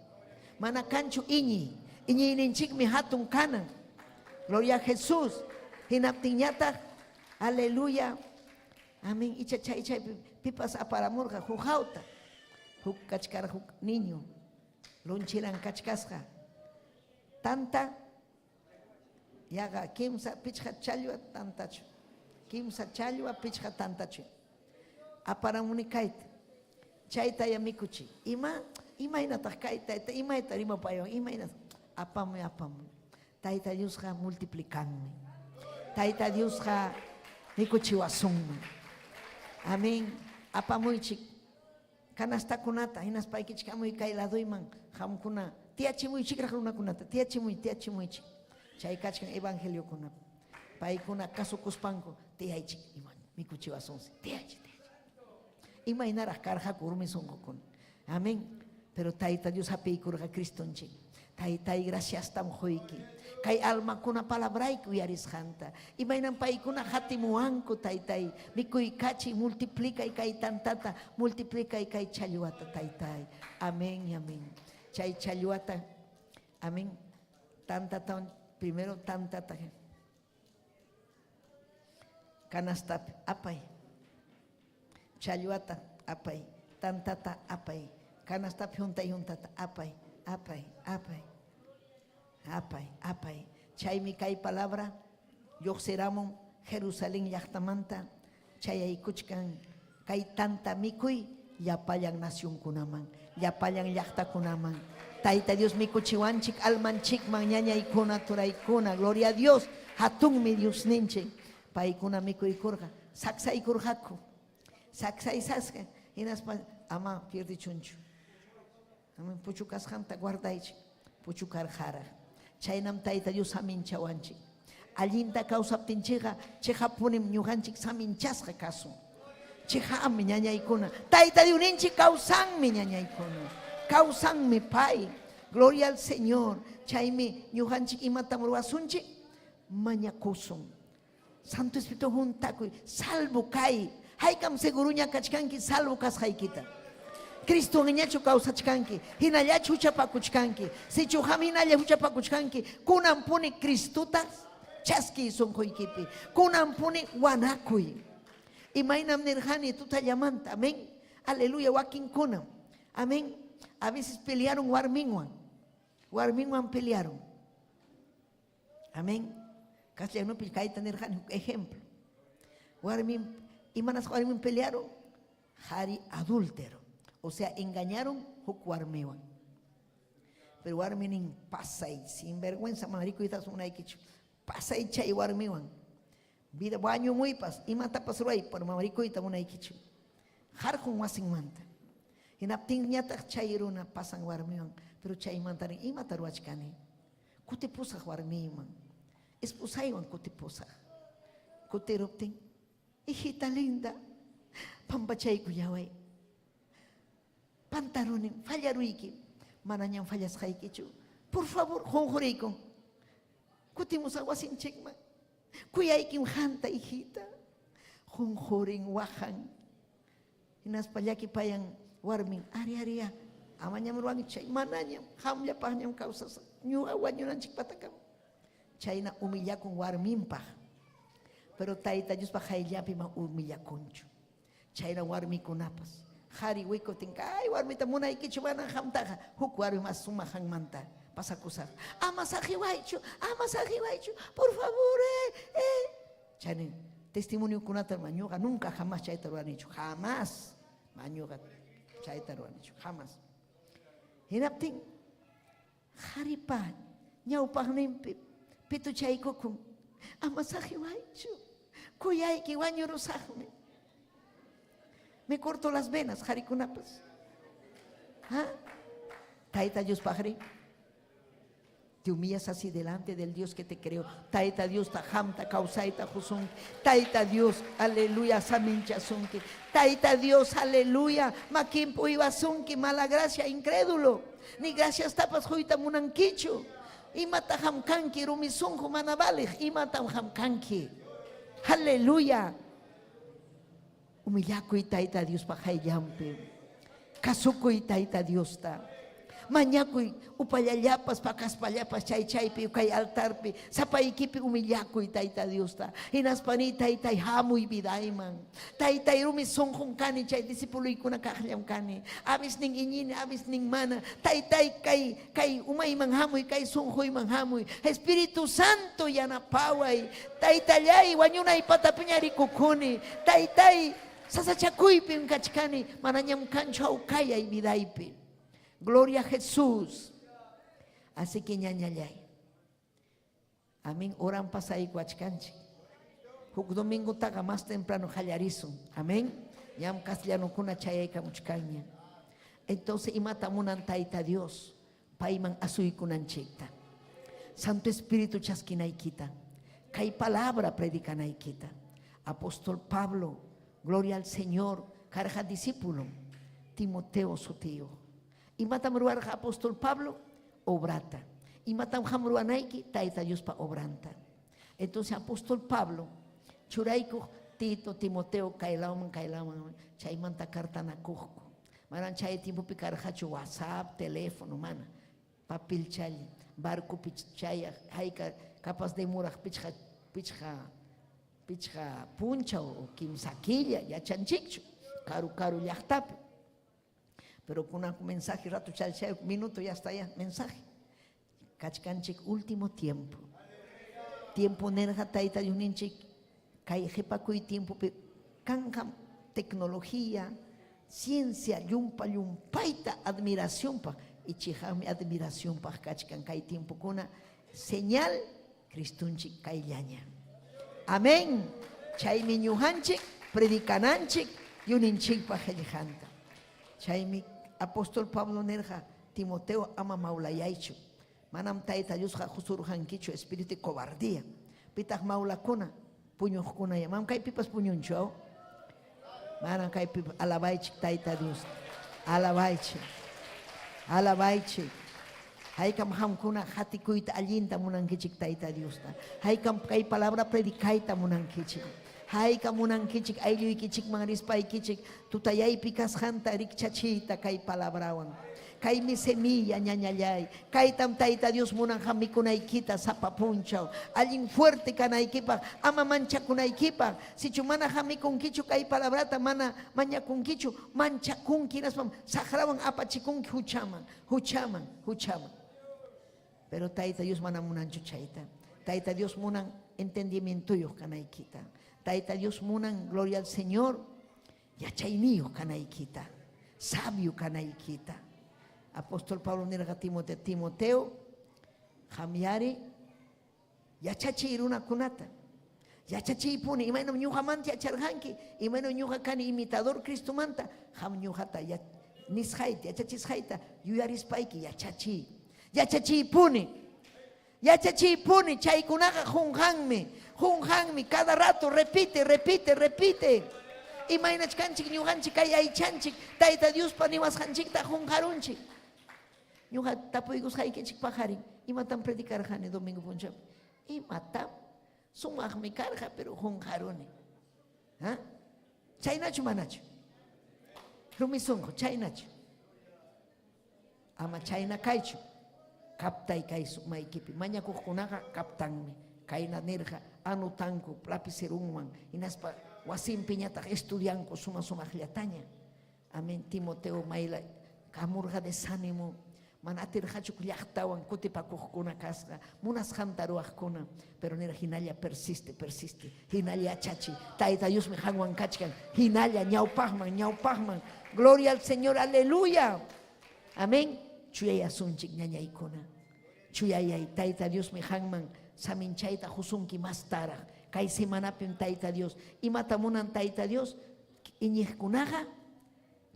Speaker 8: Mana kanchu iñiy. Iñiyninchikmi hatun kanan. Gloria a Jesús. Hinaptinñataq, aleluya. Amén. Icha chay chaypi pipas aparamurqa huk hawta. Huk kachkarqa huk niño. Loncheran kachkasqa. Tanta yaqa kimsa pichqa challwa tantachu. Kimsa challwa pichqa tantachu. Aparamuni kayta. Chayta ya mikuchi. Ima imaynataq kay tayta imayta rimapayawan imaynataq apamuy apamuy. Tayta Diosqa multiplicanmi. Tayta Diosqa mikuchiwasunmi. Amén. Apamuychik Canastakunata hinaspaykichik hamuy kay ladoyman qamkuna tiyachimuychikraq runakunata, tiyachimuy, tiyachimuychik. Chay kachkan evangeliokunapi. Paykuna kasukuspanku tiyaychik, ima mikuchiwasunsi, tiyaychik, tiyaychik. Imaynaraq karqaku rumi sunqukuna. Amén. Pero Tayta Dios hapiykurqa Cristonchik. Taytay, graciastam qoyki. Kay almakuna palabrayki uyarisqanta. Imaynam paykuna qatimuwanku, Taytay. Mikuykachiy, multiplicay kay tantata, multiplicay kay challwata, Taytay. Amén, amén. Chay challwata, amén. Tantata, primero tantata. Canastapi apay. Challwata apay, tantata apay, canastapi huntay huntata apay, apay, apay, apay, apay. Chaymi kay palabra lluqsiramun Jerusalén llaqtamanta chayaykuchkan kay tanta mikuy llapallan nacionkunaman, llapallan llaqtakunaman. Tayta Dios mikuchiwanchik almanchikman ñañaykuna turaykuna. Gloria a Dios. Hatunmi Diosninchik. Paykuna mikuykurqa. Saksaykurqaku. Saksaysasqa. Hinaspa ama pierdichunchu. Ama puchukasqanta guardaychik. Puchukarqaraq. Chaynam Tayta Dios saminchawanchik. Allinta kawsaptinchikqa cheqappunim ñuqanchik saminchasqa kasun. Cheqapmi ñañaykuna. Tayta Diosninchik kawsanmi ñañaykuna. Kawsanmi pay. Gloria al Señor. Chaymi ñuqanchik imatam ruwasunchik? Mañakusun. Santo Espíritu huntakuy, salvo kay. Haykam seguruña kachkanki salvo kasqaykita? Cristowanñachu kawsachkanki? Hinallachu huchapakuchkanki? Sichu qam hinalla huchapakuchkanki, kunanpuni Cristota chaskiy sunquykipi. Kunanpuni wanakuy. Imaynam nirqani tutallamanta, amén. Aleluya, wakinkunam, amén. A veces pelearon warminwan. Warminwan pelearon. Amén. Castellanopi kayta nirqani huk ejemplo. Warmin, imanasqa warmin pelearon? Qhari adúltero. O sea, engañaron huk warmiwan. Pero warmi nin, pasay, sinvergüenza, mana rikuytapas munaykichu. Pasay chay warmiwan. Vida wañumuypas, imatapas ruway, pero mana rikuyta munaykichu. Qarqun wasinmanta. Hinaptinñataq chay runa pasan warmiwan, pero chaymanta nin, imata ruwachkani? Kutipusaq warmiyman, esposaywan kutipusaq. Kutiruptin, hijita linda, pampachaykullaway. Pantarunim, fallaruykim, manañam fallasqaykichu. Por favor, qunquriykun. Kutimusaq wasinchikman. Kuyaykim qanta, hijita. Qunqurin, waqan. Hinaspa llakipayan warmin, ari ariya, amañam ruwanki chay, manañam, qamllapaqñam kawsasaq, ñuqa wañunanchikpatakama. Chayna humillakun warminpaq, pero Tayta Diospa qayllanpi ma humillakunchu. Chayna warmikunapas, qhari wikutin, kay warmita munaykichu mana qamtaqa, huk warmi mas sumaq qanmanta pasakusaq. Ama saqiwaychu, ama saqiwaychu, por favor, eh, eh. Chayna testimoniokunata ñuqa nunca jamás chayta ruwanichu, jamás. Ñuqa chayta ruwanichu, jamás. Hinaptin qharipa ñawpaqninpi pituchaykukun, ama saqiwaychu, kuyayki wañurusaqmi. Me corto las venas, qharikunapas. ¿Ah? Tayta Diospaqri. Te humillas así delante del Dios que te creó. Tayta Diosta qamta kawsayta qusunki. Tayta Dios, aleluya, saminchasunki. Tayta Dios, aleluya, makinpi uywasunki, mala gracia, incrédulo. Ni graciastapas quyta munankichu. Imataq qam kanki, rumi sunqu mana valeq, imatam qam kanki. Aleluya. Humillakuy Tayta Diospa qayllanpi. Kasukuy Tayta Diosta. Mañakuy upallallapas, pakaspallapas chay chaypi kay altarpi, sapaykipi humillakuy Tayta Diosta. Hinaspa niy Taytay hamuy vidayman. Taytay rumi sunqun kani chay discipuloykuna kaqllam kani. Avisnin iñini, avisnin mana. Taytay kay kay umayman hamuy, kay sunquyman hamuy. Espíritu Santo yanapaway. Taytallay, wañunay patapiña rikukuni. Taytay, sasachakuypim kachkani, manañam kanchu hawkayay vidaypi. Gloria a Jesús. Así que ñañallay. Amén. Oran pasaykuachkanchik. Huk domingotaqa más temprano qallarisun. Amén. Ñam castellanokuna chayaykamuchkanña. Entonces, imata munan Tayta Dios? Payman asuykunanchikta. Santo Espíritu chaskinaykita. Kay palabra predicanaykita. Apóstol Pablo, gloria al Señor, karqa discípulo. Timoteo sutiyuq. Imatam ruwarqa apóstol Pablo? Obrata. Imatam qam ruwanayki? Tayta Diospa obranta. Entonces apóstol Pablo churaykuq Tito, Timoteo kay lawman, kay lawman, chaymanta cartanakuqku. Manan chay tiempopi karqachu WhatsApp, teléfono, mana. Papelchalla, barcopi chayaq, hayka capaz demoraq pichqa, pichqa, pichqa punchaw o kimsa killa, yachanchikchu, karu karu llaqtapi. Pero kunan mensaje rato chay minuto ya está ya mensaje. Kachkanchik último tiempo. Tiempo nirqa Tayta Diosninchik kay qhipakuy tiempopi kanqa tecnología, ciencia llumpa llumpayta admiracionpaq. Y chiqaqmi admiracionpaq kachkan kay tiempokuna señal Cristonchik kayllaña. Amén. Chaymi ñuqanchik predicananchik yuninchikpa qillqanta. Chaymi apóstol Pablo nirqa Timoteo ama mawlayaychu. Manam Tayta Diosqa husurqankichu espíritu de cobardía. Pitaq mawlakuna puñuqkuna ya. Manam kaypipas puñunchu aw. Manam kaypi alabaychik Tayta Dios. Alabaychik. Alabaychik. Haykam qamkuna qatikuyta allinta munankichik Tayta Diosta. Haykam kay palabra predicayta munankichik. Haykam munankichik aylluykichikman rispaykichik tutayaypi kasqanta rikchachiyta kay palabrawan. Kaymi semilla ñañallay. Kaytam Tayta Dios munan qam mikunaykita sapa punchaw. Allin fuerte kanaykipaq, ama manchakunaykipaq. Sichu mana qam mikunkichu kay palabrata, mana mañakunkichu, manchakunki hinaspam saqrawan apachikunki huchaman, huchaman, huchaman. Pero Tayta Dios mana munanchu chayta. Tayta Dios munan entendimientoyuq kanaykita. Tayta Dios munan, gloria al Señor, yachayniyuq kanaykita, sabio kanaykita. Apóstol Pablo nirqa Timoteo, Timoteo, qamyari yachachiy runakunata. Yachachiypuni, imaynam ñuqamanta yacharqanki, imaynam ñuqa kani imitador Cristomanta, qam ñuqata nisqayta, yachachisqayta yuyarispayki yachachiy. Yachachiypuni. Yachachiypuni, chaykunaqa qunqanmi, qunqanmi, cada rato repite, repite, repite. Imaynach kanchik ñuqanchik kay aychanchik, Tayta Diospa niwasqanchikta qunqarunchik. Ñuqa tapuykusqaykichik paqarin, imatam predicarqani domingo punchawpi? Imatam? Sumaqmi karqa, pero qunqaruni. Ha? Chaynachu manachu? Rumi sunqu, chaynachu? Ama chayna kaychu. Kaptay kay sumaykipi. Mañakuqkunaqa kaptanmi. Kayna nirqa, anotanku lapicerunwan, hinaspa wasinpiñataq estudianku suma sumaqllataña. Amén. Timoteo mayla kamurqa desánimo. Mana atirqachu llaqtawan kutipakuqkuna kasqa, munasqanta ruwaqkuna, pero nirqa hinalla persiste, persiste, hinalla yachachi. Tayta Diosmi qanwan kachkan, hinalla ñawpaqman, ñawpaqman. Gloria al Señor, aleluya. Amén. Chuyayasunchik ñañaykuna. Chuyayay, Tayta Diosmi qanman saminchayta husunki mastaraq. Kay semanapim Tayta Dios. Imata munan Tayta Dios? Iñiqkunaqa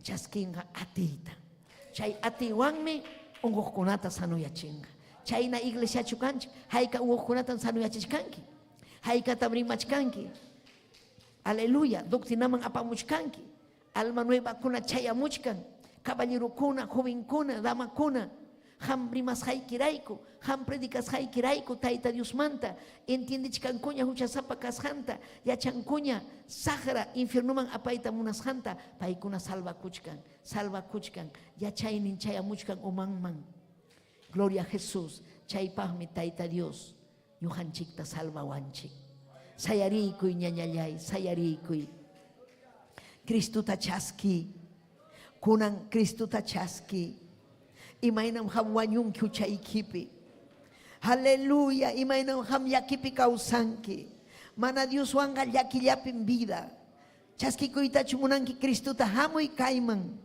Speaker 8: chaskinqa atiyta. Chay atiywanmi unquqkunata sanuyachinqa. Chayna iglesiachu kanchik? Hayka unquqkunatam sanuyachichkanki? Haykatam rimachkanki? Aleluya, doctrinaman apamuchkanki. Alma nuevakuna chayamuchkan, caballerokuna, jovenkuna, damakuna. Qam rimasqaykirayku, qam predicasqaykirayku Tayta Diosmanta entiendechkankuña huchasapa kasqanta, yachankuña saqra infiernoman apayta munasqanta, paykuna salvakuchkan, salvakuchkan, yachaynin chayamuchkan umanman. Gloria a Jesús, chaypaqmi Tayta Dios ñuqanchikta salvawanchik. Sayariykuy ñañallay, sayariykuy. Cristota chaski. Kunan Cristota chaski. Imaynam qam wañunki huchaykipi. Aleluya, imaynam qam llakipi kawsanki. Mana Dioswanqa llakillapim vida. Chaskikuytachu munanki Cristota hamuy kayman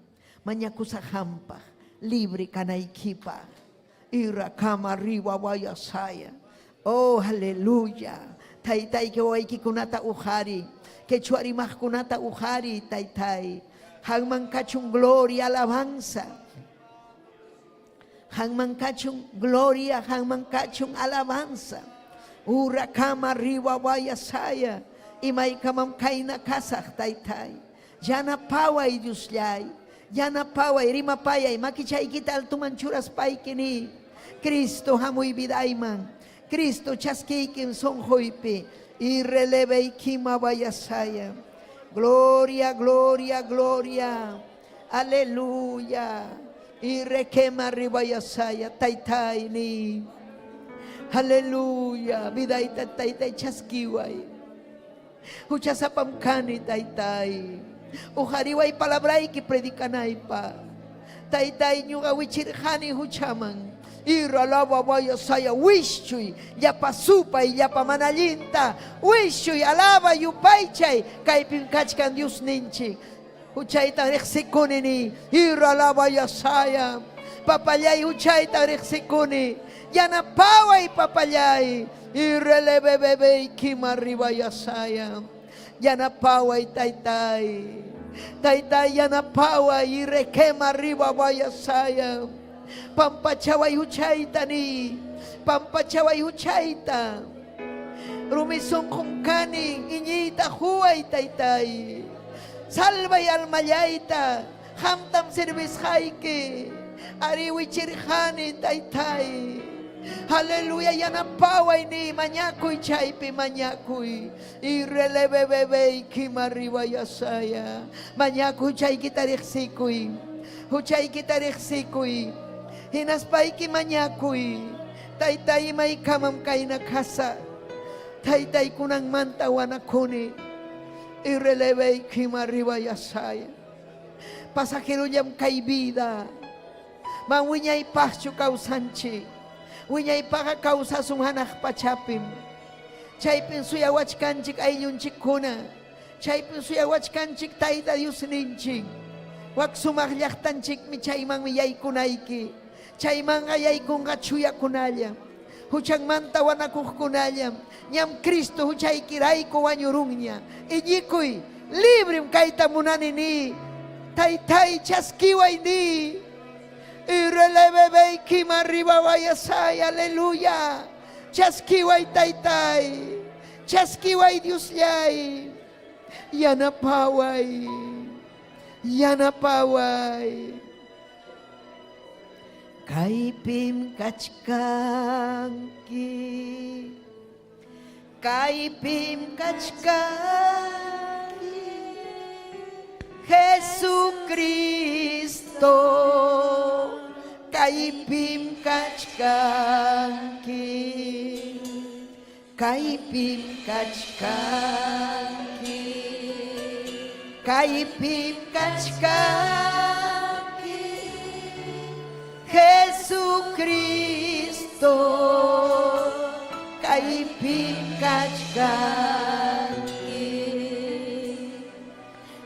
Speaker 8: mañakusaq qampaq libre kanaykipaq. Irakama riwa wayasaya. Oh, aleluya. Taytayki wawaykikunata uqari. Quechua rimaqkunata uqari, taytay. Qanman kachun gloria, alabanza. Qanman kachun gloria, qanman kachun alabanza. Urakama riwa wayasaya. Imaykamam kayna kasaq, taytay. Yanapaway, Diosllay. Yanapaway, rimapayay, makichaykita altuman churaspayki ni. Cristo hamuy vidayman. Cristo chaskiykim sunquypi. Y releveykima wayasaya. Gloria, gloria, gloria. Aleluya. Y requema ribayasaya taytay ni. Aleluya. Vidayta taytay chaskiway. Huchasapam kani taytay. Uqariway palabrayki predicanaypaq. Taytay ñuqa wichirqani huchaman. Iralaba saya wischuy, llapa supay, llapa mana allinta, wischuy, alaba yupaychay, kaypim kachkan Diosninchik. Huchayta riqsikuni ni, iralaba yasaya. Papallay huchayta riqsikuni. Yanapaway papallay. Irrelebebebeykim arribayasaya. Yanapaway taytay. Taytay yanapaway irrequema arriba vayasaya. Pampachaway huchayta ni. Pampachaway huchayta. Rumi sunqum kani iñiyta huway taytay. Salvay almallayta. Qamtam servisqayki. Ari wichirqani taytay. Aleluya yanapaway ni mañakuy chaypi mañakuy. Irrelebebebeykim arriba yasaya. Mañakuy chaykita riqsikuy. Huchaykita riqsikuy. Hinaspayki mañakuy. Taytay imaykamam kayna kasaq. Taytay kunanmanta wanakuni. Irrelebeykim arriba yasaya. Pasajerollam kay vida. Man wiñaypaqchu kawsanchik. Wiñaypaqqa kawsasun hanaq pachapim. Chaypim suyawachkanchik ayllunchikkuna. Chaypim suyawachkanchik Tayta Diosninchik. Wak sumaq llaqtanchikmi chaymanmi yaykunayki. Chaymanqa yaykunqa chuyakunallam. Huchanmanta wanakuqkunallam. Ñam Cristo huchaykirayku wañurunña. Iñikuy, librem kayta munani ni. Taytay chaskiway ni. Irrelebebeykim arriba vayasay, aleluya. Chaskiway taytay. Chaskiway Diosllay. Yanapaway. Yanapaway.
Speaker 7: Kaypim kachkanki. Kaypim kachkanki. Jesucristo. Kaypim kachkanki. Kaypim kachkanki. Kaypim kachkanki. Jesucristo. Kaypim kachkanki.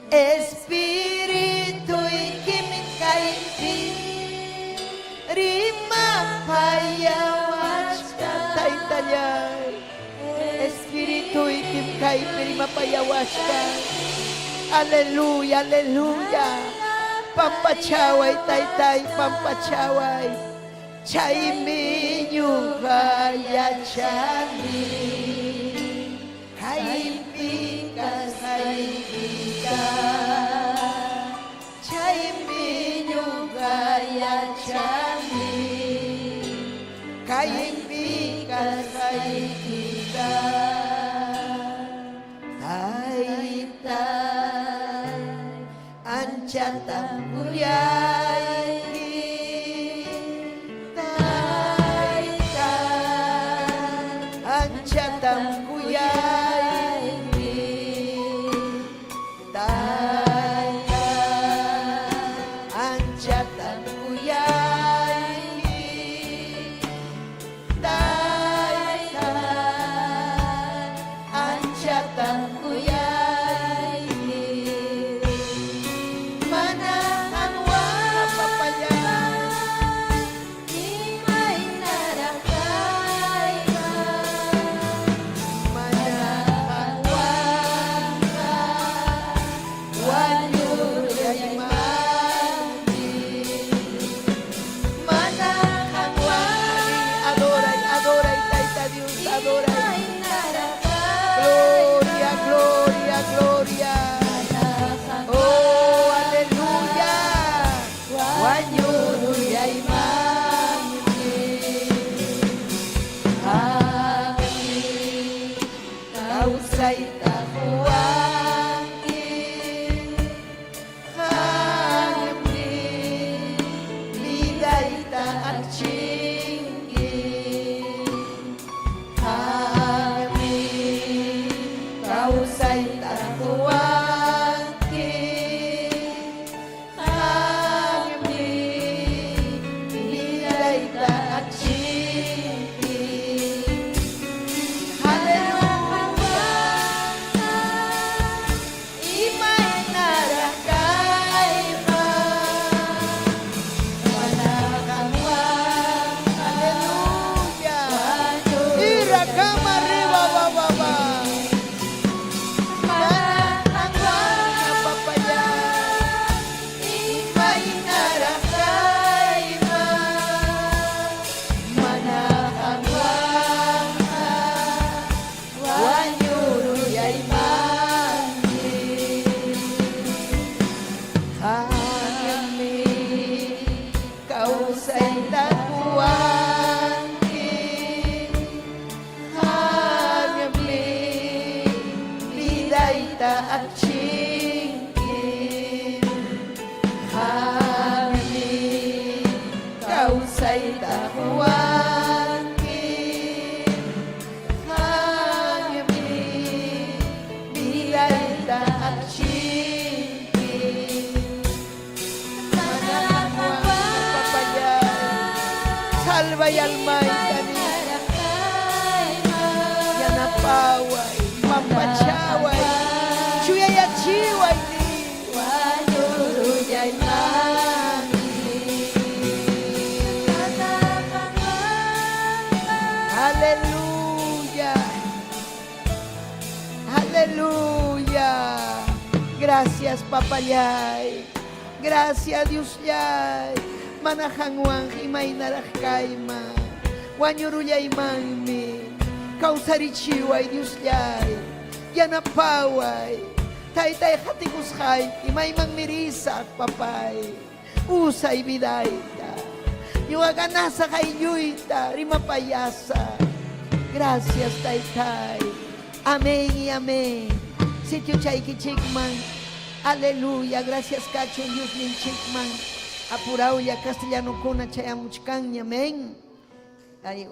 Speaker 7: Espirituykim kaypi rimapayawachkan.
Speaker 8: Taytallay. Espirituykim kaypi rimapayawachkan. Aleluya, aleluya. Pampachaway, taytay, pampachaway. Chaymi ñuqa yachani.
Speaker 7: Kaypi kasqaykita. Chaymi ñuqa yachani. Kaypi kasqaykita. Taytay, anchatam kuyayki. Taytay,
Speaker 8: Anchatam kuyayki. Taytay, anchatam kuyayki. Taytay, anchatam kuyayki.
Speaker 6: Mana qanwan imaynaraq kayman.
Speaker 8: Mana qanwanqa wañuruyaymanmi. Mana qanwan. Adoray, adoray, Tayta Dios, adoray.
Speaker 6: Imaynaraq
Speaker 8: Gloria, gloria, gloria. Oh, aleluya.
Speaker 7: Wañuruyaymanmi. Qammi kawsayta quwanki. Qammi vidayta akchinki. Qammi kawsayta quwanki. Qammi vidayta akchinki. Aleluya.
Speaker 8: Aleluya. Aleluya. Gracias, papallay. Gracias, Diosllay. Mana qanwan imaynaraq kayman. Wañurullaymanmi. Kawsarichiway, Diosllay. Yanapaway. Taytay qatikusqayki maymanmi risaq, papay. Usay vidayta. Ñuqa ganasaq aylluyta rimapayasaq. Gracias, taytay. Amén y amén. Sitiochaykichikman. Aleluya. Gracias kachun Diosninchikman. Apurawlla castellanokuna chayamuchkanña. Amén. Ay,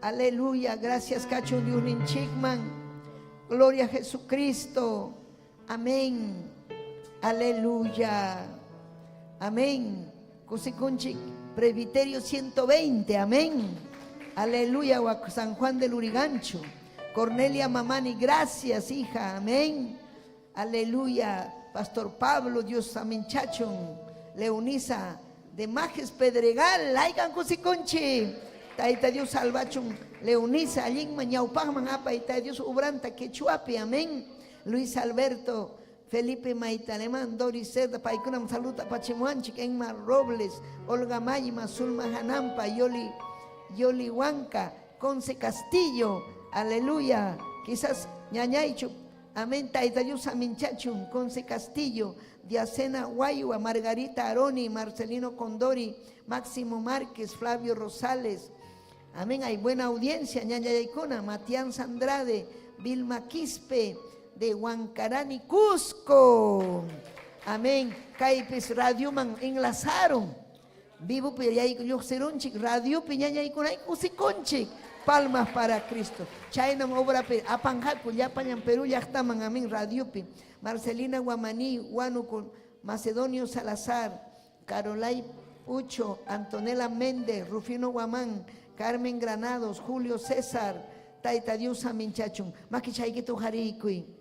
Speaker 8: aleluya. Gracias kachun Diosninchikman. Gloria a Jesucristo. Amén. Aleluya. Amén. Kusikunchik, Presbiterio 120. Amén. Aleluya. San Juan del Lurigancho. Cornelia Mamani, gracias, hija. Amén. Aleluya. Pastor Pablo, Dios amén, chachun. Leonisa de Majes Pedregal, Aigan kusikunchi. Tayta Dios salvachun. Leonisa, allinman ñawpaqman apay, Tayta Dios ubranta quechuapi. Amén. Luis Alberto, Felipe Maitalemán, Doris Cerda, paykunam saluta apachimuanchik, Enma Robles, Olga Mayma, Zulma Janampa, Yoli, Yoli Huanca, Conce Castillo, aleluya. Quizás ñañaychu, amén, Tayta Dios aminchachun, Conce Castillo, Diacena Guayua, Margarita Aroni, Marcelino Condori, Máximo Márquez, Flavio Rosales. Amén, hay buena audiencia, ñañayaykuna, Matián Sandrade, Vilma Quispe, de Huancarani, Cusco. Amén. Kaypis radioman enlazaron. Vivo lluqsirunchik, radiopi ñañaykunay kusikunchik. Palmas para Cristo. Chaynam obra apanjaku llapallan Perú llaqtaman, amén, radiopi. Marcelina Guamaní, Huánuco, Macedonio Salazar, Carolay Ucho, Antonella Méndez, Rufino Guamán, Carmen Granados, Julio César, Tayta Dios aminchachun. Makichaykita uqariykuy.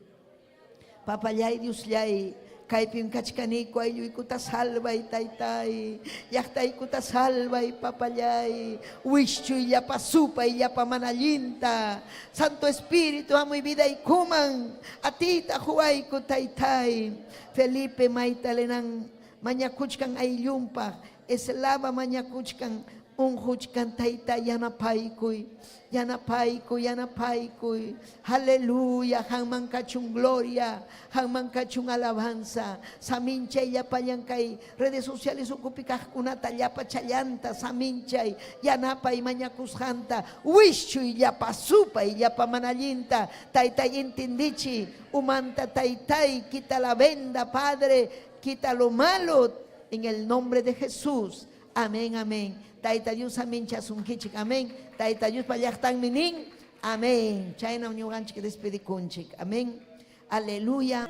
Speaker 8: Papallay Diosllay, kaypim kachkaniku aylluykuta salvay, taytay. Llaqtaykuta salvay, papallay. Wischuy llapa supay, llapa mana allinta. Santo Espíritu, hamuy vidaykuman. Atiyta quwayku, taytay. Felipe Maitalenan mañakuchkan ayllunpaq. Eslava mañakuchkan unquchkan, tayta yanapaykuy. Yanapaykuy, yanapaykuy. Aleluya, qanman kachun gloria, qanman kachun alabanza. Saminchay llapallan kay redes sociales ukupi kaqkunata llapa challanta, saminchay, yanapay mañakusqanta, wischuy llapa supay, llapa mana allinta. Taytay entendichi, umanta taytay, quita la venda, Padre, quita lo malo, en el nombre de Jesús. Amén, amén. Tayta Dios aminchasunkichik, amén. Tayta Diospa llaqtanmi nin, amén. Chaynam ñuqanchik despedikunchik, amén. Aleluya.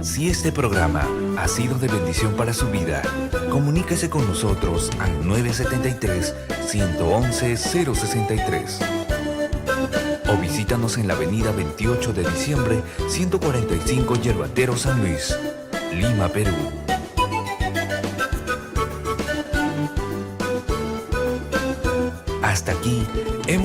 Speaker 1: Si este programa ha sido de bendición para su vida, comuníquese con nosotros al 973 111 063 o visítanos en la avenida 28 de diciembre, 145 Yerbatero San Luis, Lima, Perú. Hasta aquí hemos